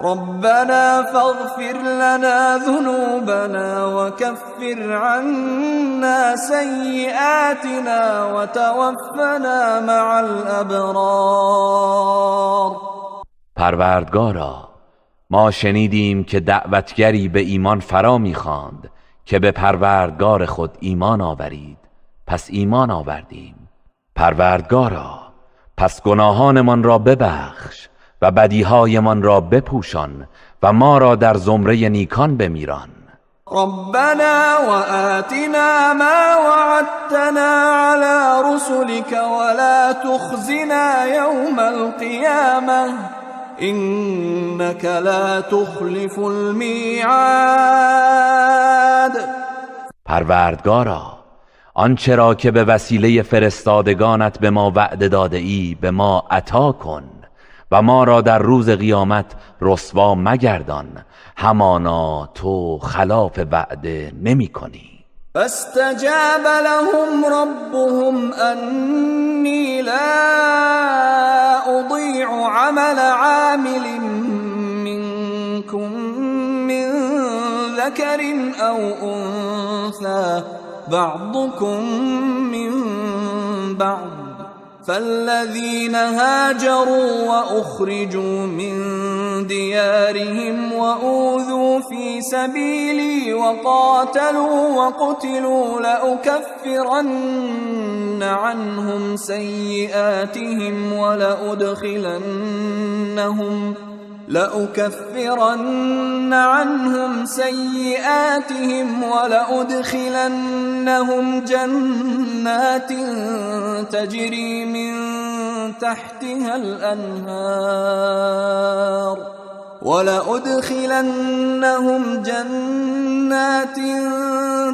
ربنا فاغفر لنا ذنوبنا وكفر عنا سيئاتنا وتوفنا مع الأبرار. پروردگارا ما شنیدیم که دعوتگری به ایمان فرا می‌خواند که به پروردگار خود ایمان آورید، پس ایمان آوردیم. پروردگارا پس گناهانمان را ببخش و بدیهایمان را بپوشان و ما را در زمره نیکان بمیران. ربنا وآتنا ما وعدتنا على رسلك ولا تخزنا يوم القيامة إنك لا تخلف الميعاد. پروردگارا آنچه را که به وسیله فرستادگانت به ما وعده داده ای به ما عطا کن و ما را در روز قیامت رسوا مگردان، همانا تو خلاف وعده نمی کنی. فاستجاب لهم ربهم أني لا أضيع عمل عامل منكم من ذكر أو أنثى بعضكم من بعض فالذين هاجروا وأخرجوا من ديارهم وأوذوا في سبيلي وقاتلوا وقتلوا لأكفرن عنهم سيئاتهم ولأدخلنهم جنات تجري من تحتها الأنهار ولأدخلنهم جنات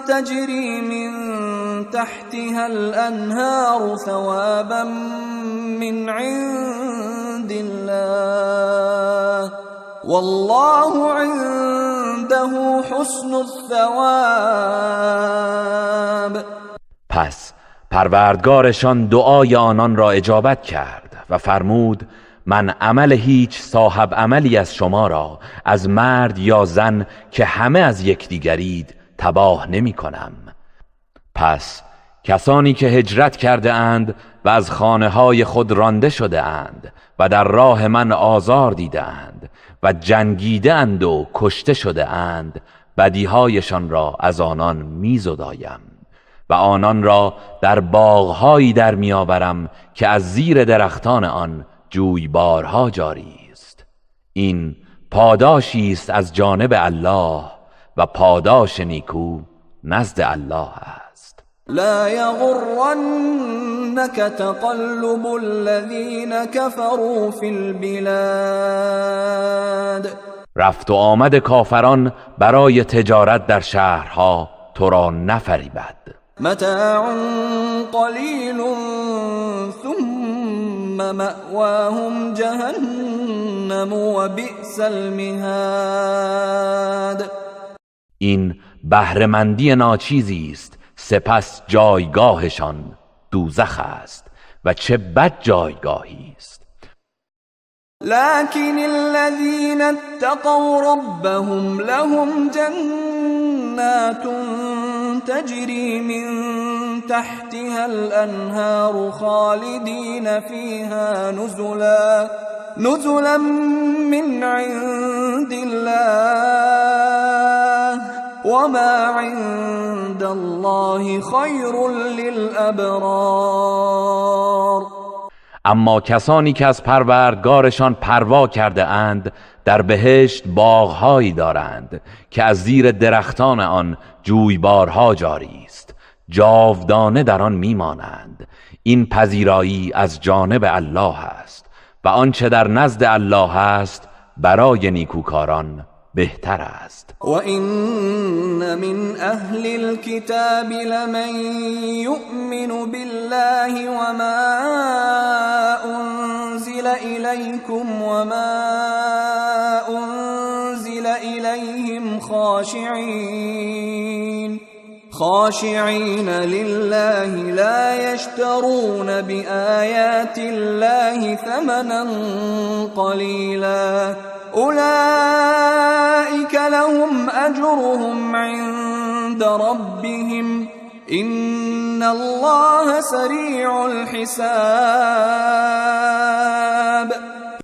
تجري من تحتها الأنهار ثوابا من عند الله والله عنده حسن الثواب. پس پروردگارشان دعای آنان را اجابت کرد و فرمود من عمل هیچ صاحب عملی از شما را از مرد یا زن که همه از یکدیگرید تباه نمی کنم. پس کسانی که هجرت کرده اند و از خانه های خود رانده شده اند و در راه من آزار دیده اند و جنگیده اند و کشته شده اند، بدیهایشان را از آنان میزدایم و آنان را در باغهایی در میآورم که از زیر درختان آن جویبارها جاری است. این پاداشی است از جانب الله و پاداش نیکو نزد الله است. لا یغرنک تقلب الذین كفروا فی البلاد. رفت و آمد کافران برای تجارت در شهرها تو را نفریبد. متاع قلیل ثم مأواهم جهنم و بئس المهاد. این بهره‌مندی ناچیزی است، سپس جایگاهشان دوزخ است و چه بد جایگاهی است. لكن الذين اتقوا ربهم لهم جنات تجري من تحتها الأنهار خالدين فيها نزلا من عند الله وما عند الله خير للأبرار. اما کسانی که از پروردگارشان پروا کرده اند در بهشت باغهایی دارند که از زیر درختان آن جویبارها جاری است، جاودانه در آن میمانند. این پذیرایی از جانب الله است و آنچه در نزد الله است برای نیکوکاران بهتر است. و این من اهل الكتاب لمن یؤمن بالله وما انزل الیکم وما انزل الیهم خاشعين لله لا يشترون بآيات الله ثمنا قليلا أولئك لهم أجرهم عند ربهم إن الله سريع الحساب.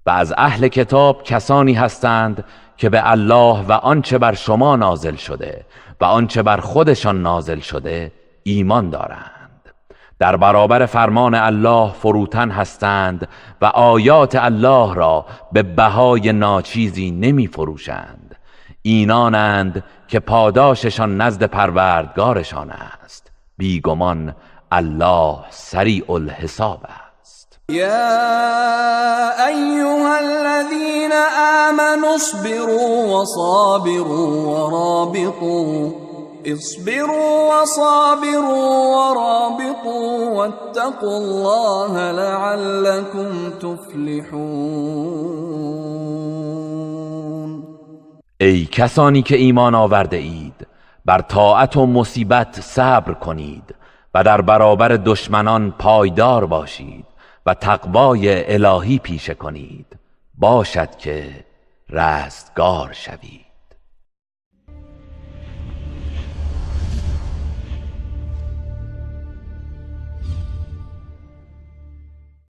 و از اهل کتاب کسانی هستند که به الله و آنچه بر شما نازل شده و آنچه بر خودشان نازل شده ایمان دارند، در برابر فرمان الله فروتن هستند و آیات الله را به بهای ناچیزی نمی فروشند. اینانند که پاداششان نزد پروردگارشان است، بیگمان الله سریع الحساب است. یا ایها الذین آمنوا اصبروا وصابروا ورابطوا اصبروا وصابروا ورابطوا واتقوا الله لعلكم تفلحون. ای کسانی که ایمان آورده اید، بر طاعت و مصیبت صبر کنید و در برابر دشمنان پایدار باشید و تقوای الهی پیشه کنید، باشد که رستگار شوید.